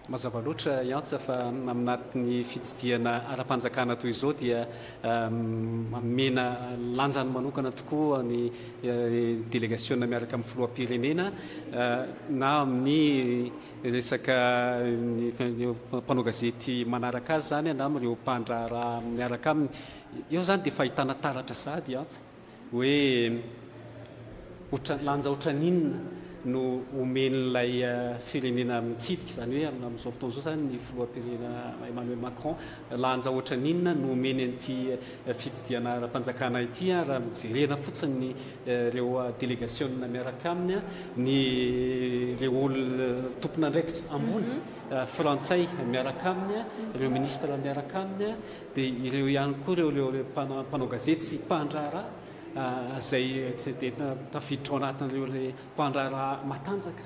Mazava loatra i Antsa fa aminatin'ny fitsidihana ara-panjakana toy izao dia omena lanjany manokana tokoa ny delegasiona miaraka amin'ny filoham-pirenena na amin'ny resaka ny mpanao gazety manaraka azy izany na amin'ireo mpandraharaha miaraka aminy. Eo izany dia efa ahitana taratra sahady i Antsa. Hoe ohatran, lanja ohatran'inona no omen'ilay firenena mitsidika, izany hoe amin'izao fotoana izao izany ny filoham-pirenena Emmanuel Macron, lanja ohatran'inona no omeny an'ity fitsidihana ara-panjakana ity raha jerena fotsiny ireo delegasiona miaraka aminy, ny ireo olona tompon'andraikitra ambony frantsay miaraka aminy, ireo ministra miaraka aminy. Dia ireo ihany koa ireo ireo mpanao gazety sy mpandraharaha izay dia tafiditra ao anatin'ireo ilay mpandraharaha matanjaka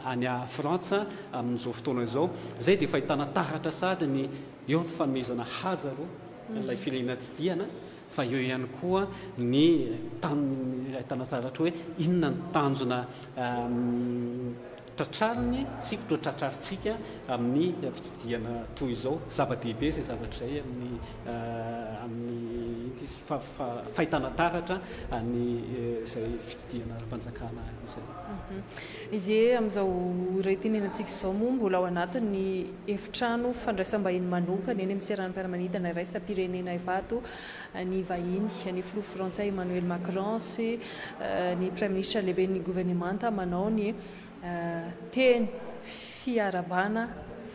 any Frantsa amin'izao fotoana izao. Izay dia efa ahitana taratra sahady ny eo ny fanomezana haja aloha ilay firenena tsidihana fa eo ihany koa ny tan- ahitana taratra hoe inona ny tanjona Tratrariny sy ho tratrarintsika amin'ny fitsidihana toy izao. Zava-dehibe izay zavatra izay amin'ny amin'ny fahitana taratra ny izay fitsidihana ara-panjakana izay. Izy amin'izao ora itenenantsika izao moa mbola ao anatin'ny efitrano fandraisam-bahiny manokana eny amin'ny seranam-piaramanidina iraisam-pirenena Ivato ny vahiny, ny filoha frantsay Emmanuel Macron sy ny praiminisitra lehiben'ny governemanta manao ny teny fiarahabana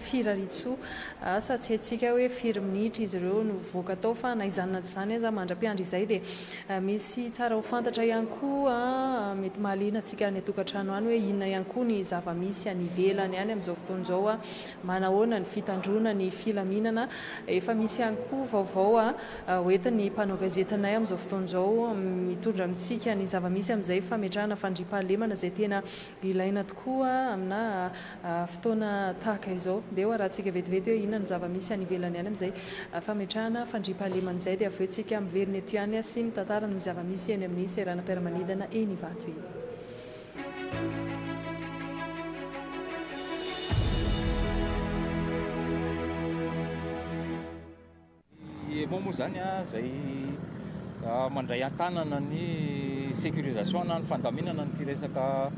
firariantsoa. Asa tsy haintsika hoe firy minitra izy ireo no voaka tao fa na izany na tsy izany aza mandra-piandry izay dia misy tsara ho fantatra ihany koa mety mahaliana antsika any an-tokantrano any hoe inona ihany koa ny zava-misy any ivelany any amin'izao fotoana izao. Manahoana ny fitandroana ny filaminana? Efa misy ihany koa vaovao hoentin'ny mpanao gazetinay amin'izao fotoana izao mitondra amintsika ny zava-misy amin'izay fametrahana fandriampahalemana izay tena ilaina tokoa amina fotoana tahaka izao. Ndeha ho arahantsika vetivety hoe inona ny zava-misy any ivelany any amin'izay fametrahana fandriampahalemana izay dia avy eo tsika miverina eto ihany sy mitantara ny zava-misy eny amin'ny seranam-piaramanidina eny Ivato eny. Ny EMO moa izany izay mandray an-tanana ny sécurisation na ny fandaminana an'ity resaka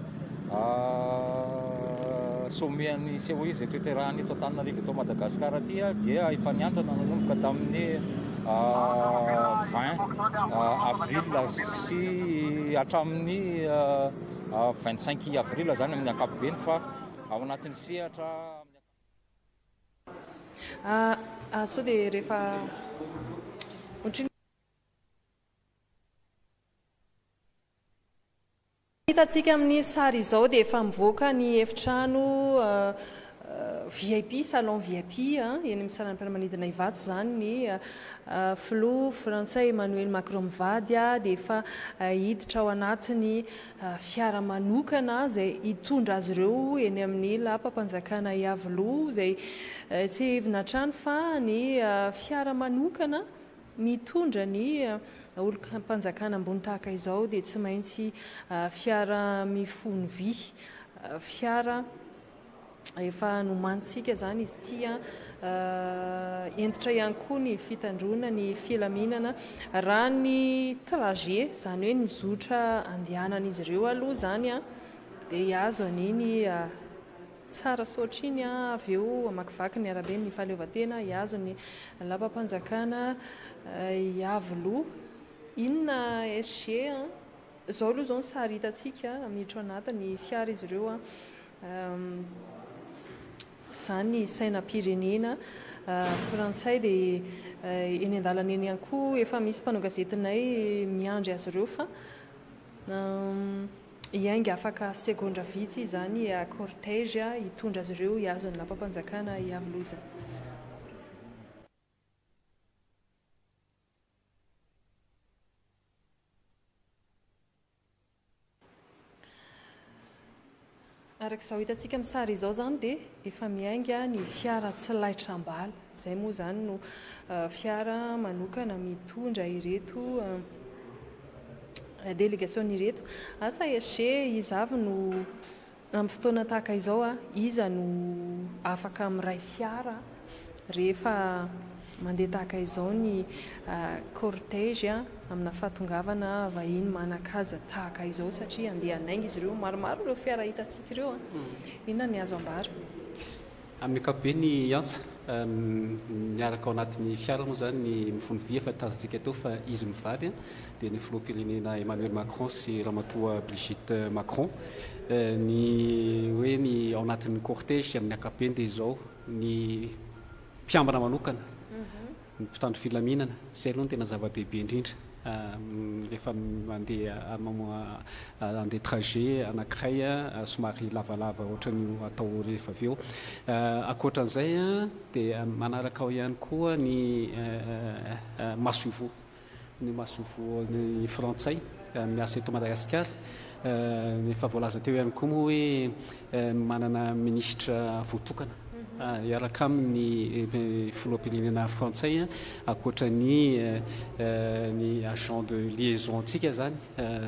sommet an'ny COI izay toeterahana eto Antananarivo eto Madagasikara ity dia efa niantrana nanomboka tamin'ny 20 avril sy hatramin'ny 25 avril izany amin'ny ankapobeny fa ao anatin'ny sehatra Ah, sao dia rehefa ohatrinona. Hitantsika amin'ny sary izao dia efa mivoaka ny efitrano VIP, salon VIP, eny amin'ny seranam-piaramanidina Ivato izany ny filoha frantsay Emmanuel Macron mivady dia efa hiditra ao anatin'ny fiara manokana izay hitondra azy ireo eny amin'ny lapam-panjakana Iavoloha izay tsiahivina hatrany fa ny fiara manokana Mitondra ny olom-panjakana ambony tahaka izao dia tsy maintsy fiara mifono vy, fiara efa nomanintsika izany izy ity an, hentitra ihany koa ny fitandroana ny filaminana. Raha ny trajet, izany hoe ny zotra andehanan'izy ireo aloha izany an, dia hihazo an'iny Tsara saotra iny an, avy eo hamakivaky ny araben'ny fahaleovantena hihazo ny lapam-panjakana Iavoloha. Inona SG an? Izao aloha izao ny sary hitantsika, miditra ao anatin'ny fiara izy ireo an. Izany ny sainam-pirenena frantsay dia eny an-dalana eny ihany koa efa misy mpanao gazetinay miandry azy ireo fa Hiainga afaka segondra vitsy izany cortège hitondra azy ireo hihazo ny lapam-panjakana Iavoloha izany. Araka izao hitantsika amin'ny sary izao izany dia efa miainga ny fiara tsy laitra am-bala. Izay moa izany no fiara manokana mitondra ireto delegasiona ireto. Asa SG, iza avy no amin'ny fotoana tahaka izao, iza no afaka miray fiara rehefa mandeha tahaka izao ny cortège amina fahatongavana vahiny manan-kaja tahaka izao satria handeha hanainga izy ireo. Maromaro ireo fiara hitantsika ireo. Inona ny azo ambara? Amin'ny ankapobeny Antsa, miaraka ao anatin'ny fiara moa izany ny mifono vy efa tazantsika teo fa izy mivady dia ny filoham-pirenena Emmanuel Macron sy Ramatoa Brigitte Macron. Ny hoe ny ao anatin'ny cortège amin'ny ankapobeny dia izao, ny mpiambina manokana, ny mpitandro filaminana, izay aloha no tena zava-dehibe indrindra rehefa mandeha handeha trajet anankiray somary lavalava ohatran'io atao rehefa avy eo. Ankoatran'izay dia manaraka ao ihany koa ny masoivoho. ny masoivohon'ny frantsay miasa eto Madagasikara. Efa voalaza teo ihany koa moa hoe manana minisitra voatokana hiaraka aminy ny filoham-pirenena frantsay ankoatra ny ny agent de liaison antsika izany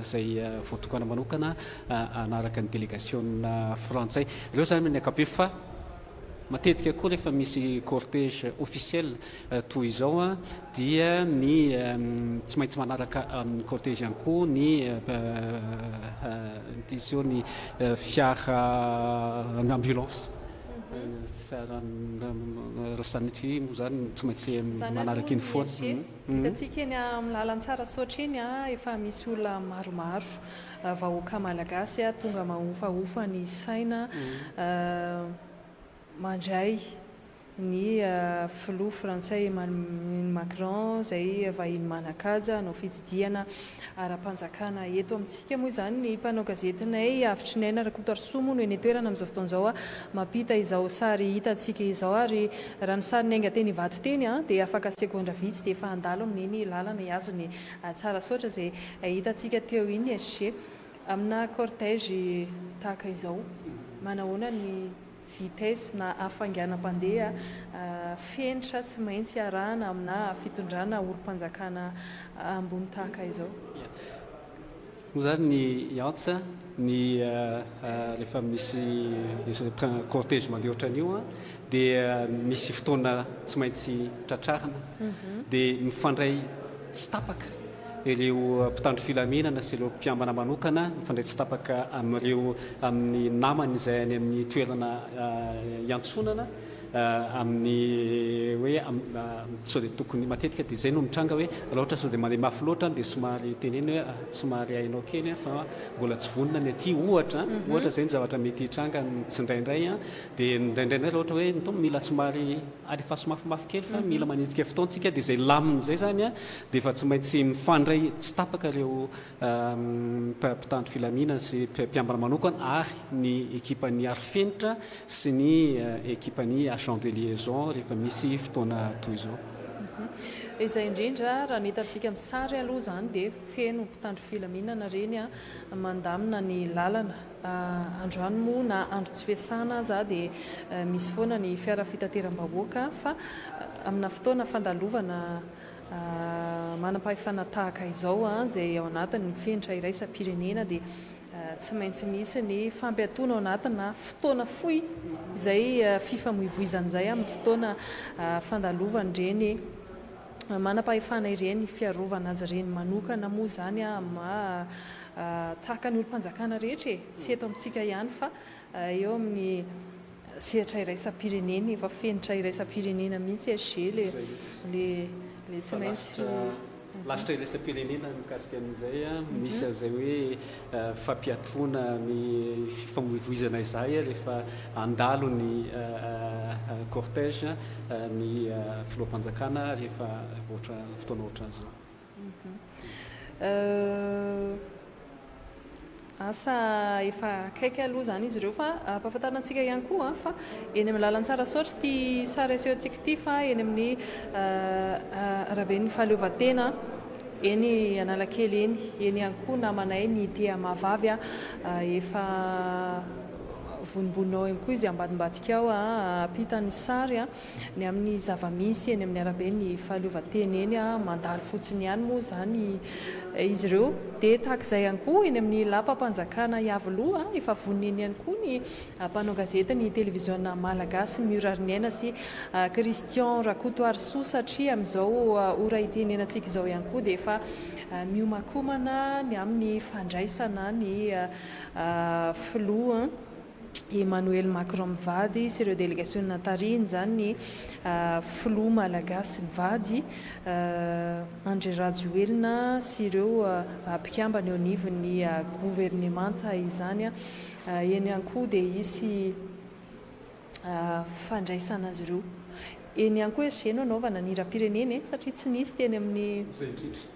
izay voatokana manokana hanaraka ny delegasiona frantsay. Ireo izany amin'ny ankapobeny fa matetika koa rehefa misy cortège officiel toy izao dia ny tsy maintsy manaraka amin'ny cortège ihany koa ny ity ny fiara ambulance fiara sanitria moa izany tsy maintsy manaraka iny foana. Hitantsika eny amin'ny lalantsara Sotry eny efa misy olona maromaro vahoaka malagasy tonga mahofahofa ny saina mandray ny filoha frantsay Emmanuel Macron izay vahiny manan-kaja hanao fitsidihana ara-panjakana eto amintsika moa izany. Ny mpanao gazetinay Avotriniaina Rakotoarisoa moa no eny an-toerana amin'izao fotoana izao mampita izao sary hitantsika izao ary raha ny sary niainga teny Ivato teny dia afaka segondra vitsy dia efa handalo amin'iny lalana hihazo ny Tsarasaotra izay hitantsika teo iny SG amina cortège tahaka izao. Manahoana ny vitesse na hafainganam-pandeha fenitra tsy maintsy arahana amina fitondrana olom-panjakana ambony tahaka izao. Moa izany ny antsa ny rehefa misy cortège mandeha ohatran'io dia misy fotoana tsy maintsy tratrarina dia mifandray tsy tapaka ireo mpitandro filaminana sy ireo mpiambana manokana mifandray tsy tapaka amin'ireo amin'ny namany izay any amin'ny toerana iantsonana. Amin'ny hoe sao dia tokony, matetika dia izay no mitranga hoe raha ohatra sao dia mandeha mafy loatra dia somary teneno hoe somary ahenao kely fa mbola tsy vonona ny aty ohatra, ohatra izay ny zavatra mety hitranga tsindraindray dia indraindray indray raha ohatra hoe ny tompony mila somary alefaso mafimafy kely fa mila manenjika fotoana tsika dia izay lamina izay izany dia efa tsy maintsy mifandray tsy tapaka ireo mpitandro filaminana sy mpiambina manokana ary ny ekipan'ny arifenitra sy ny ekipan'ny agent de liaison rehefa misy fotoana toy izao. Izay indrindra, raha ny hitantsika amin'ny sary aloha izany dia feno mpitandro filaminana ireny mandamina ny lalana. Androany moa na andro tsy fiasana aza dia misy foana ny fiara fitateram-bahoaka fa amina fotoana fandalovana manam-pahefana tahaka izao izay ao anatin'ny fenitra iraisam-pirenena dia tsy maintsy misy ny fampiatoana ao anatina fotoana fohy izay fifamoivoizana izay amin'ny fotoana fandalovan'ireny manam-pahefana ireny, fiarovana azy ireny manokana moa izany amin'ny maha tahaka ny olom-panjakana rehetra e, tsy eto amintsika ihany fa eo amin'ny sehatra iraisam-pirenena, efa fenitra iraisam-pirenena mihitsy SG le le le tsy maintsy. Lasitra iraisam-pirenena mikasika an'izay, misy an'izay hoe fampiatoana ny fifamoivoizana izay rehefa handalo ny cortège ny filoham-panjakana rehefa ohatra fotoana ohatran'izao. Asa efa akaiky aloha izany izy ireo fa ampahafantarina antsika ihany koa fa eny amin'ny lalantsara Saotra ity sary asehontsika ity fa eny amin'ny araben'ny fahaleovantena eny Analakely eny, eny ihany koa namanay ny Tia Mahavavy efa vonombonona ao ihany koa izy ambadimbadika ao ampita ny sary. Ny amin'ny zava-misy eny amin'ny araben'ny fahaleovantena eny, mandalo fotsiny ihany moa izany izy ireo. Dia tahaka izay ihany koa eny amin'ny lapam-panjakana Iavoloha, efa vonona eny ihany koa ny mpanao gazety ny televiziona malagasy Miora Hariniaina sy Christian Rakotoarisoa satria amin'izao ora itenenantsika izao ihany koa dia efa miomankomana ny amin'ny fandraisana ny filoha Emmanuel Macron mivady sy ireo delegasiona tarihiny izany ny filoha malagasy mivady Andry Rajoelina sy ireo mpikambana eo anivon'ny governemanta izany. Eny ihany koa dia hisy fandraisana azy ireo. Eny ihany koa SG no anaovana ny hiram-pirenena e, satria tsy nisy teny amin'ny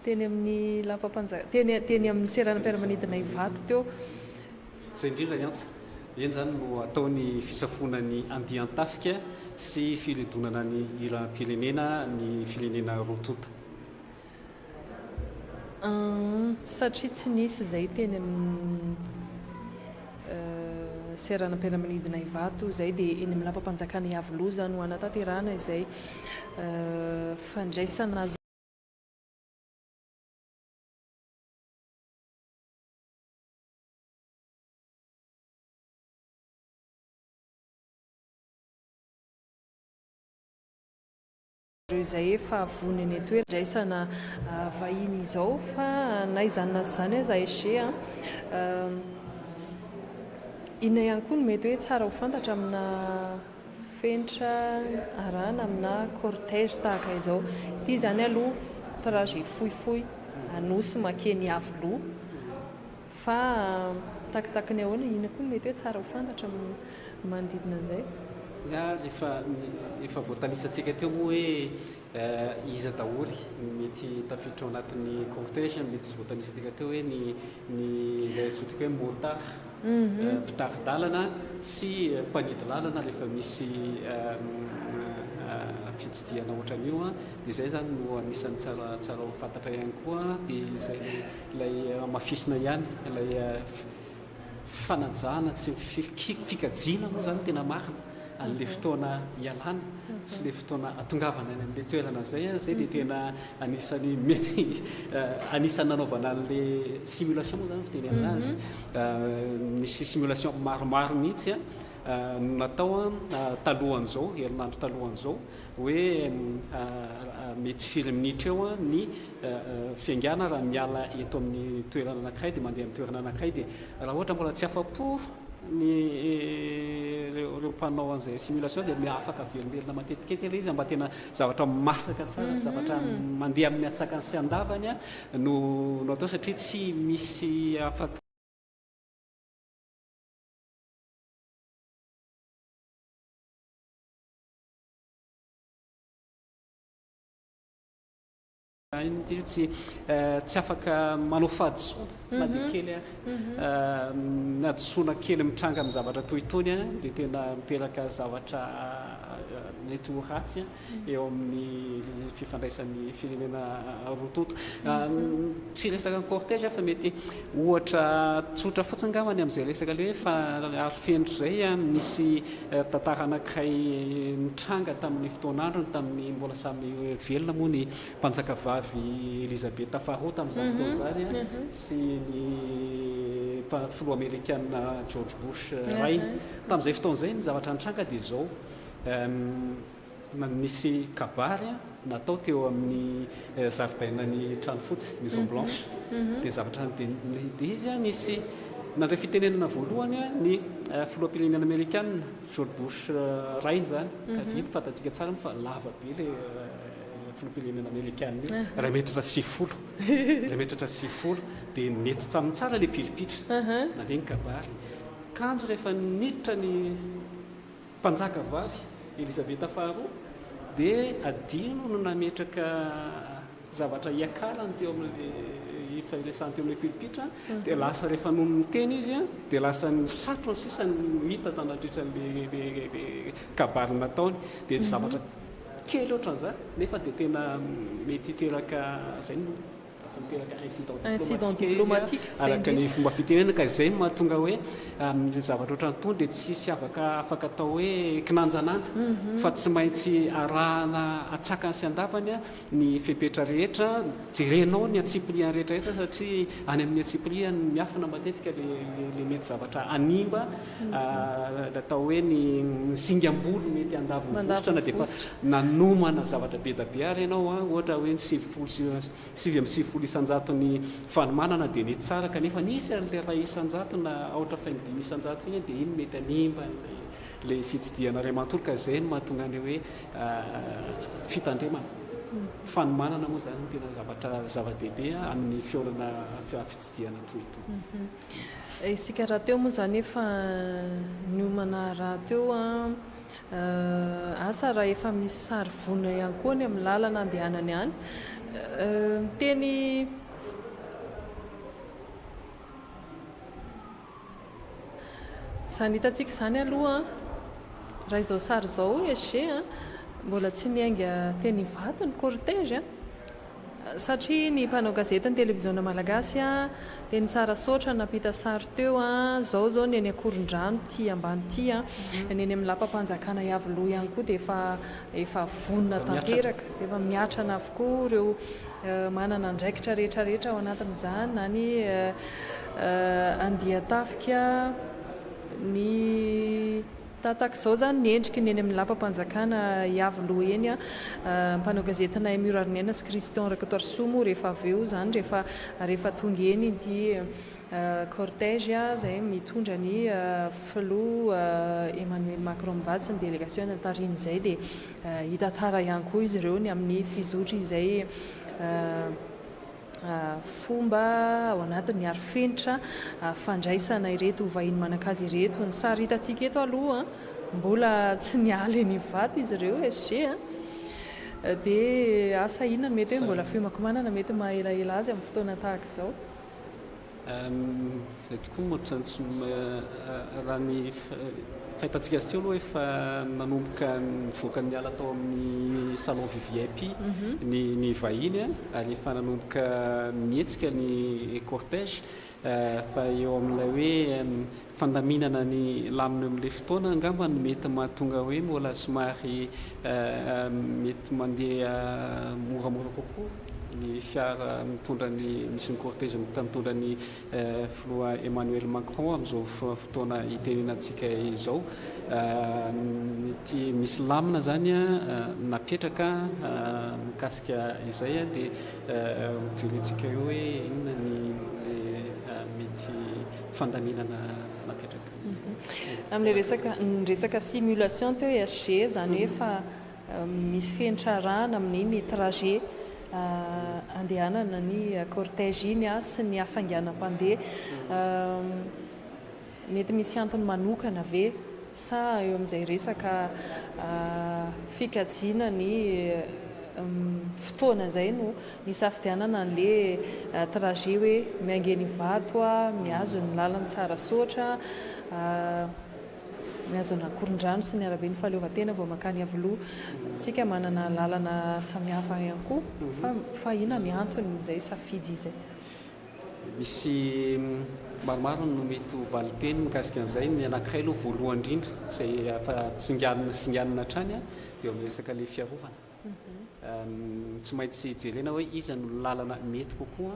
teny amin'ny lapam-panjakana, teny teny amin'ny seranam-piaramanidina Ivato teo. Izay indrindra ny antsa. Eny izany no atao ny fisafoana ny andian-tafika sy firedonana ny hiram-pirenena ny firenena roa tonta. Humm satria tsy nisy izay teny amin'ny seranam-piaramanidina Ivato izay dia eny amin'ny lapam-panjakana Iavoloha no hanatanterahana izay fandraisana azy Ireo izay efa vonona eny an-toerana handraisana vahiny izao fa na izany na tsy izany aza SG a, inona ihany koa no mety hoe tsara ho fantatra amina fenitra arahana amina cortège tahaka izao? Ity izany aloha trajet fohifohy Anosy mankeny Iavoloha. Fa takitaky ny ahoana? Inona koa no mety hoe tsara ho fantatra amin'ny manodidina an'izay? Ny ahy efa efa voatanisantsika teo moa hoe iza daholo no mety tafiditra ao anatin'ny cortège, mety tsy voatanisantsika teo hoe ny ny ilay antsointsika hoe motard, mpitari-dalana sy mpanidy lalana rehefa misy fitsidihana ohatran'io an, dia izay izany no anisan'ny tsara tsara ho fantatra ihany koa, dia izay Ilay hamafisina ihany, ilay fanajana sy fikajiana moa izany tena marina an'ilay fotoana ialana sy ilay fotoana atongavana any amin'ilay toerana izay, izay dia tena anisan'ny mety anisan'ny nanaovana an'ilay simulation moa izany ny fiteny aminazy. Nisy simulation maromaro mihitsy no natao talohan'izao, herinandro talohan'izao. Hoe mety firy minitra eo ny fiaingàna raha miala eto amin'ny toerana anankiray dia mandeha amin'ny toerana anankiray dia raha ohatra mbola tsy afa-po. Ny ireo mpanao an'izay simulation dia afaka averimberina matetikety ilay izy mba tena zavatra masaka tsara sy zavatra mandeha amin'ny antsakany sy andavany no no atao satria tsy misy afaka Inona ity tsy tsy afaka manao fahadisoana na dia kely ary. Ny hadisoana kely mitranga amin'ny zavatra toy itony dia tena miteraka zavatra mety ho ratsy eo amin'ny fifandraisan'ny firenena roa tonta. Tsy resaka ny cortège fa mety ohatra tsotra fotsiny angamba ny amin'izay resaka ilay hoe fa arofenitra izay misy Tantara anankiray nitranga tamin'ny fotoan'androny, tamin'ny mbola samy velona moa ny mpanjakavavy Elizabeta faharoa tamin'izany fotoana izany sy ny filoha amerikana George Bush rainy. Tamin'izay fotoana izay ny zavatra nitranga dia izao, Nisy kabary natao teo amin'ny zaridainan'ny Trano Fotsy, Maison Blanche. Dia zavatra dia dia izy nisy nandray fitenenana voalohany ny filoham-pirenena amerikana George Bush rainy izany. Ka fantatsika tsara moa fa lava be ilay filoham-pirenena amerikana io, iray metatra 90. Iray metatra 90. Dia nety taminy tsara ilay pilipitra. Nandeha ny kabary. Kanjo rehefa niditra ny Mpanjaka vavy Elizabeta faharoa dia adino no nametraka zavatra hiakarany teo amin'ilay efa iresahany teo amin'ilay pilipitra dia lasa rehefa nony niteny izy dia lasa ny satrony sisa no hita tandritra an'ilay kabary nataony dia zavatra kely ohatran'izany nefa dia tena mety hiteraka izay no Lasa miteraka incident Incident diplomatique izy diplomatique, izay araka ny indrindra. fomba fitenenana ka izay no mahatonga hoe amin'ny zavatra ohatran'itony dia tsisy afaka afaka atao hoe kinanjananja fa tsy maintsy arahana antsakany sy andavany ny fepetra rehetra, jerenao ny antsipiriany rehetra rehetra satria any amin'ny antsipiriany no miafina matetika le le mety zavatra hanimba ilay atao hoe ny singam-bolo mety handavo ny Mandavo vositra ny na dia efa vositra. nanomana zavatra be da be ary ianao an, ohatra hoe ny 99 isan-jaton'ny fanomanana dia nety tsara kanefa nisy an'ilay 1 isan-jato na aotra faingo 5 isan-jato iny dia iny mety hanimba an'ilay fitsidihana iray manontolo ka izay no mahatonga an'ilay hoe fitandremana. Fanomanana moa izany no tena zavatra zava-dehibe amin'ny fihaonana fitsidihana toy itony. Isika rahateo moa izany efa niomana rahateo an, asa raha efa misy sary vonona ihany koa any amin'ny lalana andehanany any. Miteny Izany hitantsika izany aloha an, raha izao sary izao SG an, mbola tsy niainga teny Ivato ny cortège an. Satria ny mpanao gazety ny televiziona malagasy teny Tsarasaotra nampita sary teo zao zao ny eny Ankorondrano ty ambany ty ny eny amin'ny lapam-panjakana Iavoloha ihany koa dia efa efa vonona tanteraka efa miatrana avokoa ireo manana andraikitra rehetra rehetra ao anatin'izany na ny andian-tafika ny Tahaka izao izany ny endriky ny eny amin'ny lapam-panjakana Iavoloha eny. Mpanao gazety Naomi Rariniaina sy Christian Rakotoarisoa moa rehefa avy eo izany rehefa rehefa tonga eny ity cortège izay mitondra ny filoha Emmanuel Macron mivady sy ny delegasiona tarihin'izay dia hitantara ihany koa izy ireo ny amin'ny fizotry izay fomba ao anatin'ny arofenitra fandraisana ireto vahiny manan-kaja ireto. Ny sary hitantsika eto aloha mbola tsy niala eny Ivato izy ireo, SG a. Dia asa inona no mety hoe mbola fiomankomanana mety maha elaela azy amin'ny fotoana tahaka izao. Izay tokoa moa ohatran'ny tsy raha ny fahitantsika azy teo aloha efa nanomboka nivoaka niala tao amin'ny salon VVIP ny ny vahiny ary efa nanomboka nihetsika ny cortège fa eo amin'ilay hoe fandaminana ny lamina eo amin'ilay fotoana angamba no mety mahatonga hoe mbola somary mety mandeha moramora kokoa ny fiara mitondra ny misy ny cortège mitondra ny filoha Emmanuel Macron amin'izao fotoana itenenantsika izao. Mety misy lamina izany napetraka mikasika izay dia hojerentsika eo hoe inona ny mety fandaminana napetraka. Amin'ilay resaka ny resaka simulation teo SG, izany hoe efa misy fenitra arahana amin'iny trajet andehanana ny cortège iny sy ny hafainganam-pandeha. Mety misy antony manokana ve sa eo amin'izay resaka fikajiana ny fotoana izay no nisafidianana an'le trajet hoe miainga eny Ivato, mihazo ny lalan'i Tsarasaotra, mihazo an'Ankorondrano sy ny araben'ny fahaleovantena vao mankany Iavoloha. Tsika manana lalana samihafa ihany koa fa fa inona ny anton'izay safidy izay? Misy maromaro no mety ho valinteny mikasika an'izay. Ny anankiray aloha voalohany indrindra izay efa tsinganina singanina hatrany dia eo amin'ny resaka ilay fiarovana. Tsy maintsy jerena hoe iza no lalana mety kokoa,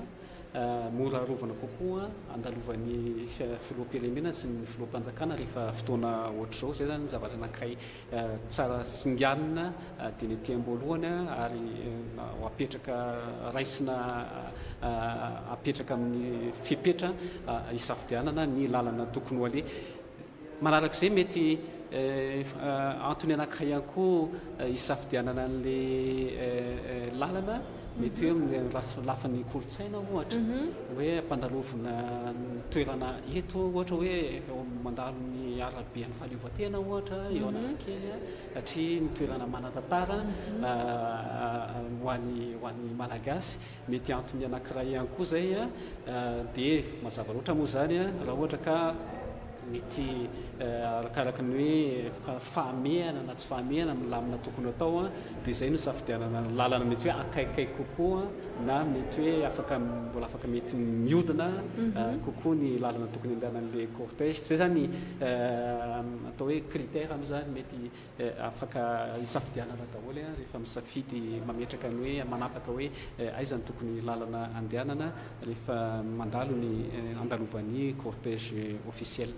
mora arovana kokoa andalovan'ny filoham-pirenena sy ny filoham-panjakana rehefa fotoana ohatr'izao. Izay izany ny zavatra anankiray tsara singanina dieny ety am-boalohany ary ho apetraka raisina apetraka amin'ny fepetra hisafidianana ny lalana tokony ho aleha. Manarak'izay mety antony anankiray ihany koa hisafidianana an'ilay lalana mety hoe amin'ny lafiny kolontsaina ohatra, hoe ampandalovina ny toerana eto ohatra hoe eo mandalo ny araben'ny fahaleovantena ohatra eo Analakely satria ny toerana manan-tantara ho an'ny ho an'ny Malagasy. Mety antony anankiray ihany koa izay dia mazava loatra moa izany raha ohatra ka mety arakaraka ny hoe fahamehana na tsy fahamehana ny lamina tokony atao dia izay no isafidianana ny lalana mety hoe akaikikaiky kokoa na mety hoe afaka mbola afaka mety miodina kokoa ny lalana tokony andehanan'ilay cortège. Izay izany atao hoe critère moa izany mety afaka isafidianana daholo rehefa misafidy mametraka ny hoe manapaka hoe aiza no tokony lalana andehanana rehefa mandalo ny andalovan'ny cortège officiel.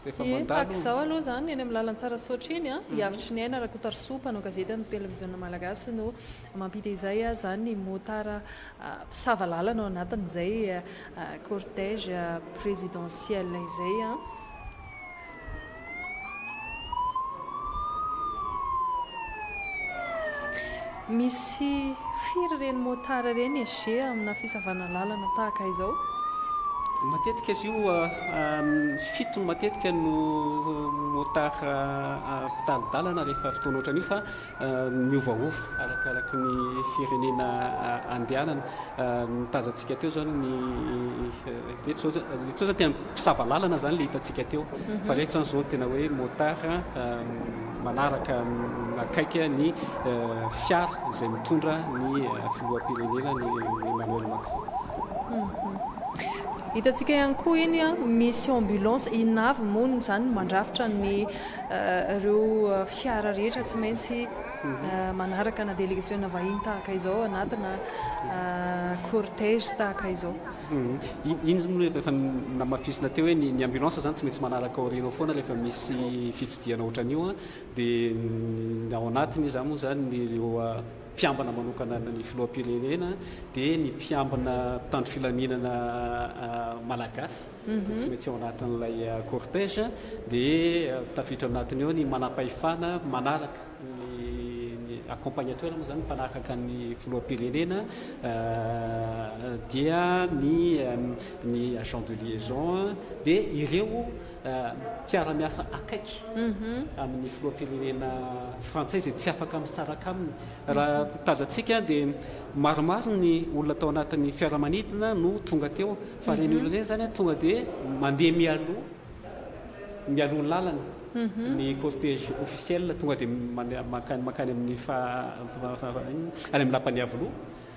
Rehefa Ie, tahaka izao aloha izany eny amin'ny lalan'i Tsarasaotra iny an, i Avotriniaina Rakotarisoa, mpanao gazety amin'ny televiziona malagasy no mampita izay, izany motard mpisava lalana ao anatin'izay cortège présidentiel izay an. Misy firy ireny motard ireny SG amina fisavana lalana tahaka izao? Matetika izy io fito matetika no motard mpitari-dalana rehefa fotoana ohatran'io fa miovaova arakaraky ny firenena andehanana. Ny tazantsika teo izao ny ireto izao ireto izao tena mpisava lalana izany ilay hitantsika teo fa ireto izany izao tena hoe motard manaraka akaiky ny fiara izay mitondra ny filoham-pirenena ny Emmanuel Macron. Hitantsika ihany koa iny misy ambulance, inona avy moa izany no mandrafitra ny ireo fiara rehetra tsy maintsy manaraka ana delegasiona vahiny tahaka izao anatina cortège tahaka izao. Iny moa efa namafisina teo hoe ny ambulance izany tsy maintsy manaraka aoriana ao foana rehefa misy fitsidihana ohatran'io dia ny ao anatiny izany moa izany ireo mpiambina manokana ny filoham-pirenena dia ny mpiambina mpitandro filaminana malagasy izay tsy maintsy ao anatin'ilay cortège dia tafiditra ao anatiny ao ny manampahefana manaraka ny accompagnateur moa izany mpanaraka ny filoham-pirenena dia ny ny agent de liaison dia ireo mpiara-miasa akaiky amin'ny filoham-pirenena frantsay izay tsy afaka misaraka aminy. Raha tazantsika dia maromaro ny olona tao anatin'ny fiaramanidina no tonga teo fa ireny olona ireny izany tonga dia mandeha mialoha mialoha lalana ny cortège officiel tonga dia mankany mankany amin'ny any amin'ny lapan'i Iavoloha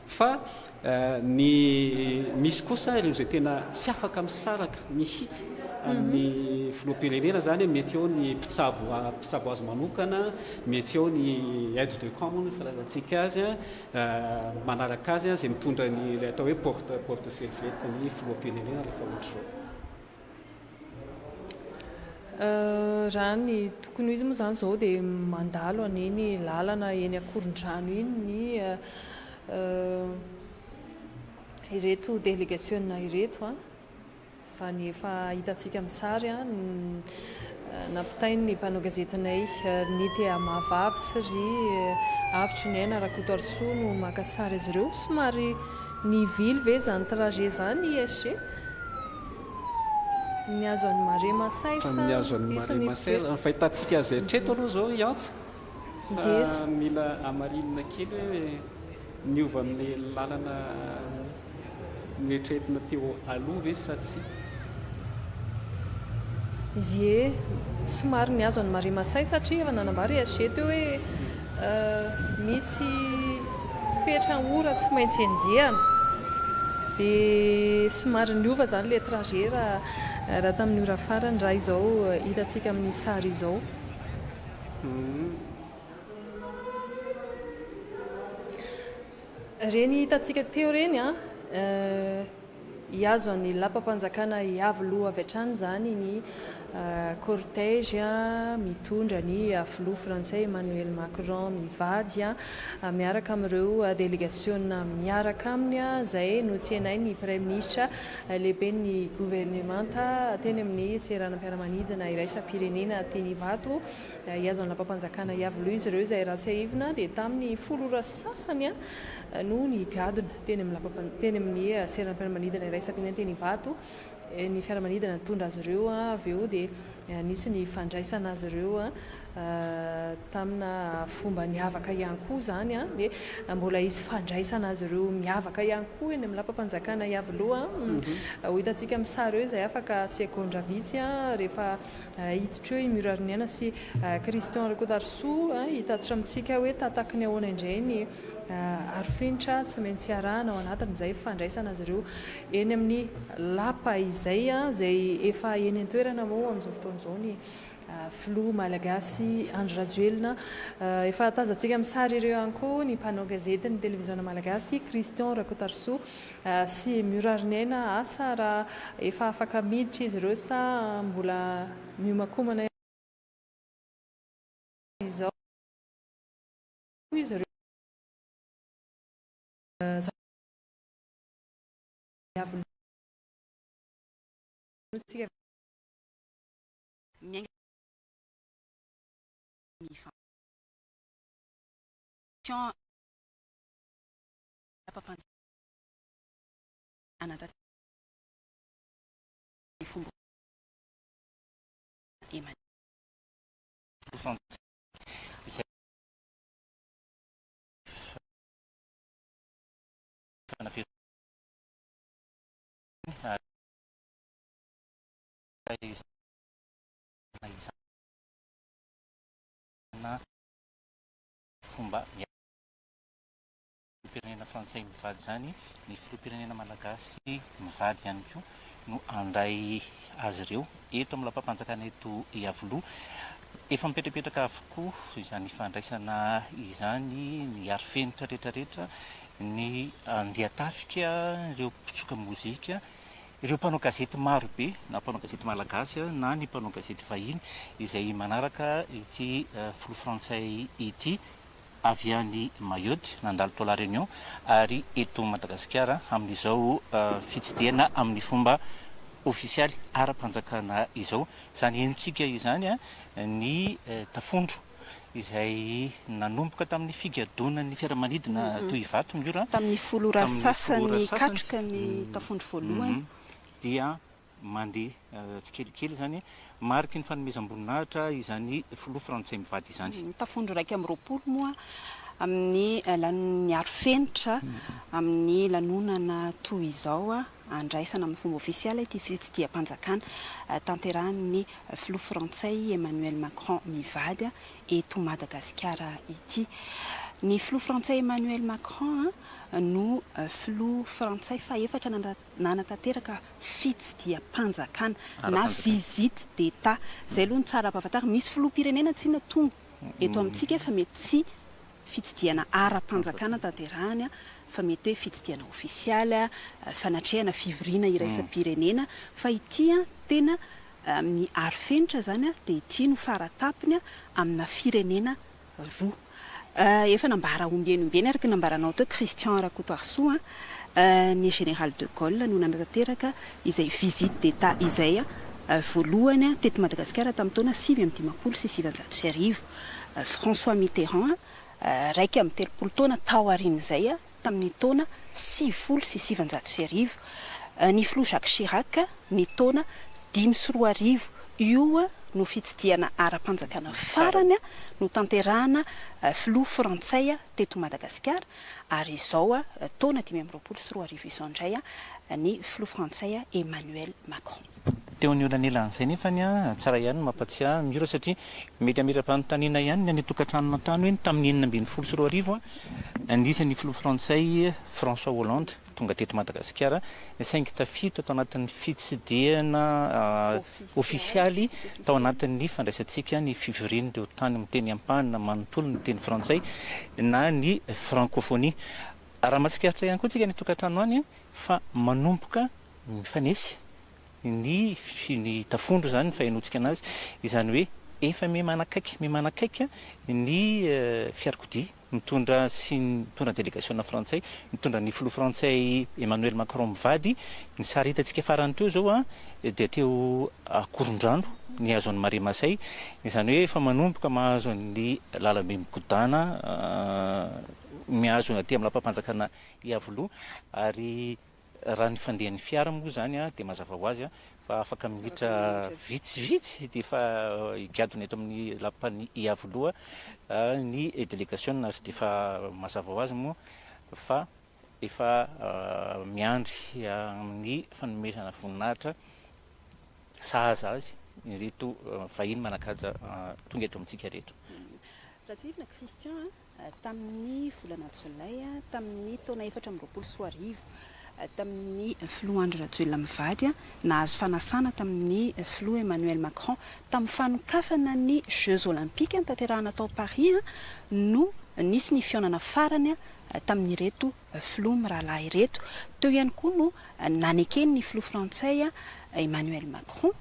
fa ny misy kosa ireo izay tena tsy afaka misaraka mihitsy amin'ny filoham-pirenena izany mety eo ny mpitsabo mpitsabo azy manokana mety eo ny aide de camp moa no filazantsika azy manaraka azy izay mitondra ny ilay atao hoe porte porte serviette ny filoham-pirenena rehefa ohatr'izao. Raha ny tokony ho izy moa izany izao dia mandalo an'iny lalana eny Ankorondrano iny ny. ireto delegasiona ireto. Izany efa hitantsika amin'ny sary nampitain'ny mpanao gazetinay ny TA Mahavavy sy ry Avotry ny Aina Rakotoarisoa no maka sary azy ireo. Somary nivily ve izany trajet izany ISG? Nihazo an'i Marais Masay sa Nihazo an'i diso Marais ny Masay. fijery? Raha ny fahitantsika azy hatreto aloha izao i Antsa, fa Yes. mila hamarinina kely hoe niova amin'ilay lalana noeritreretina teo aloha ve sa tsia? Ie, somary nihazo an'i Marais Masay satria efa nanambara i SG teo hoe misy fetra ora tsy maintsy enjehana. Dia somary niova izany ilay trajet raha raha tamin'ny ora farany raha izao hitantsika amin'ny sary izao. Ireny hitantsika teo ireny an, hihazo an'ny lapam-panjakana Iavoloha avy hatrany izany ny cortège mitondra ny filoha frantsay Emmanuel Macron mivady miaraka amin'ireo delegasiona miaraka aminy izay notsenain'ny praiminisitra lehiben'ny governemanta teny amin'ny seranam-piaramanidina iraisam-pirenena teny Ivato. Hihazo ny lapam-panjakana Iavoloha izy ireo izay raha tsiahivina dia tamin'ny folo ora sy sasany no nigadona teny amin'ny lapam teny amin'ny seranam-piaramanidina iraisam-pirenena teny Ivato ny fiaramanidina nitondra azy ireo avy eo dia nisy ny fandraisana azy ireo tamina fomba niavaka ihany koa izany dia mbola hisy fandraisana azy ireo miavaka ihany koa eny amin'ny lapam-panjakana Iavoloha. Ho hitantsika amin'ny sary eo izay afaka segondra vitsy rehefa Hiditra eo i Murariniaina sy Christian Rakotoarisoa hitatitra amintsika hoe tataky ny ahoana indray ny arofenitra tsy maintsy arahana ao anatin'izay fandraisana azy ireo eny amin'ny lapa izay, izay efa eny an-toerana moa amin'izao fotoana izao ny filoha malagasy Andry Rajoelina. Efa tazantsika amin'ny sary ireo ihany koa ny mpanao gazetin'ny televiziona malagasy Christian Rakotoarisoa Sy Murariniaina asa raha efa afaka miditra izy ireo sa mbola miomakomana izao izy ireo. Fomba Filoham-pirenena frantsay mivady izany, ny filoham-pirenena malagasy mivady ihany koa no handray azy ireo eto amin'ny lapam-panjakana eto Iavoloha. Efa mipetrapetraka avokoa izany fandraisana izany, ny arifenitra rehetrarehetra, ny andian-tafika, ireo mpitsoka mozika, ireo mpanao gazety maro be na mpanao gazety malagasy na ny mpanao gazety vahiny izay manaraka ity filoha frantsay ity. avy any Mayotte, nandalo tao La Réunion ary eto Madagasikara amin'izao fitsidihana amin'ny fomba ofisialy ara-panjakana izao. Izany henontsika izany ny tafondro izay nanomboka tamin'ny figadonan'ny fiaramanidina teo Ivato Miora Tamin'ny folo ora tamin'ny folo ora sasany sasany katroka ny tafondro voalohany. dia Mandeha tsikelikely izany, mariky ny fanomezam-boninahitra izany filoha frantsay mivady izany. Ny tafondro 21 moa amin'ny lanon'ny arofenitra amin'ny lanonana toy izao andraisana amin'ny fomba ofisialy ity fitsidiham-panjakana tanterahin'ny filoha frantsay Emmanuel Macron mivady eto Madagasikara ity. Ny filoha frantsay Emmanuel Macron no filoha frantsay fahefatra nanatanteraka fitsidiham-panjakana na visite d'Etat. Izay aloha no tsara ampahafantarina. Misy filoham-pirenena tsinona tonga eto amintsika fa mety tsy fitsidihana ara-panjakana tanterahiny fa mety hoe fitsidihana ofisialy, fanatrehana fivoriana iraisam-pirenena fa ity tena amin'ny arofenitra izany dia ity no faratapony amina firenena roa. Efa nambara ombieny ombieny araka ny nambaranao teo Christian Rakotoarisoa, ny Général de Gaulle no nanatanteraka izay visite d'Etat izay voalohany teto Madagasikara tamin'ny taona 1959. François Mitterrand 31 taona tao aorian'izay tamin'ny taona 1990. Ny filoha Jacques Chirac ny taona 2005. Io no fitsidihana ara-panjakana farany notanterahana filoha frantsay teto Madagasikara ary izao taona 2025 izao indray ny filoha frantsay Emmanuel Macron. Teo anelanelan'izay nefa tsara ihany ny mampatsiahy Miora satria mety hametra-panontaniana ihany ny any an-tokantrano tany hoe tamin'ny 2016 anisan'ny filoha frantsay François Hollande tonga teto Madagasikara saingy tafiditra tao anatin'ny fitsidihana ofisialy tao anatin'ny fandraisantsika ny fivorian'ireo tany miteny ampahany na manontolo ny teny frantsay na ny francophonie. Raha mahatsikaritra ihany koa tsika any an-tokantrano any fa manomboka mifanesy ny ny tafondro izany ny fahenoantsika anazy, izany hoe efa miha-manakaiky miha-manakaiky ny fiarakodia mitondra sy mitondra ny delegasiona frantsay, mitondra ny filoha frantsay Emmanuel Macron mivady. Ny sary hitantsika farany teo izao dia teo Akorondrano nihazo an'i Marais Masay, izany hoe efa manomboka mahazo an'ny lalambe migodàna mihazo aty amin'ny lapam-panjakana Iavoloha ary Raha ny fandehan'ny fiara moa izany dia mazava ho azy fa afaka minitra vitsivitsy dia efa higadona eto amin'ny lapan'i Iavoloha ny delegasiona ary dia efa mazava ho azy moa fa efa miandry amin'ny fanomezana voninahitra sahaza azy ireto vahiny manan-kaja tonga eto amintsika ireto. Ratsirivina Christian a! Tamin'ny volana jolay tamin'ny taona 2024, tamin'ny filoha Andry Rajoelina mivady nahazo fanasana tamin'ny filoha Emmanuel Macron tamin'ny fanokafana ny Jeux Olympiques notanterahina tao Paris no nisy ny fihaonana farany tamin'ireto filoha mirahalahy ireto. Teo ihany koa no naneken'ny filoha frantsay Emmanuel Macron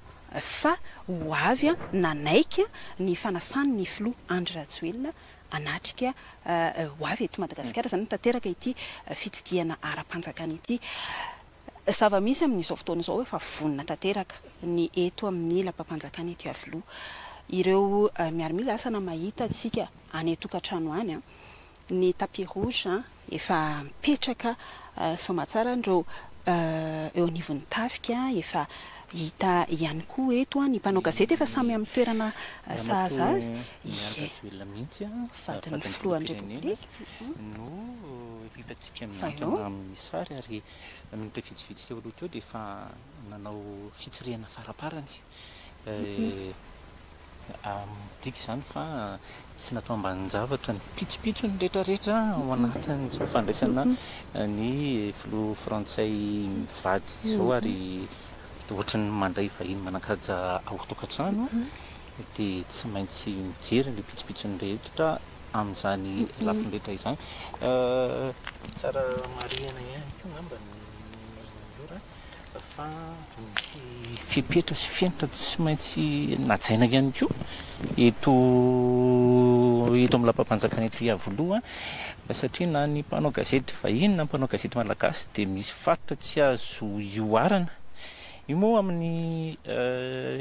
fa ho avy nanaiky ny fanasan'ny filoha Andry Rajoelina hanatrika ho avy eto Madagasikara izany tanteraka ity fitsidihana ara-panjakana ity. Zava-misy amin'izao fotoana izao efa vonona tanteraka ny eto amin'ny lapam-panjakana eto Iavoloha. Ireo miaramila asa na mahita antsika any an-tokantrano any, ny tapis rouge efa mipetraka soamatsara ireo eo anivon'ny tafika efa hita ihany koa eto ny mpanao gazety efa samy amin'ny toerana sahaza azy. Ie. Rajoelina mihitsy Vadin'ny filohan'ny Repoblika. No efa hitantsika miankina amin'ny sary ary minitra vitsivitsy teo aloha teo dia efa nanao fitsirihana faraparany. Midika izany fa tsy natao ambanin-javatra ny pitsopitsony rehetrarehetra ao anatin'izao fandraisana ny filoha frantsay mivady izao ary ohatran'ny mandray vahiny manan-kaja ao an-tokantrano dia tsy maintsy mijery ny pitsopitsony rehetra amin'izany lafiny rehetra izany. Tsara marihana ihany koa angamba ny ora. fa misy fepetra sy fenitra tsy maintsy najaina ihany koa eto eto amin'ny lapam-panjakana eto Iavoloha satria na ny mpanao gazety vahiny na ny mpanao gazety malagasy dia misy faritra tsy azo ihoarana. Io moa amin'ny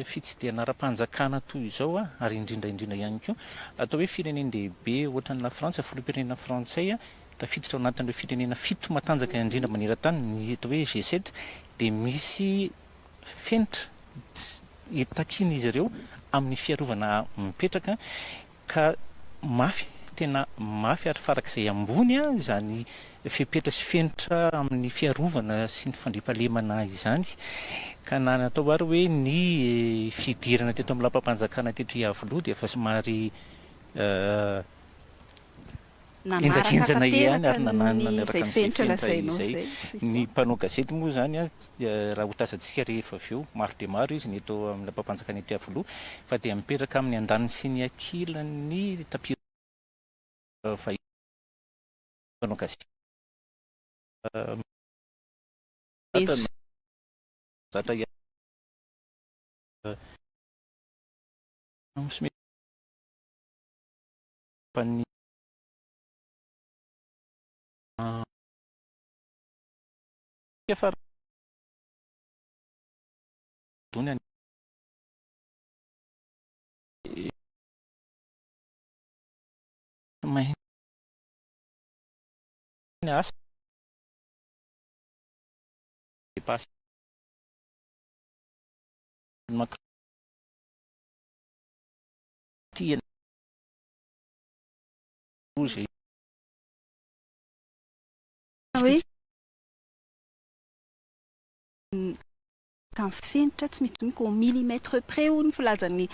fitsidihana ara-panjakana toy izao ary indrindra indrindra ihany koa atao hoe firenen-dehibe ohatran'i Lafrantsa, filoham-pirenena frantsay Tafiditra ao anatin'ireo firenena fito matanjaka indrindra maneran-tany ny atao hoe G7 dia misy fenitra takian'izy ireo amin'ny fiarovana mipetraka ka mafy, tena mafy ary farak'izay ambony izany fepetra sy fenitra amin'ny fiarovana sy ny fandriampahalemana izany ka na natao ary hoe ny fidirana teto amin'ny lapam-panjakana teto Iavoloha dia efa somary Nanaraka Henjakenjana ihany tanteraka ary nanana ny niaraka izay amin'izay fenitra fenitra lazainao izay. izay, Ny Christian. mpanao gazety moa izany raha ho tazantsika rehefa avy eo, maro dia maro izy ny eto amin'ny lapam-panjakana eto Iavoloha, fa dia mipetraka amin'ny andaniny sy ny ankilany tapis vahiny mpanao gazety Misy zatra ihany. fa dony any asa dépasse rouge hoe ka fenitra tsy misy donc au millimètre près hoy ny filazan'ny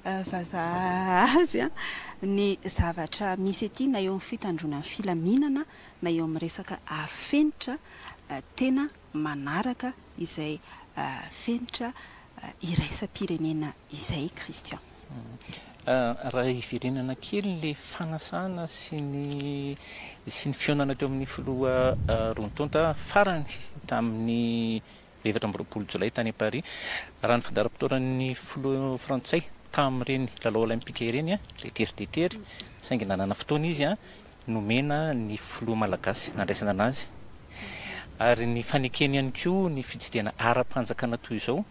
vazaha azy ny zavatra misy ety na eo amin'ny fitandroana ny filaminana na eo amin'ny resaka arofenitra tena manaraka izay fenitra iraisam-pirenena izay Christian. Raha hiverenana kely le fanasana sy ny sy ny fihaonana teo amin'ny filoha roa tonta farany tamin'ny 24 jolay tany Paris, raha ny fandaharam-potoanan'ny filoha frantsay tamin'ireny lalao olympika ireny, le tery dia tery, saingy nanana fotoana izy nomena ny filoha malagasy nandraisana anazy, ary ny fanekeny ihany koa ny fitsidihana ara-panjakana toy izao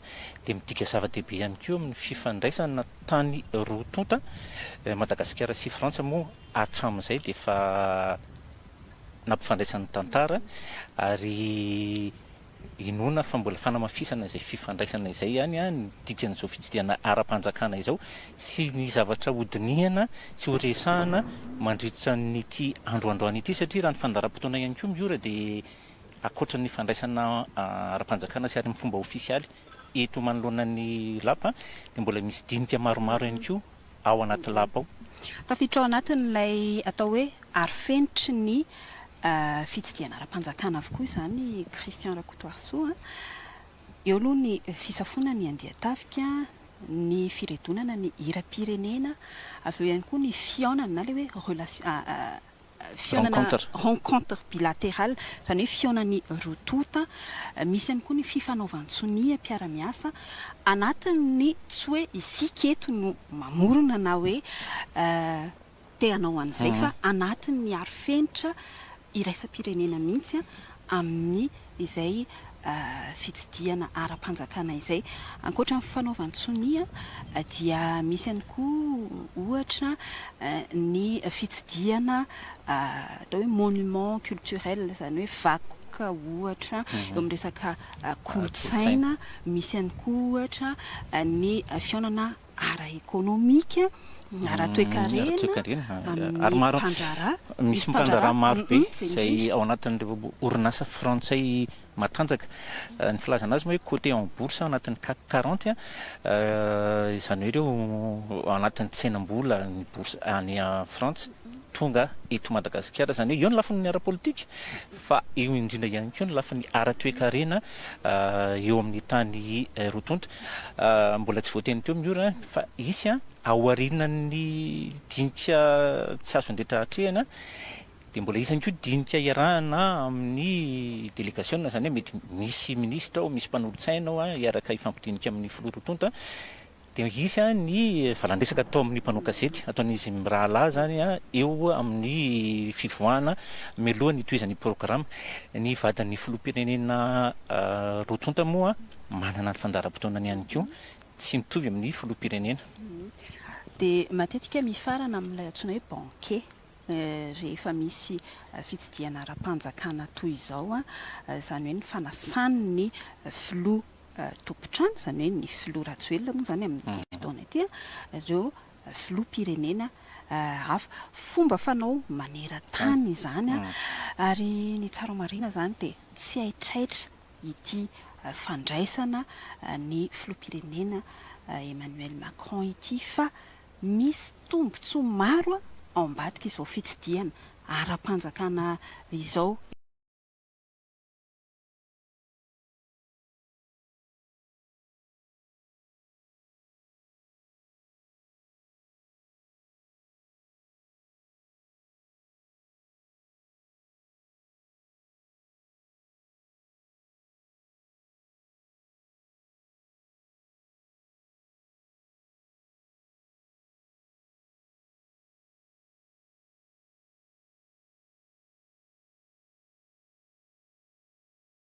dia midika zava-dehibe ihany koa amin'ny fifandraisana tany roa tonta. Madagasikara sy Frantsa moa hatramin'izay dia efa nampifandraisan'ny tantara, ary inoana fa mbola fanamafisana izay fifandraisana izay ihany ny dikan'izao fitsidihana ara-panjakana izao sy ny zavatra hodinihana sy horesahana mandritra nyity androandroany ity, satria raha ny fandaharam-potoana ihany koa miora dia ankoatra ny fandraisana ara-panjakana sy ary amin'ny fomba ofisialy eto manoloana ny lapa dia mbola misy dinika maromaro ihany koa ao anaty lapa ao. Tafiditra ao anatin'ilay atao hoe arofenitry ny fitsidihana ara-panjakana avokoa izany Christian Rakotoarisoa. Eo aloha ny fisafoana ny andian-tafika, ny firedonana ny hiram-pirenena, avy eo ihany koa ny fihaonana na ilay hoe relation fihaonana rencontre bilatérale, izany hoe fihaonan'ny roa tonta. Misy ihany koa ny fifanaovan-tsonia mpiara-miasa anatin'ny tsy hoe isika eto no mamorona na hoe te hanao an'izay fa anatin'ny arofenitra iraisam-pirenena mihitsy amin'ny izay fitsidihana ara-panjakana izay. Ankoatra ny fanaovan-tsonia dia misy ihany koa ohatra ny fitsidihana atao hoe monument culturel, izany hoe vakoka ohatra eo amin'ny resaka kolontsaina, misy ihany koa ohatra ny fihaonana ara-ekonomika, ara-toekarena, ary maro mpandraharaha. Misy mpandraharaha maro be izay ao anatin'ireo orinasa frantsay matanjaka. Ny filazana azy moa hoe coté en bourse ao anatin'ny CAC 40, izany hoe ireo ao anatin'ny tsenam-bola ny bourse any Frantsa tonga eto Madagasikara. Izany hoe eo ny lafiny ara-politika fa eo indrindra ihany koa ny lafiny ara-toekarena eo amin'ny tany roa tonta. Mbola tsy voateny teo Miora fa hisy aorianan'ny dinika tsy azo andretra atrehina dia mbola hisy ihany koa dinika iarahana amin'ny délégation, izany hoe mety misy ministra ao, misy mpanolotsaina ao hiaraka hifampidinika amin'ny filoha roa tonta. Dia hisy ny valan-dresaka atao amin'ny mpanao gazety, ataon'izy mirahalahy zany eo amin'ny fivoahana mialoha ny hitohizan'ny programme. Ny vadin'ny filoham-pirenena roa tonta moa manana ny fandaharam-potoanany ihany koa, tsy mitovy amin'ny filoham-pirenena. Dia matetika mifarana amin'ilay antsoina hoe banquet rehefa misy fitsidihana ara-panjakana toy izao, izany hoe ny fanasan'ny filoha tompon-trano, izany hoe ny filoha Rajoelina moa izany amin'ity fotoana ity, ireo filoham-pirenena hafa. Fomba fanao maneran-tany izany, ary ny tsara marihina izany dia tsy haitraitra ity fandraisana ny filoham-pirenena Emmanuel Macron ity fa misy tombontsoa maro ao ambadika izao fitsidihana ara-panjakana izao.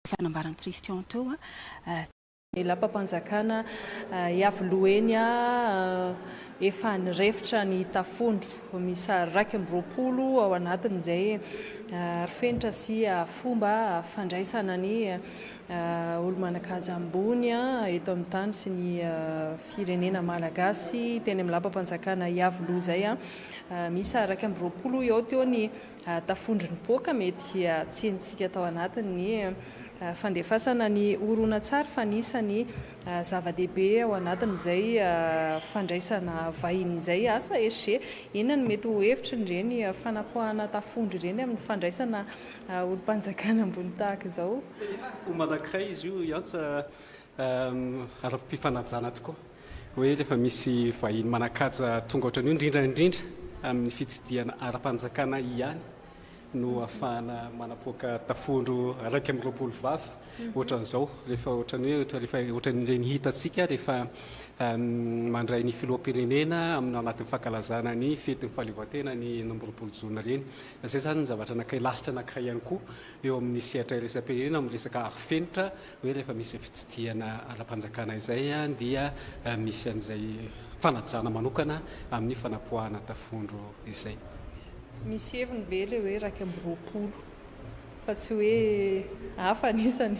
Efa nambaran'i Christian teo. Ny lapam-panjakana Iavoloha eny efa nirefotra ny tafondro miisa 21 ao anatin'izay arofenitra sy fomba fandraisana ny olo-manan-kaja ambony eto amin'ny tany sy ny firenena malagasy teny amin'ny lapam-panjakana Iavoloha izay. Miisa 21 eo teo ny Tafondro nipoaka mety tsy henontsika tao anatin'ny fandefasana ny horonantsary fa anisan'ny zava-dehibe ao anatin'izay fandraisana vahiny izay. Asa SG, inona no mety ho hevitry ny ireny fanapoahana tafondro ireny amin'ny fandraisana olom-panjakana ambony tahaka izao? Fomba anankiray izy io Iantsa ara-pifanajana tokoa. Hoe rehefa misy vahiny manan-kaja tonga ohatran'io, indrindra indrindra amin'ny fitsidihana ara-panjakana ihany no ahafahana manapoaka tafondro 21 vava ohatran'izao. Rehefa ohatran'ny hoe rehefa ohatran'ireny hitantsika rehefa mandray ny filoham-pirenena amin'ny ao anatin'ny fankalazana ny fetin'ny fahaleovantena ny 26 jona ireny. Izay izany ny zavatra anankiray, lasitra anankiray ihany koa eo amin'ny sehatra iraisam-pirenena amin'ny resaka arofenitra. Hoe rehefa misy fitsidihana ara-panjakana izay dia misy an'izay fanajana manokana amin'ny fanapoahana tafondro izay. Misy heviny ve ilay hoe 21 fa tsy hoe hafa ny isany?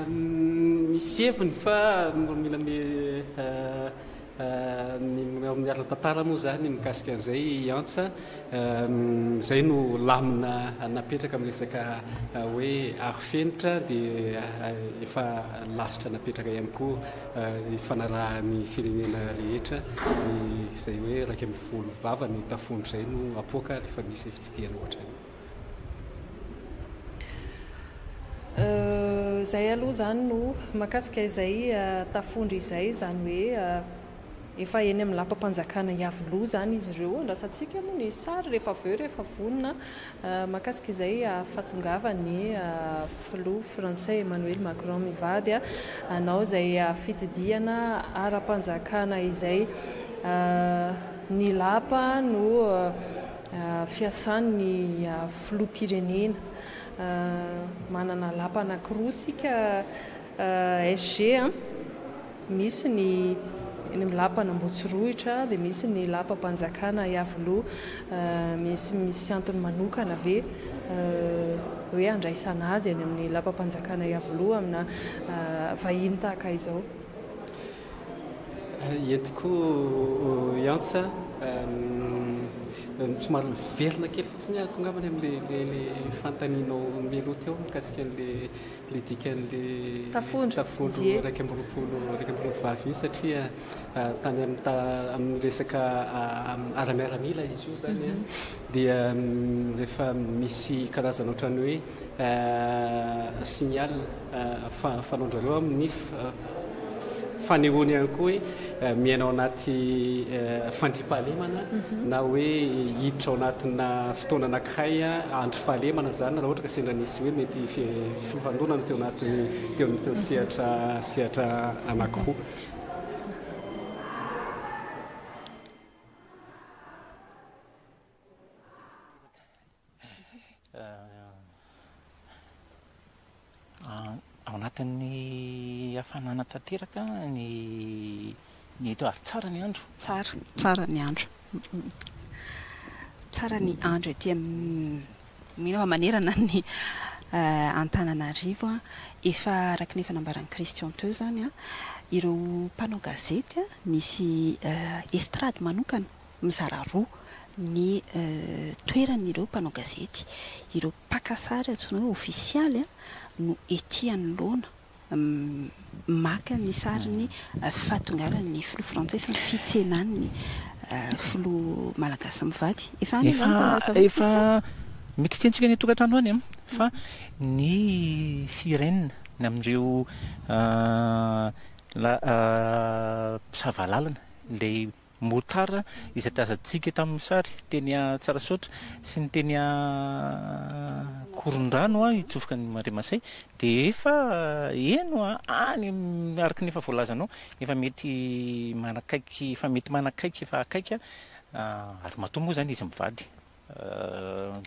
Misy heviny fa mila Ny ao amin'ny ara-tantara moa izany mikasika an'izay i Antsa, izay no lamina napetraka amin'ny resaka hoe arofenitra dia efa lasitra napetraka ihany koa ifanarahan'ny firenena rehetra izay hoe 11 vava ny tafondro izay no apoaka rehefa misy fitsidihana ohatran'io. Izay aloha izany no mahakasika izay tafondro izay, izany hoe efa eny amin'ny lapam-panjakana Iavoloha izany izy ireo. Andrasantsika moa ny sary rehefa avy eo rehefa vonona mahakasika izay fahatongavan'ny filoha frantsay Emmanuel Macron mivady hanao izay fitsidihana ara-panjakana izay. Ny lapa no fiasan'ny filoham-pirenena. Manana lapa anankiroa isika SG a. Misy ny eny amin'ny lapan'Ambohitsorohitra dia misy ny lapam-panjakana Iavoloha. Misy misy antony manokana ve hoe handraisana azy eny amin'ny lapam-panjakana Iavoloha amina vahiny tahaka izao? Eto koa i Antsa, somary miverina kely fotsiny aho angambany amin'ilay fanontanianao mialoha teo mikasika an'ilay dikan'ilay Tafondro, tafondro ie. 21 vavy iny satria tany amin'ny amin'ny resaka ara-miaramila izy io izany an, dia rehefa misy karazana ohatran'ny hoe signal fanaon-dRareo amin'ny fanehoany ihany koa hoe miaina ao anaty fandriampahalemana na hoe hiditra ao anatina fotoana anankiray andry fahalemana izany raha ohatra ka sendra nisy hoe mety fifandonana teo anatin'ny teo anatin'ny sehatra sehatra anankiroa. Ao anatin'ny hafanana tanteraka ny ny eto ary tsara ny andro. Tsara, tsara ny andro. Tsara ny andro ety amin'ny, mino aho fa manerana ny Antananarivo. Efa araka ny efa nambaran'i Christian teo izany, ireo mpanao gazety misy estrade manokana mizara roa ny toeran'ireo mpanao gazety. Ireo mpaka sary antsoina hoe ofisialy no ety anoloana maka ny sarin'ny fahatongavan'ny filoha frantsay sy ny fitsenany ny filoha malagasy mivady. Efa any angamba Efa efa mety tsy henontsika any an-tokantrano any fa ny sirène ny amin'ireo mpisava lalana ilay Motard izay tazantsika tamin'ny sary teny Tsarasaotra sy ny teny Ankorondrano hitsofoka ny Marais Masay dia efa heno any araka ny efa voalazanao efa mety manakaiky efa mety manakaiky efa akaiky ary matoa moa izany izy mivady.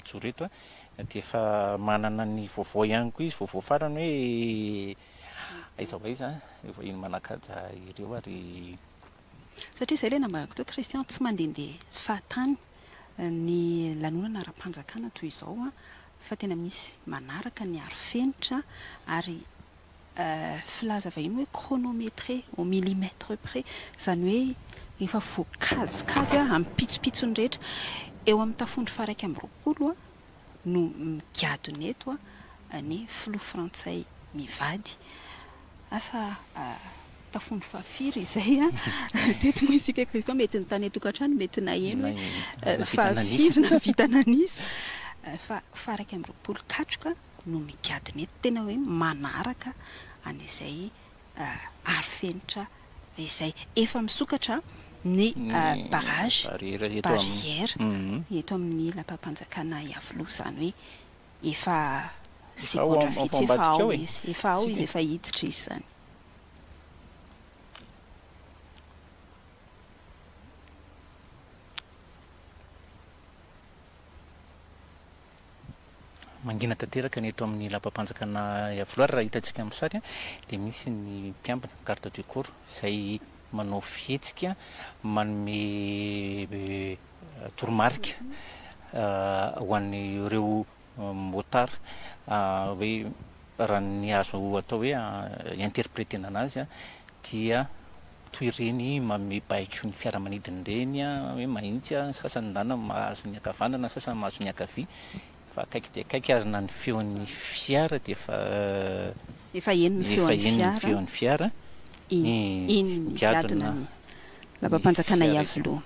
mijoro eto dia efa manana ny vaovao ihany koa izy, vaovao farany hoe aiza ho aiza ireo vahiny manan-kaja ireo ary. Satria izay ilay nambarako teo Christian, tsy mandehandeha fahatany ny lanonana ara-panjakana toy izao fa tena misy manaraka ny arofenitra ary filaza vahiny hoe chronométré au millimètre près, izany hoe efa voakajikajy amin'ny pitsopitsony rehetra. Eo amin'ny tafondro faha-21 no migadona eto ny filoha frantsay mivady. Asa tafondro fahafiry izay teto moa isika Christian, mety ny tany an-tokantrano mety naheno hoe fahafiry nahavita nanisa fa faha-21 katroka no migadona eto, tena hoe manaraka an'izay arofenitra izay. Efa misokatra ny barrage, barrière, eto amin'ny lapam-panjakana Iavoloha, izany hoe efa segondra vitsy efa ao izy, efa ao izy, efa hiditra izy izany. Mangina tanteraka ny eto amin'ny lapam-panjakana Iavoloha ary raha hitantsika amin'ny sary dia misy ny mpiambina, garde du corps, izay manao fihetsika manome toromarika ho an'ireo motard hoe raha ny azo atao hoe interpretena anazy dia toy ireny manome baiko ny fiaramanidina ireny hoe mahitsy, ny sasany ndana mahazo ny ankavanana, ny sasany mahazo ny ankavia, fa akaiky dia akaiky ary na ny feon'ny fiara dia efa Efa heno ny efa feon'ny heno ny fiara. feon'ny fiara, Iny, iny migadona migadona ny ny lapam-panjakana fiara eto. Iavoloha.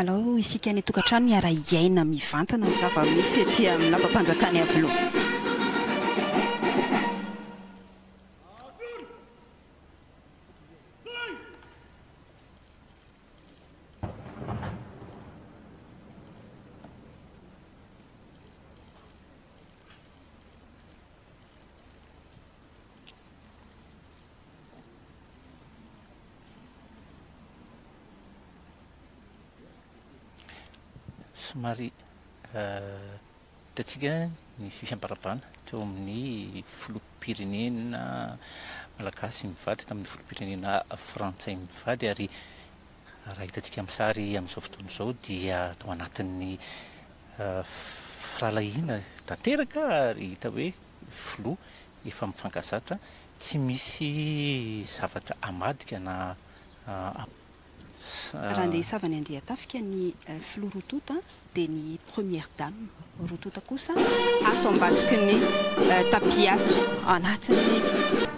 Alao isika any an-tokantrano hiara-hiaina mivantana ny zava-misy ety amin'ny lapam-panjakana Iavoloha. Somary hitantsika ny fifampirahabana teo amin'ny filoham-pirenena malagasy mivady tamin'ny filoham-pirenena frantsay mivady ary raha hitantsika amin'ny sary amin'izao fotoana izao dia tao anatin'ny firahalahiana tanteraka ary hita hoe filoha efa mifankazatra, tsy misy zavatra amadika na Raha handeha hisava ny andian-tafika ny filoha roa tonta dia ny première dame roa tonta kosa ato ambadiky ny tapis ato anatin'ny.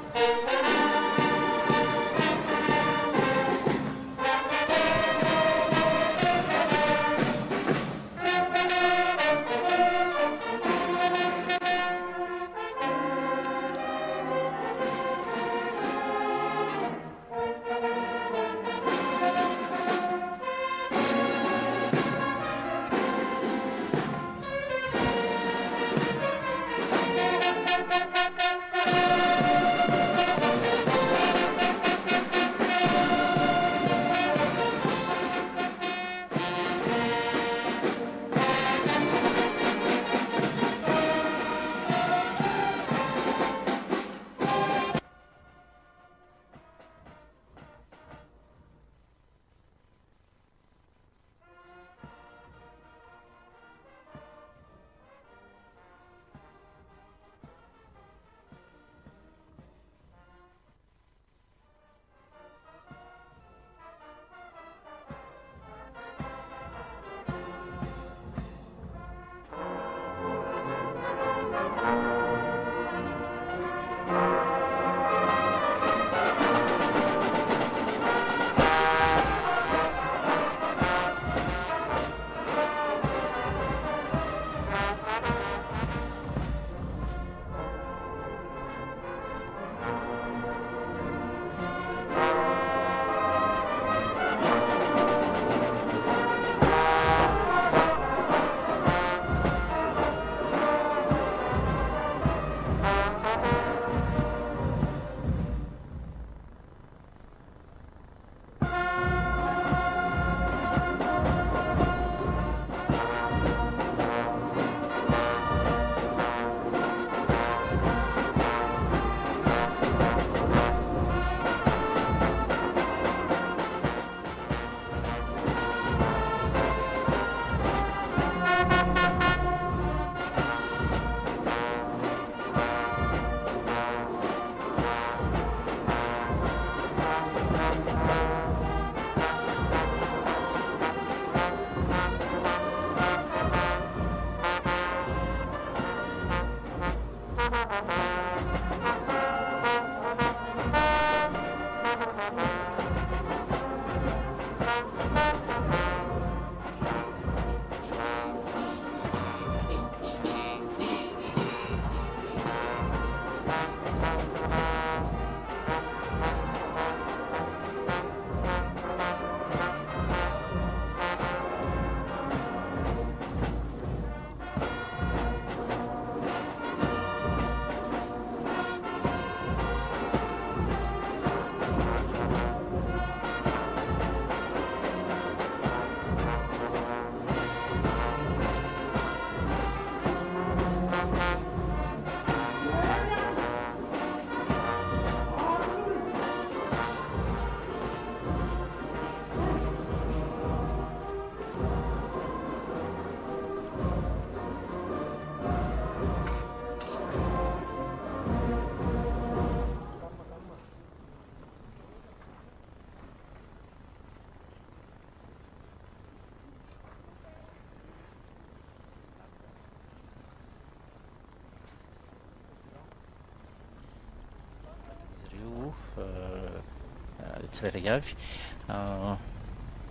tsirairay avy.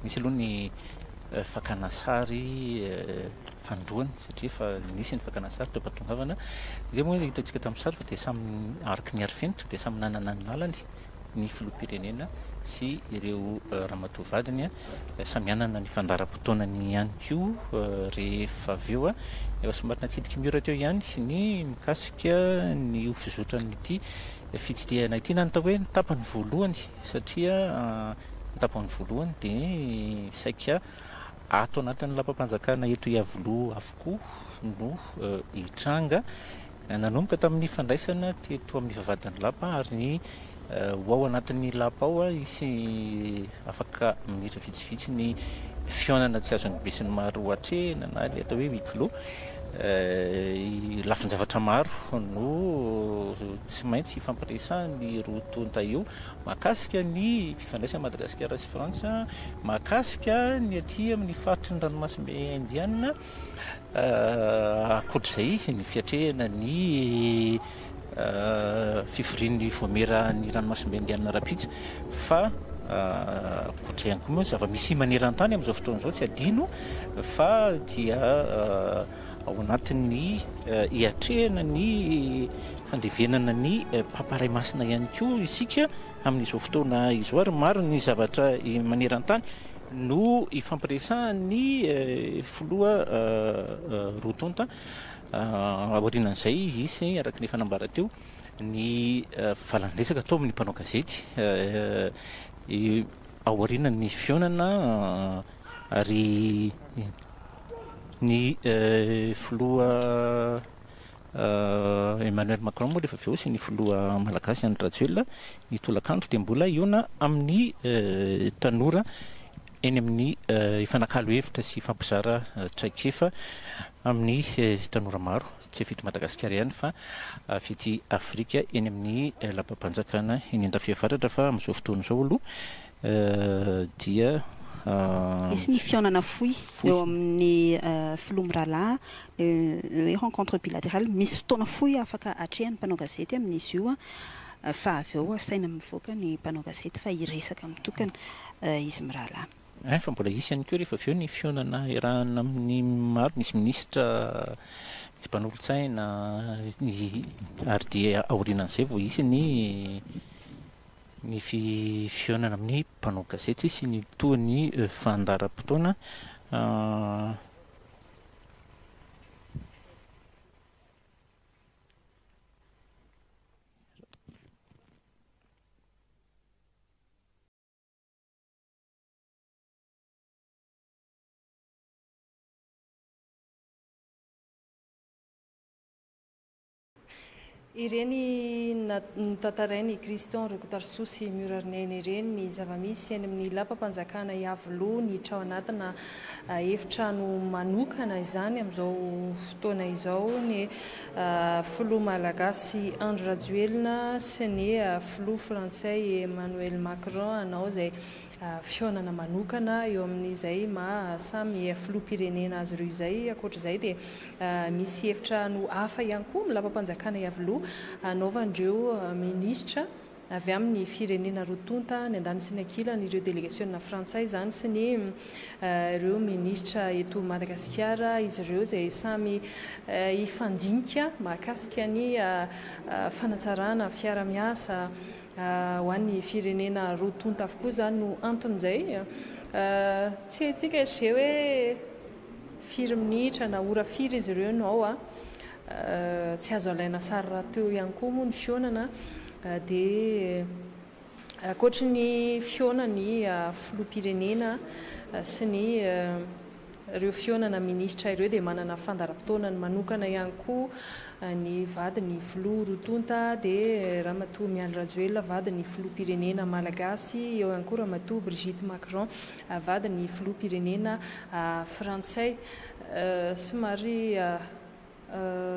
Misy aloha ny fakana sary fanindroany satria efa nisy ny fakana sary teo am-pahatongavana. Izay moa hitantsika tamin'ny sary fa dia samy araka ny arifenitra dia samy nanana ny lalany ny filoham-pirenena sy ireo ramatoa vadiny. Samy hanana ny fandaharam-potoanany ihany koa rehefa avy eo. Efa somary natsidik'i Miora teo ihany ny mikasika ny ho fizotran'ity fitsidihana ity na ny atao hoe ny tapany voalohany satria ny tapany voalohany dia saika ato anatin'ny lapam-panjakana eto Iavoloha avokoa no hitranga. Nanomboka tamin'ny fandraisana teto amin'ny vavahadin'ny lapa ary ny ho ao anatin'ny lapa ao hisy afaka minitra vitsivitsy ny fihaonana tsy azon'ny besinimaro atrehina na ilay atao hoe huis clos. Lafin-javatra maro no tsy maintsy hifampiresahan'ny roa tonta eo mahakasika ny fifandraisan'i Madagasikara sy Frantsa, mahakasika ny aty amin'ny faritry ny ranomasimbe Indiana. Ankoatr'izay, ny fiatrehana ny fivorian'ny Vaomieran'ny Ranomasimbe Indianina rahampitso. Fa ankoatr'izay ihany koa moa ny zava-misy maneran-tany amin'izao fotoana izao tsy adino fa dia ao anatin'ny hiatrehana ny fandevenana ny Papa Ray Masina ihany koa isika amin'izao fotoana izao ary maro ny zavatra maneran-tany no ifampiresahan'ny filoha roa tonta. Aorianan'izay hisy, araka ny efa nambara teo, ny valan-dresaka atao amin'ny mpanao gazety aorianan'ny fihaonana ary ny filoha Emmanuel Macron moa rehefa avy eo sy ny filoha malagasy Andry Rajoelina ny tolakandro dia mbola hihaona amin'ny tanora eny amin'ny hifanakalo hevitra sy hifampizara traikefa amin'ny tanora maro tsy avy eto Madagasikara ihany fa avy ety Afrika eny amin'ny lapam-panjakana eny Andafiavaratra fa amin'izao fotoana izao aloha dia Hisy ny fihaonana fohy eo amin'ny filoha mirahalahy, ny hoe rencontre bilatérale. Misy fotoana fohy afaka atrehan'ny mpanao gazety amin'izy io fa avy eo asaina mivoaka ny mpanao gazety fa hiresaka mitokana izy mirahalahy. Ein fa mbola hisy ihany koa rehefa avy eo ny fihaonana iarahana amin'ny maro, misy minisitra, misy mpanolotsaina, ary dia aorianan'izay vao hisy ny ny fihaonana amin'ny mpanao gazety sy ny tohin'ny fandaharam-potoana. Ireny notantarain'i Christian Rakotoarisoa sy Miora Rinena ireny ny zava-misy eny amin'ny lapam-panjakana Iavoloha niditra ao anatina efitrano manokana izany amin'izao fotoana izao ny filoha malagasy Andry Rajoelina sy ny filoha frantsay Emmanuel Macron hanao izay fihaonana manokana eo amin'izay maha samy filoham-pirenena azy ireo izay. Ankoatra izay dia misy efitrano hafa ihany koa amin'ny lapam-panjakana Iavoloha hanaovan'ireo minisitra avy amin'ny firenena roa tonta, ny andaniny sy ny ankilany, ireo delegasiona frantsay izany sy ny ireo minisitra eto Madagasikara, izy ireo izay samy hifandinika mahakasika ny fanatsarana fiara-miasa Ho an'ny firenena roa tonta avokoa izany no anton'izay. Tsy haintsika SG hoe firy minitra na ora firy izy ireo no ao. Tsy azo alaina sary rahateo ihany koa moa ny fihaonana. Dia ankoatry ny fihaonan'ny filoham-pirenena sy ny Ireo fihaonana minisitra ireo dia manana fandaharam-potoanany manokana ihany koa. Ny vadin'ny filoha roa tonta dia Ramatoa Mialy Rajoelina vadin'ny filoham-pirenena malagasy, eo ihany koa Ramatoa Brigitte Macron vadin'ny filoham-pirenena frantsay. Somary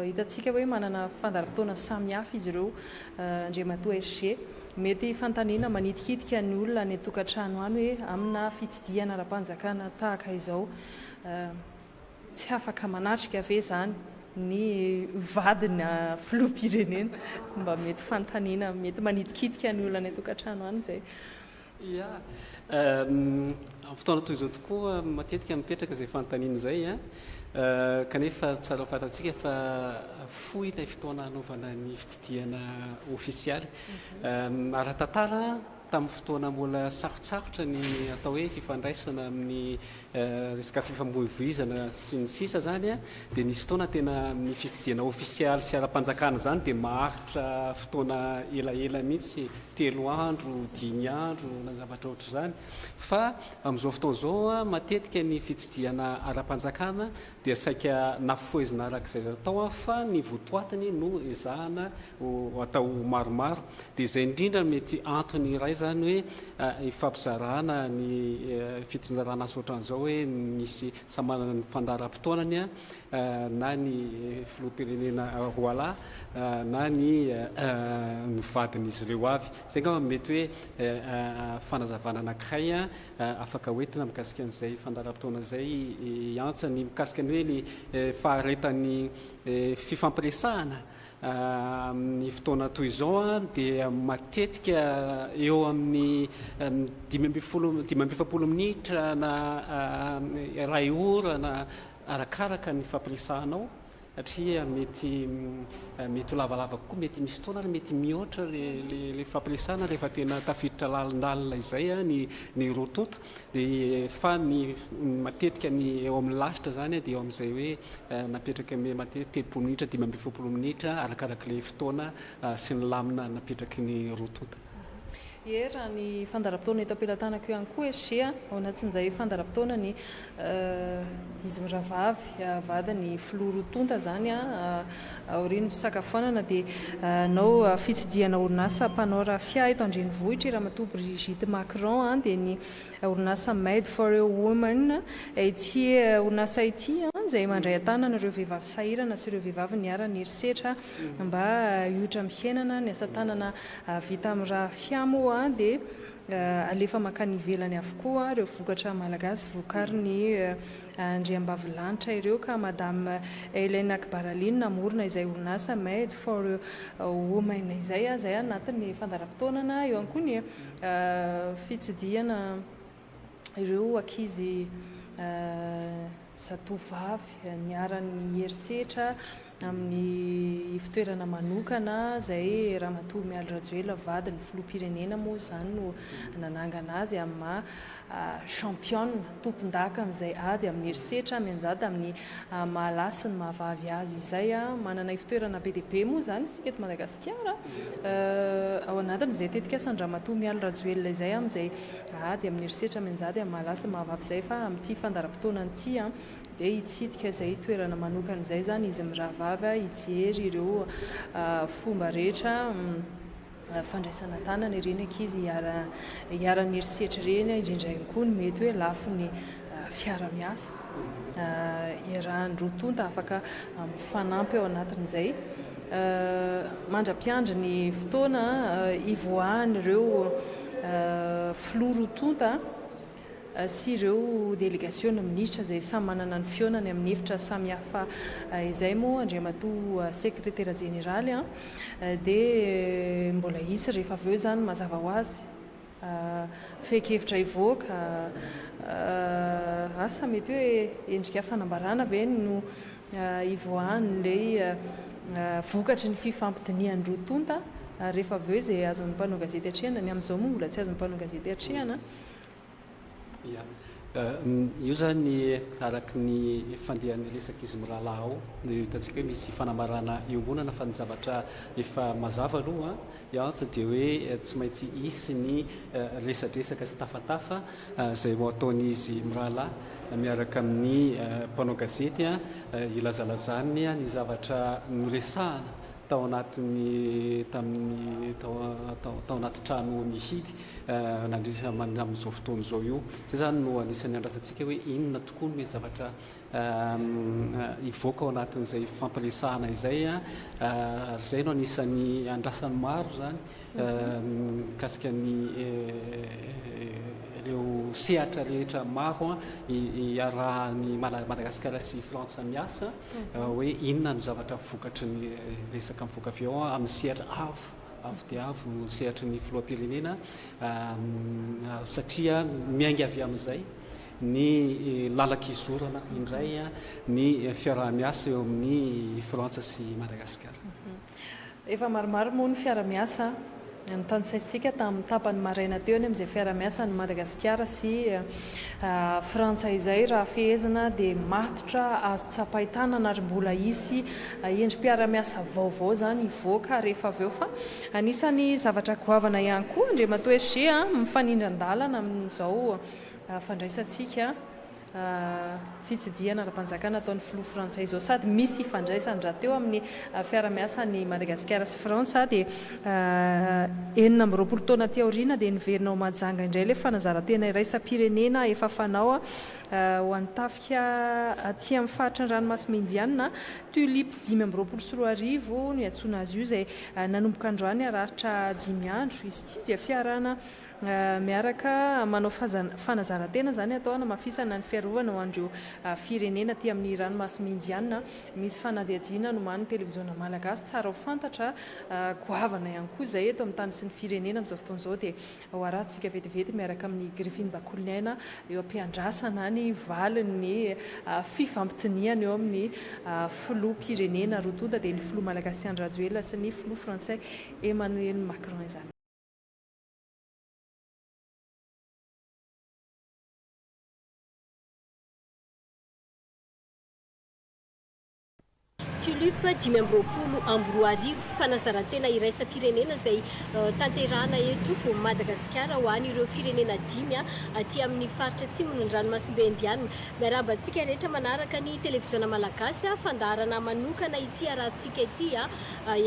Hitantsika hoe manana fandaharam-potoana samihafa izy ireo, Andriamatoa SG. Mety fanontaniana manitikitika ny olona any an-tokantrano any hoe amina fitsidihana ara-panjakana tahaka izao, tsy afaka manatrika ve izany? ny vadina filoham-pirenena? Mba mety fanontaniana mety manitikitika ny olona any an-tokantrano any izay. Ia. Amin'ny fotoana toy izao tokoa matetika mipetraka izay fanontaniana izay an. Kanefa tsara ho fantatsika fa fohy ilay fotoana hanaovana ny fitsidihana ofisialy. Ara-tantara, tamin'ny fotoana mbola sarotsarotra ny atao hoe fifandraisana amin'ny resaka fifamoivoizana sy ny sisa izany dia nisy fotoana tena ny fitsidihana ofisialy sy ara-panjakana izany dia maharitra fotoana elaela mihitsy, telo andro, dimy andro na zavatra ohatr'izany. Fa amin'izao fotoana izao matetika ny fitsidihana ara-panjakana dia saika nafohezina araka izay azo atao fa ny votoatiny no ezahana ho atao maromaro. Dia izay indrindra no mety antony iray izany hoe ifampizarana ny fitsinjarana asa ohatran'izao hoe misy samy manana ny fandaharam-potoanany na ny filoham-pirenena roalahy na ny ny vadin'izy ireo avy. Izay angamba no mety hoe fanazavana anankiray afaka hoentina mikasika an'izay fandaharam-potoana izay hiantsa ny mikasika ny hoe ny faharetan'ny fifampiresahana amin'ny fotoana toy izao dia matetika eo amin'ny 15, 45 minitra na iray ora na arakaraka ny fampiresahanao satria mety mety ho lavalava kokoa, mety misy fotoana ary mety mihoatra le le le fampiresahana rehefa tena tafiditra lalindalina izay ny ny roa tonta dia fa ny matetika ny eo amin'ny lasitra izany dia eo amin'izay hoe napetraka amin'ny matetika 30 minitra, 45 minitra arakarak'ilay fotoana sy ny lamina napetraky ny roa tonta. Ie, raha ny fandaharam-potoana eto am-pelatanako ihany koa SG a, ao anatin'izay fandaharam-potoana ny izy mirahavavy vadiny filoha roa tonta izany aorian'ny fisakafoanana dia hanao fitsidihana orinasa mpanao rafia eto an-drenivohitra i Ramatoa Brigitte Macron dia ny orinasa Made for a Woman ity orinasa ity izay mandray an-tanana ireo vehivavy sahirana sy ireo vehivavy niharan'ny herisetra mba hioitra amin'ny fiainana. Ny asa tanana vita amin'ny rafia moa dia alefa mankany ivelany avokoa ireo vokatra malagasy vokarin'ny andriambavilanitra ireo ka Madame Hélène Akbaraly no namorona izay orinasa Made for Women izay, izay anatin'ny fandaharam-potoanana. Eo ihany koa ny fitsidihana ireo ankizy zatovavy niharan'ny herisetra amin'ny ivon-toerana manokana izay Ramatoa Mialy Rajoelina vadin'ny filoham-pirenena moa izany no nanangana azy amin'ny maha championne, tompon-daka amin'izay ady amin'ny herisetra mianjady amin'ny maha lahy sy ny maha vavy azy izay. Manana ivon-toerana be dia be moa izany isika eto Madagasikara ao anatin'izay tetikasan-dRamatoa Mialy Rajoelina izay amin'izay ady amin'ny herisetra mianjady amin'ny maha lahy sy ny maha vavy izay fa amin'ity fandaharam-potoana ity dia hitsidika izay toerana manokana izay izany izy mirahavavy hijery ireo fomba rehetra fandraisana an-tanana ireny ankizy iharan'ny herisetra ireny, indrindra ihany koa ny mety hoe lafiny fiara-miasa iarahan'ny roa tonta afaka mifanampy ao anatin'izay mandra-piandry ny fotoana hivoahan'ireo filoha roa tonta sy ireo delegasiona minisitra izay samy manana ny fihaonany amin'ny efitra samihafa izay moa Andriamatoa Sekretera Jeneraly dia mbola hisy rehefa avy eo izany mazava ho azy fehin-kevitra hivoaka asa mety hoe endrika fanambarana ve no hivoahan'ilay vokatry ny fifampidinihan'ny roa tonta rehefa avy eo izay azon'ny mpanao gazety atrehina, ny amin'izao moa mbola tsy azon'ny mpanao gazety atrehina. Ya. Io izany araka ny fandehan'ny resak'izy mirahalahy ao dia hitantsika hoe misy fanambarana iombonana fa ny zavatra efa mazava aloha tsy dia hoe tsy maintsy hisy ny resadresaka sy tafatafa izay ho ataon'izy mirahalahy miaraka amin'ny mpanao gazety hilazalazany ny zavatra noresahana. Tao anatin'ny tamin'ny tao tao anaty trano mihidy nandritra amin'izao fotoana izao io. Izay izany no anisan'ny andrasantsika hoe inona tokoa no mety zavatra hivoaka ao anatin'izay fifampiresahana izay ary izay no anisan'ny andrasan'ny maro izany mikasika ny ireo sehatra rehetra maro iarahan'i Madagasikara sy Frantsa miasa. hoe inona no zavatra vokatry ny resaka mivoaka avy eo amin'ny sehatra avo, avo dia avo ny sehatry ny filoham-pirenena satria miainga avy amin'izay ny lalan-kizorana indray ny fiaraha-miasa eo amin'ny Frantsa sy Madagasikara. Efa maromaro moa ny fiara-miasa notanisaintsika tamin'ny tapany maraina teo ny amin'izay fiara-miasan'i Madagasikara sy Frantsa izay. Raha fehezina dia matotra azo tsapain-tanana ary mbola hisy endri-piara-miasa vaovao izany hivoaka rehefa avy eo fa anisan'ny zavatra goavana ihany koa Andriamatoa SG mifanindran-dalana amin'izao fandraisantsika fitsidihana ara-panjakana ataon'ny filoha frantsay izao sady misy ifandraisany rahateo amin'ny fiara-miasan'i Madagasikara sy Frantsa dia 26 taona aty aoriana dia niverina ao Mahajanga indray ilay fanazaran-tena iraisam-pirenena efa fanao ho an'ny tafika aty amin'ny faritry ny ranomasina Indiana Tulip 2025 no iantsoana azy io izay nanomboka androany haharitra dimy andro. Izy ity dia fiarahana Miaraka manao fanazaran-tena izany atao hanamafisana ny fiarovana ho an'ireo firenena aty amin'ny ranomasimbe Indiana. Misy fanadihadiana nomanin'ny televiziona malagasy tsara ho fantatra, goavana ihany koa izay eto amin'ny tany sy ny firenena amin'izao fotoana izao dia ho arahantsika vetivety miaraka amin'ny Griffin Bakoliniaina eo am-piandrasana ny valin'ny fifampidinihana eo amin'ny filoham-pirenena roa tonta dia ny filoha malagasy Andry Rajoelina sy ny filoha frantsay Emmanuel Macron izany. Tulipe 2025, fanazaran-tena iraisam-pirenena izay tanterahana eto Madagasikara ho an'ireo firenena dimy aty amin'ny faritra atsimon'ny ranomasimbe Indiana. Miarahaba antsika rehetra manaraka ny televiziona malagasy, fandaharana manokana ity arahantsika ity.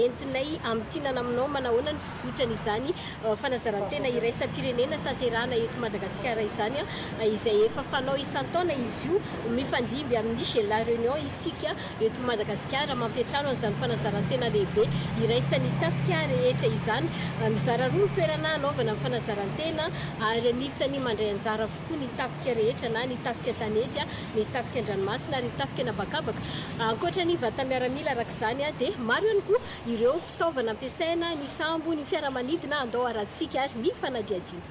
Entinay amintinana aminao manahoana ny fizotran'izany fanazaran-tena iraisam-pirenena tanterahana eto Madagasikara izany, izay efa fanao isan-taona izy io, mifandimby amin'ny La Réunion isika eto Madagasikara mampiantrano an'izany fanazaran-tena lehibe iraisan'ny tafika rehetra izany. Mizara roa ny toerana hanaovana ny fanazaran-tena ary anisan'ny mandray anjara avokoa ny tafika rehetra na ny tafika an-tanety, ny tafika an-dranomasina ary ny tafika an'habakabaka. Ankoatra ny vata-miaramila araka izany dia maro ihany koa ireo fitaovana ampiasaina, ny sambo, ny fiaramanidina, andao harantsika ary ny fanadihadiana.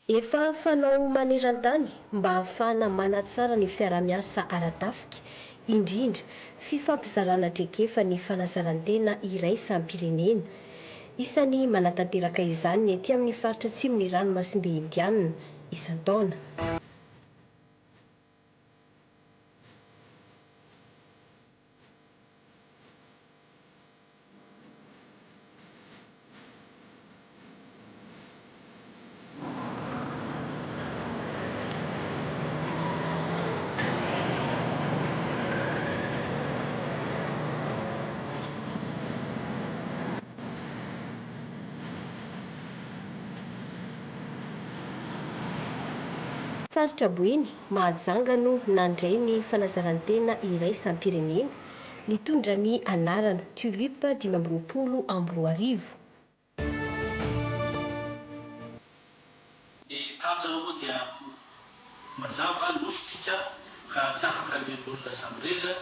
Efa fanao maneran-tany mba hahafahana manatsara ny fiaraha-miasa ara-tafika, indrindra fifampizarana traikefa ny fanazaran-tena iraisam-pirenena. Isany manatanteraka izany ny aty amin'ny faritra atsimon'ny ranomasimbe Indianina, isan-taona. Faritra Boeny, Mahajanga no nandray ny fanazaran-tena iraisam-pirenena nitondra ny anarana Tulipe 2025. Ny tanjona moa dia mazava, nosy tsika ka tsy afaka miolonolona samirery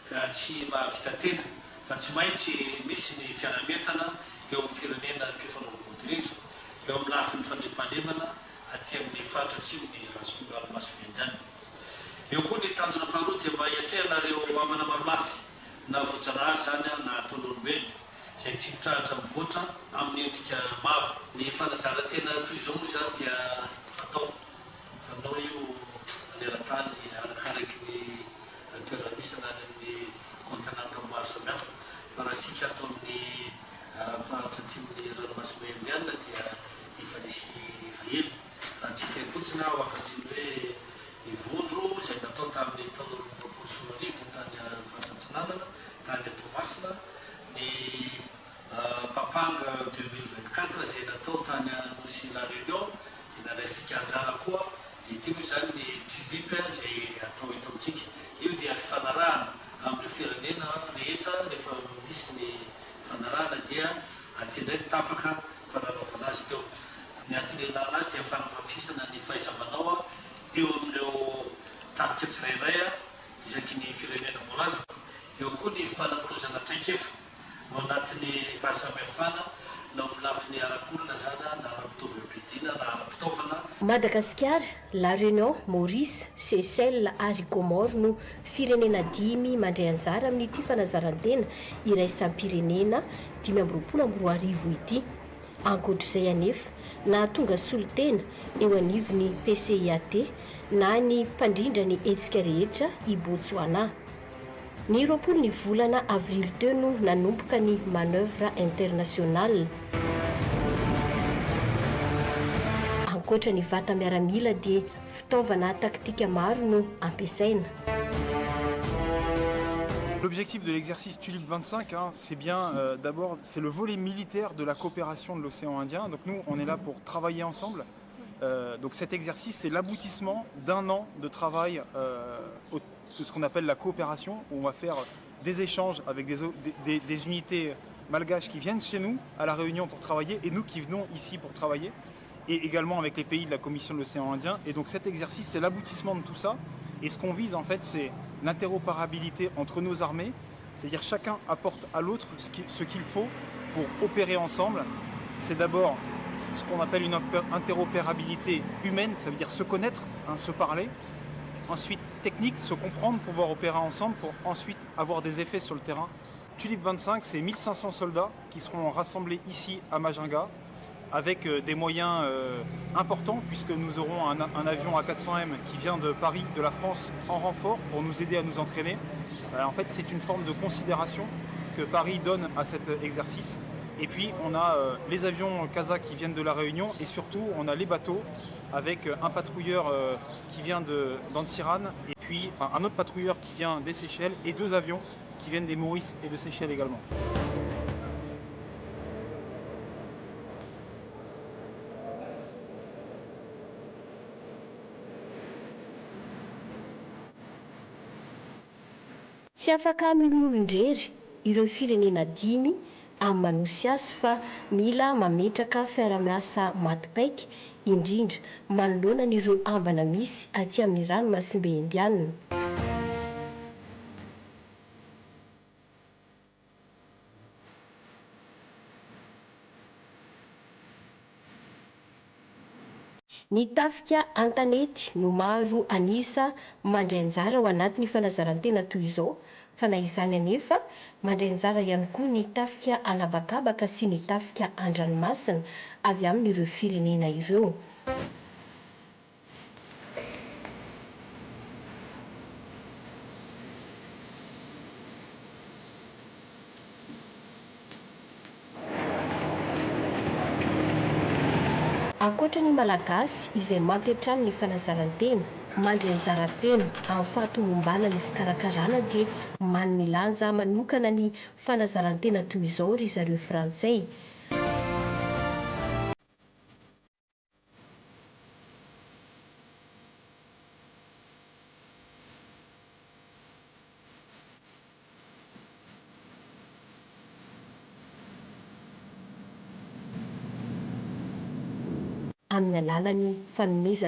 ka tsy mahavita tena fa tsy maintsy misy ny fiaraha-mientana eo amin'ny firenena mpifanolo-bodirindrina eo amin'ny lafiny fandriampahalemana aty amin'ny faritra atsimon'ny ranomasimbe Indiana. Eo koa ny tanjona faharoa dia mba hiatrehana ireo hamana marolafy na voajanahary izany na ataon'olombelona izay tsy mitrahatra mivoatra amin'ny endrika maro. Ny fanazaran-tena toy izao moa izany dia fatao, fanao io maneran-tany arakaraky ny toerana misy na any amin'ny. kaontinanta maro samihafa. Fa raha isika ato amin'ny faritra atsimon'ny ranomasimbe Indiana dia efa nisy efa ela. Raha tsy hiteny fotsiny aho afa-tsy ny hoe Ivondro izay natao tamin'ny taona 2022 tany faritra Atsinanana, tany Toamasina, ny Pampanga 2024 izay natao tany Nosy La Réunion izay nandraisintsika anjara koa dia ity moa izany ny Tulipe izay atao eto amintsika. Io dia fifanarahana amin'ireo firenena rehetra rehefa misy ny fifanarahana dia aty indray ny tapaka fa nanaovana azy teo. Ny antony ilana azy dia fanamafisana ny fahaiza-manao eo amin'ireo tafika tsirairay isaky ny firenena voalazako. Eo koa ny fifanakalozana traikefa. Ao anatin'ny fahasamihafana na amin'ny lafiny ara-polona izany na ara-pitaovam-piadiana na ara-pitaovana. Madagasikara, La Réunion, Maurice, Seychelles ary Comores no firenena dimy mandray anjara amin'ity fanazaran-tena iraisam-pirenena 2025 ity. Ankoatr'izay anefa, nahatonga solontena eo anivon'ny PCIAT na ny mpandrindra ny hetsika rehetra i Botswana. Ny 20 ny volana avrily teo no nanomboka ny manoeuvre internationale. Ankoatra ny vata miaramila dia fitaovana taktika maro no ampiasaina. L'objectif de l'exercice Tulipe 25, hein, c'est bien euh, d'abord c'est le volet militaire de la coopération de l'océan Indien. Donc nous, on est là pour travailler ensemble. Euh, donc cet exercice, c'est l'aboutissement d'un an de travail euh, de ce qu'on appelle la coopération, où on va faire des échanges avec des, des, des unités malgaches qui viennent chez nous à La Réunion pour travailler et nous qui venons ici pour travailler, et également avec les pays de la Commission de l'océan Indien. Et donc cet exercice, c'est l'aboutissement de tout ça. Et ce qu'on vise en fait, c'est l'interopérabilité entre nos armées, c'est-à-dire chacun apporte à l'autre ce qu'il faut pour opérer ensemble. C'est d'abord ce qu'on appelle une interopérabilité humaine, ça veut dire se connaître, hein, se parler. Ensuite, technique, se comprendre, pouvoir opérer ensemble pour ensuite avoir des effets sur le terrain. Tulipe 25, c'est 1500 soldats qui seront rassemblés ici à Majunga avec euh, des moyens euh, importants puisque nous aurons un, un avion A400M qui vient de Paris, de la France, en renfort pour nous aider à nous entraîner. Euh, en fait, c'est une forme de considération que Paris donne à cet exercice. Et puis, on a euh, les avions Casa qui viennent de La Réunion et surtout, on a les bateaux avec euh, un patrouilleur euh, qui vient d'Antsiran et puis enfin, un autre patrouilleur qui vient des Seychelles et deux avions qui viennent des Maurice et de Seychelles également. Tsy afaka milolon-drery ireo firenena dimy amin'ny manosy azy fa mila mametraka fiarahamiasa maty paika, indrindra manoloana an'ireo ambana misy aty amin'ny ranomasimbe Indiana. Ny tafika an-tanety no maro an'isa mandray anjara ao anatin'ny fanazaran-tena toy izao, fa na izany anefa, mandray anjara ihany koa ny tafika an'habakabaka sy ny tafika an-dranomasina avy amin'ireo firenena ireo. Ankoatra ny Malagasy izay mampiantrano ny fanazaran-tena, mandray anjara feno amin'ny fahatomombanan'ny fikarakarana dia manome lanja manokana ny fanazaran-tena toy izao ry zareo Frantsay. Amin'ny alalan'ny fanomezana.